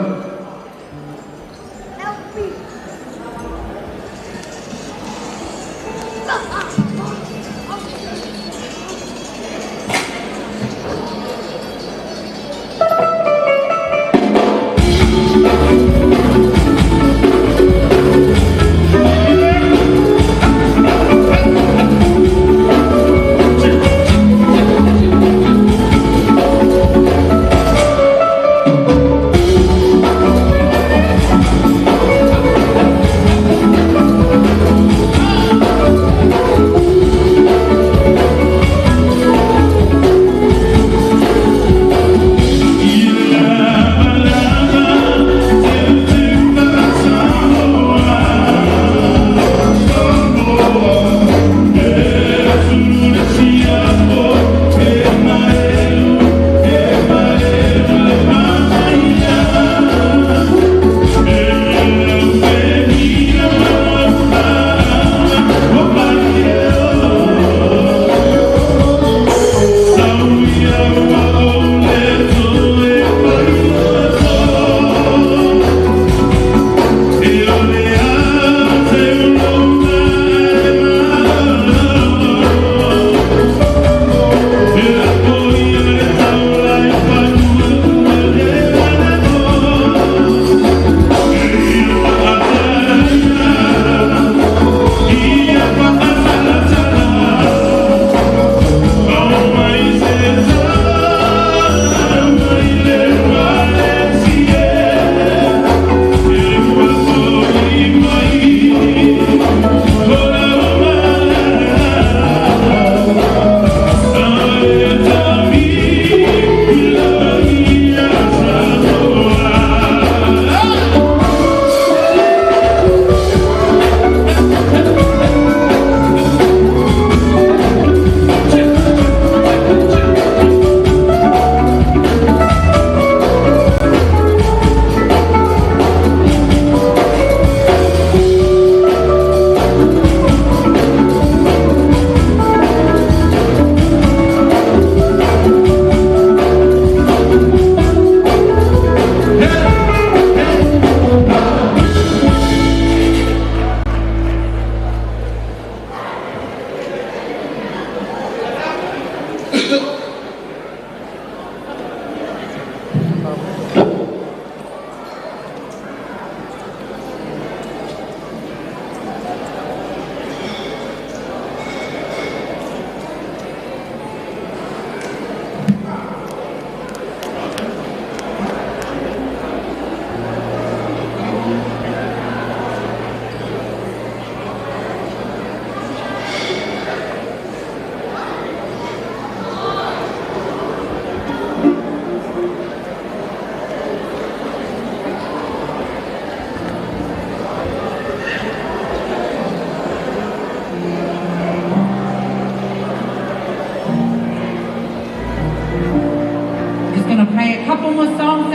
Couple more songs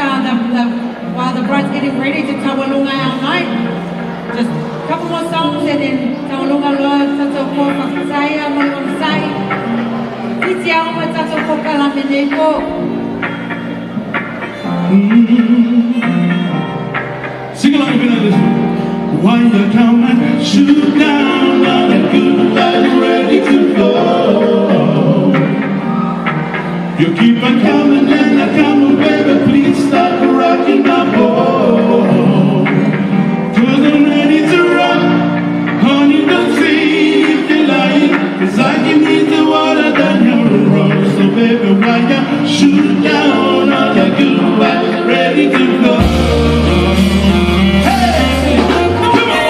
while the bride's getting ready to taualuga our night. Just a couple more songs and then taualuga loa tatou ko whakasaia mo le onosai. Iti au ma tatou ko kalame nei ko. Sing along with me like this. Why you come and shoot down on a good life ready to go? You keep on coming and I come, baby, please stop rocking my boat. 'Cause I'm ready to rock, honey, don't say if you like, 'cause I can eat the water than your rock. So baby, why you shoot down on a good life ready to go? Hey! Come on!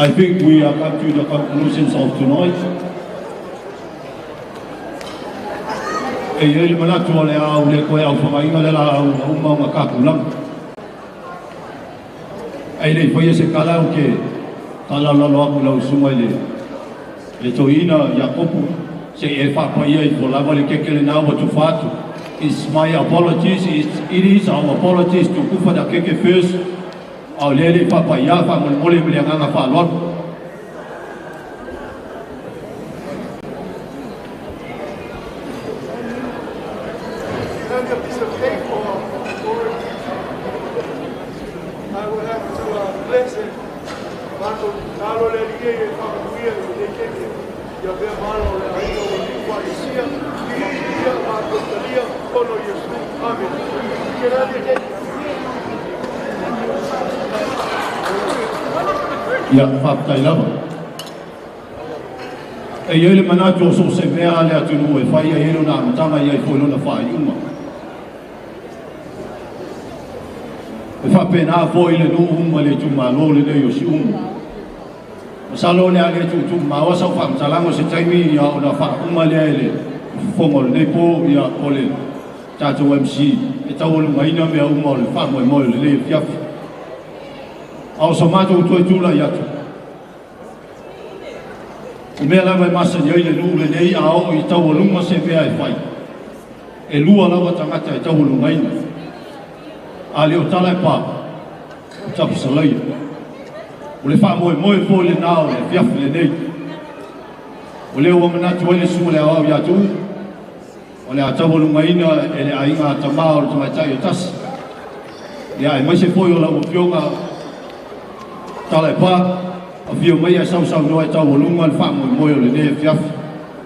I think we are come to the conclusions of tonight. E i le manatu o le au le koe au whangainga le la au na uma o ngā kākulanga. Ai le whaia se kala o ke tala lalo aku lau sunga i le toina Iakopu se e whapaia i lava le keke le nā wa tufatu. It's my apologies, it is our apologies to kufa da keke first. Au le le whapaia wha mole mole mele nganga wha. Ia whāpatai lava. E iei le manatu o so se mea le atunu e whai e ero nā matanga ia i fo lona whai uma. E whapena fo i le nuu uma le tumalo le nei o si umu. Masalo le ale tu tu mawa sa whamtalango se taimi ia o na wha uma le le fongo le nei po ia o le tātou MC e tau o lunga ina mea uma o le wha moe moe le nei fiafi. Au sa mātou toi tūla i atu. O mea lava e masa ni ai le nuu le nei a o i tau o lunga se mea e whai. E lua lava tangata e tau o lunga ina. A le o tala e pā, o tapasalaia. O le wha moe moe fo le nā o le fiafi le nei. O leo wa manatu ai le sunga le au i atu. O le a tau o lunga ina e le ainga a tamā o le tamaitai o tasi. Ia e maise foi o la ua tala e pā, a whio mai a sau sau noa e tau o lunga le wha moe moe o le nei fiafi.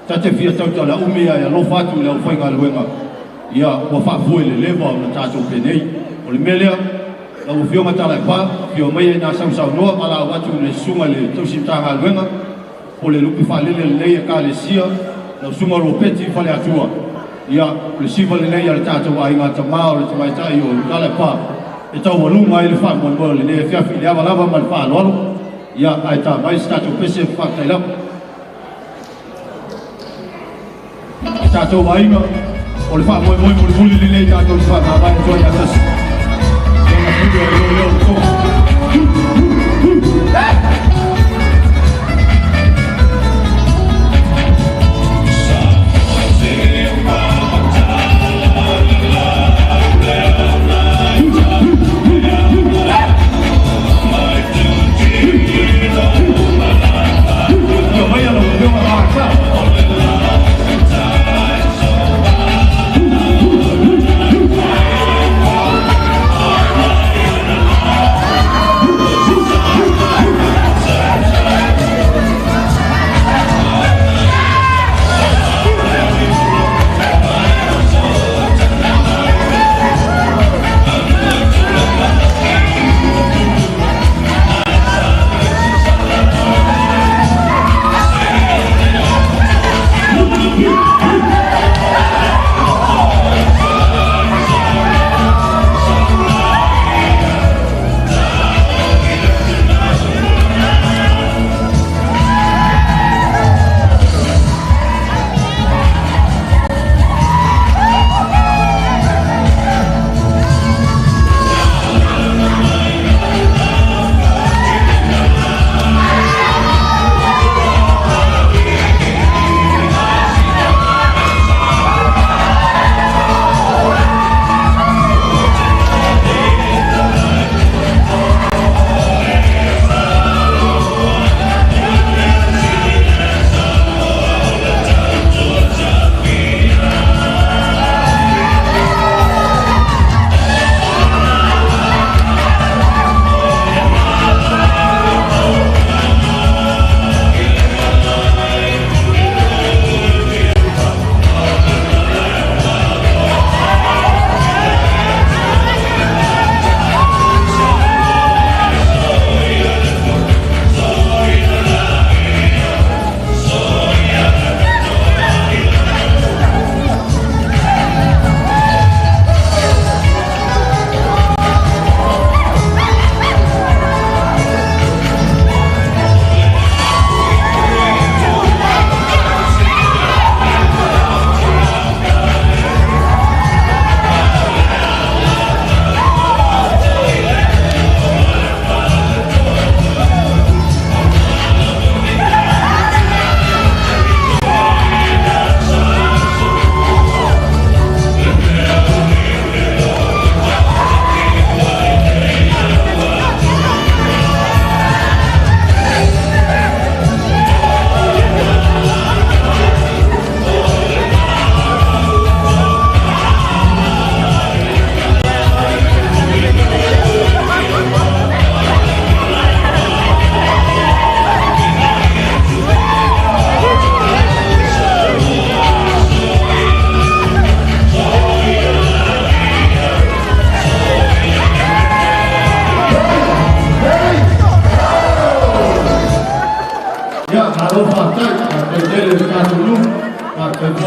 Tate fia tau tala umi ai alofa atu le au whainga luenga. Ia ua whaafue le lewa o na tātou penei. O le mea lea, la ua whionga tala e pā, a whio mai ai nā sau sau noa, ma la au atu le sunga le tausimtaga luenga. O le lupi whalele le nei e ka le sia, la sunga ropeti whale atua. Ia, le siva le nei a le tātou ai ngā tamā o le tamaitai o tala e pā. E tau alunga ai le wha moe moe o le nei fiafi le awa lava ma le wha aloalo. Ia, ai tā mai se tātou pese whātai lava. E tātou ainga o le wha moe moe muli muli le nei tātou wha ngā vai toa ia tasi. E ngā puri o leo leo tō.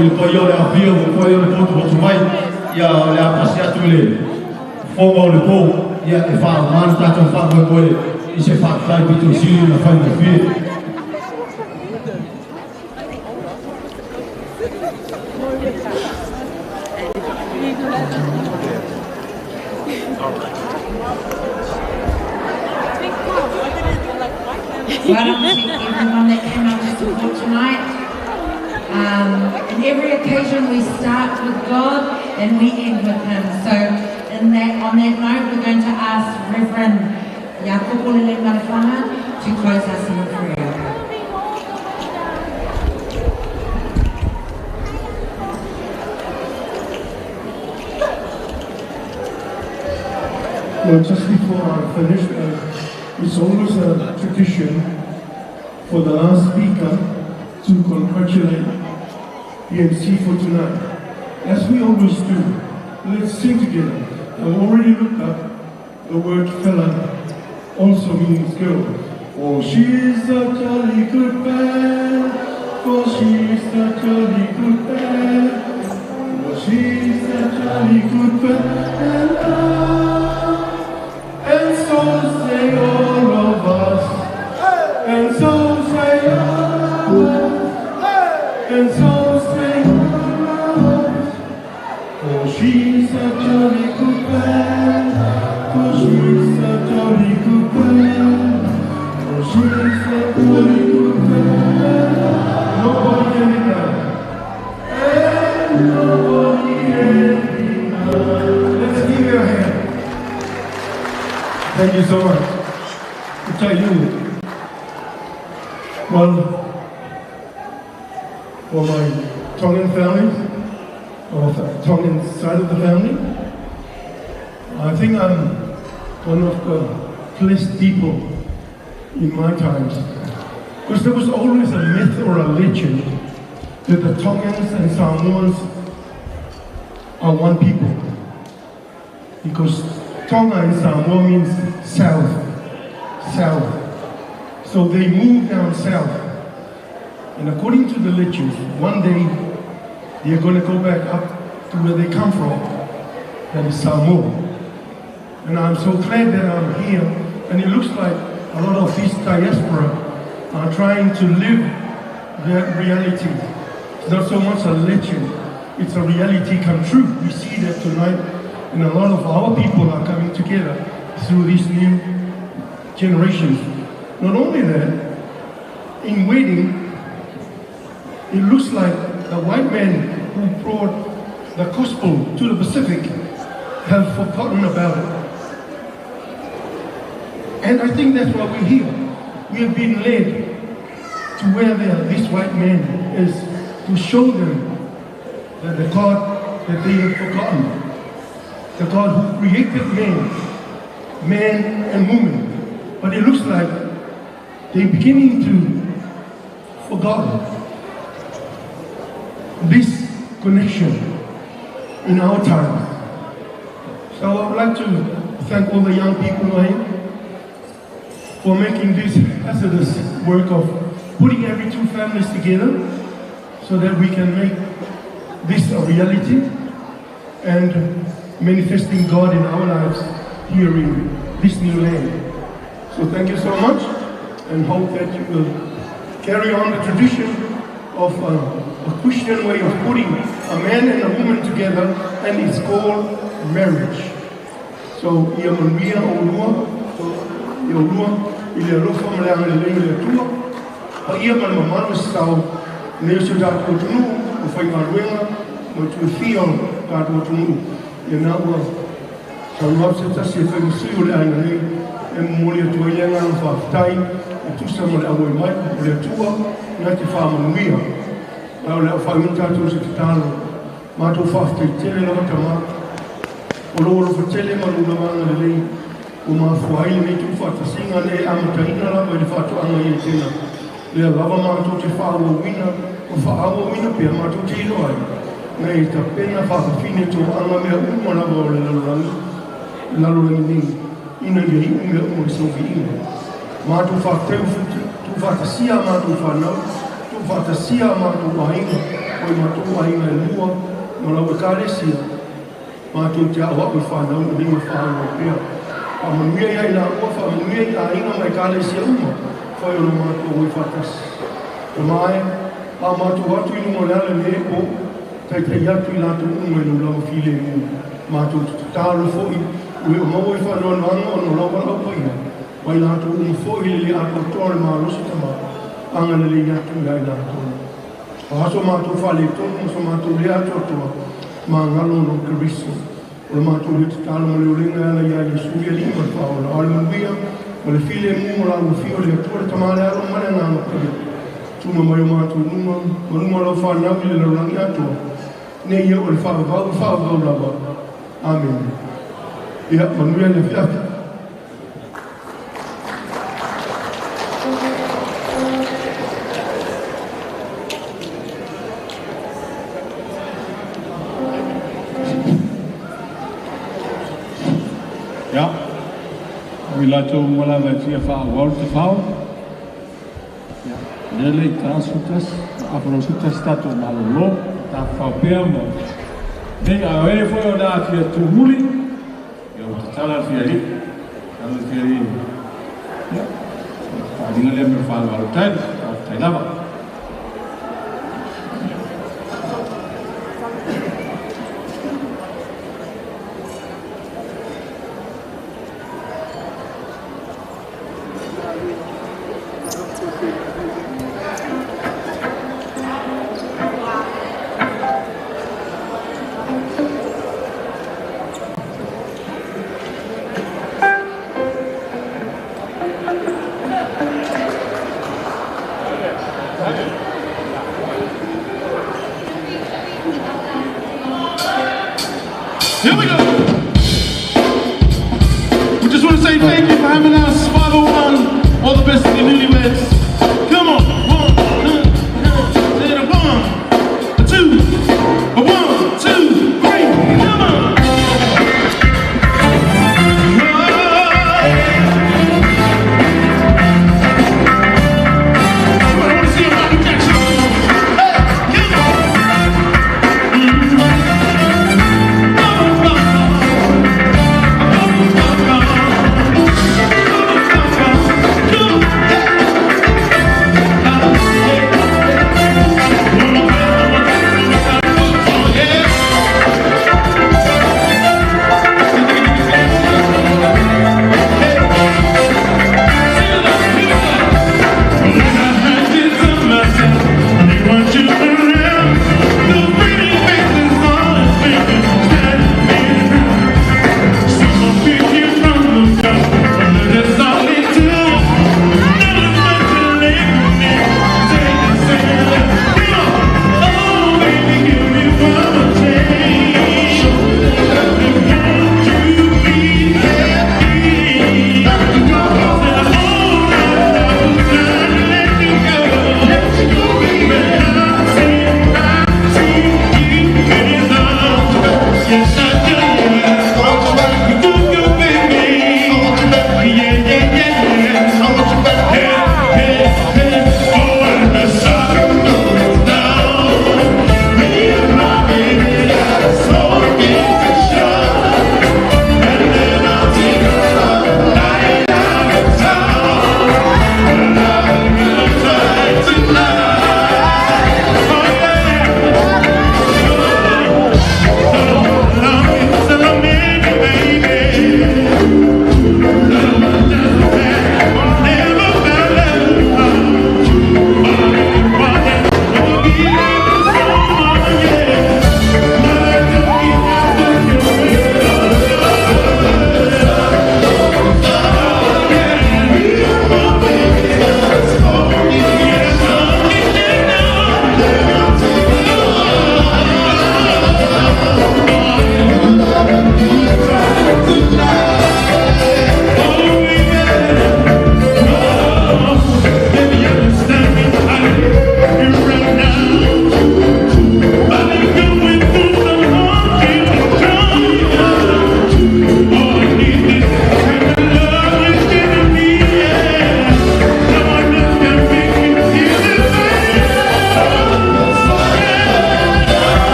foi le paia o le afia ua foi o le potupotu mai ia o le a pasi atu i le fofoga o le po ia e faaoga le tatou faamoemoe i se faafetai pito sili ona faigofie. Well done to everyone that came out to support tonight. And every occasion we start with God and we end with Him. So in that, on that note, we're going to ask Reverend Jacopo Lele to close us in prayer. Well, just before I finish, it's always a tradition for the last speaker to congratulate the MC for tonight. As we always do, let's sing together. I've already looked up the word fella also means girl. For she's a jolly good man, for she's a jolly good man, for she's a jolly good man. And so say all of us, and so say all of us, and so say all of us. For she's a jolly good man, for she's a jolly good man, for she's a jolly good man. Nobody can deny, and nobody can deny. Let's give her a hand. Thank you so much. I tell you, well, for my Tongan family, or the Tongan side of the family, I think I'm one of the blessed people in my times. Because there was always a myth or a legend that the Tongans and Samoans are one people. Because Tonga and Samoa means south, south. So they moved down south. And according to the legends, one day they are going to go back up to where they come from, that is Samoa. And I'm so glad that I'm here. And it looks like a lot of these diaspora are trying to live that reality. It's not so much a legend, it's a reality come true. We see that tonight, and a lot of our people are coming together through these new generations. Not only that, in waiting, it looks like the white men who brought the gospel to the Pacific have forgotten about it. And I think that's why we're here. We have been led to where this white man is, to show them that the God that they have forgotten, the God who created man, man and woman. But it looks like they're beginning to forgotten this connection in our time. So I would like to thank all the young people who are here for making this hazardous work of putting every two families together so that we can make this a reality and manifesting God in our lives here in this new land. So thank you so much, and hope that you will carry on the tradition of a Christian way of putting a man and a woman together, and it's called marriage. So, ia manuia o lua, ia lua, i le alofa ma le agalelei o le Atua, pa ia ma le mamalu se sao, nei o si o tatou atunuu, o faigaluega, ma tuifia o tatou atunuu. Ia na ua saunoa se tasi e faimasui o le aiga nei, e momoli atu ai le agaga faafetai, e tusa ma le auai mai o le Atua, na te faamanuia. A o le au faaiuina tatou se tatalo, matou faafetai tele lava tama, o lou alofa tele ma lou lavaga lelei, ua mafua ai lenei tuufaatasiga le e amataina lava i le faatoaga ia i tena. Lea lava matou te faaauauina, ma faaauauina pea matou te iloa ai, na e tapena faafafine toaga mea uma lava o le lalolagi, lalolagi nei, ina ia iu mea uma i soviiga. Matou faafetai ua tuufaatasia a matou fanau, tuufaatasia a matou aiga, foi matou aiga e lua, ma lau ekalesia, matou te a'oa'o i fanau ina ia fa'aauau pea. Fa'amanuia ia i la'ua, fa'amanuia i aiga ma ekalesia uma, fai o lo matou ai fa'atasi. Tama e, a matou atu i luga o le ala i lenei pō, taita'i atu i latou uma i lou lava filemu. Matou te tatalo fo'i, ua e o maua i fa'anoanoaga ona o lau valaau paia, ma i latou uma fo'i i le lē atoatoa o le malosi Tama, agalelei atu iā i latou. O a so matou fa'aletonu ma so matou lē atoatoa, magalo ona o Keriso. O le matou lea tatalo ma le olega e ala iā Iesu le Alii ma le Faaola. A o le manuia ma le filemu ma la ulufia o le Atua le Tamā le Alo ma le Agaga Paia, tuma mai o matou luga ma luga o lau fanau i le lalolagi atoa, nei ia o le faavavau i faavavau lava. Amene. Ia, manuia le afiafi. Ia, o i latou uma lava e fia faaauau le tafao, ia, lele i ta 11, ma afa loa 11 tatou malolo, tafafao pea mo nei, a o e foi o le a fia tumuli, ia ua tatala le fia alii, tatala le fia alii, ia, o le faaaliga lea ma le faaaloalo tali, faafetai lava. Here we go. We just want to say thank you for having us, 501. All the best in the newly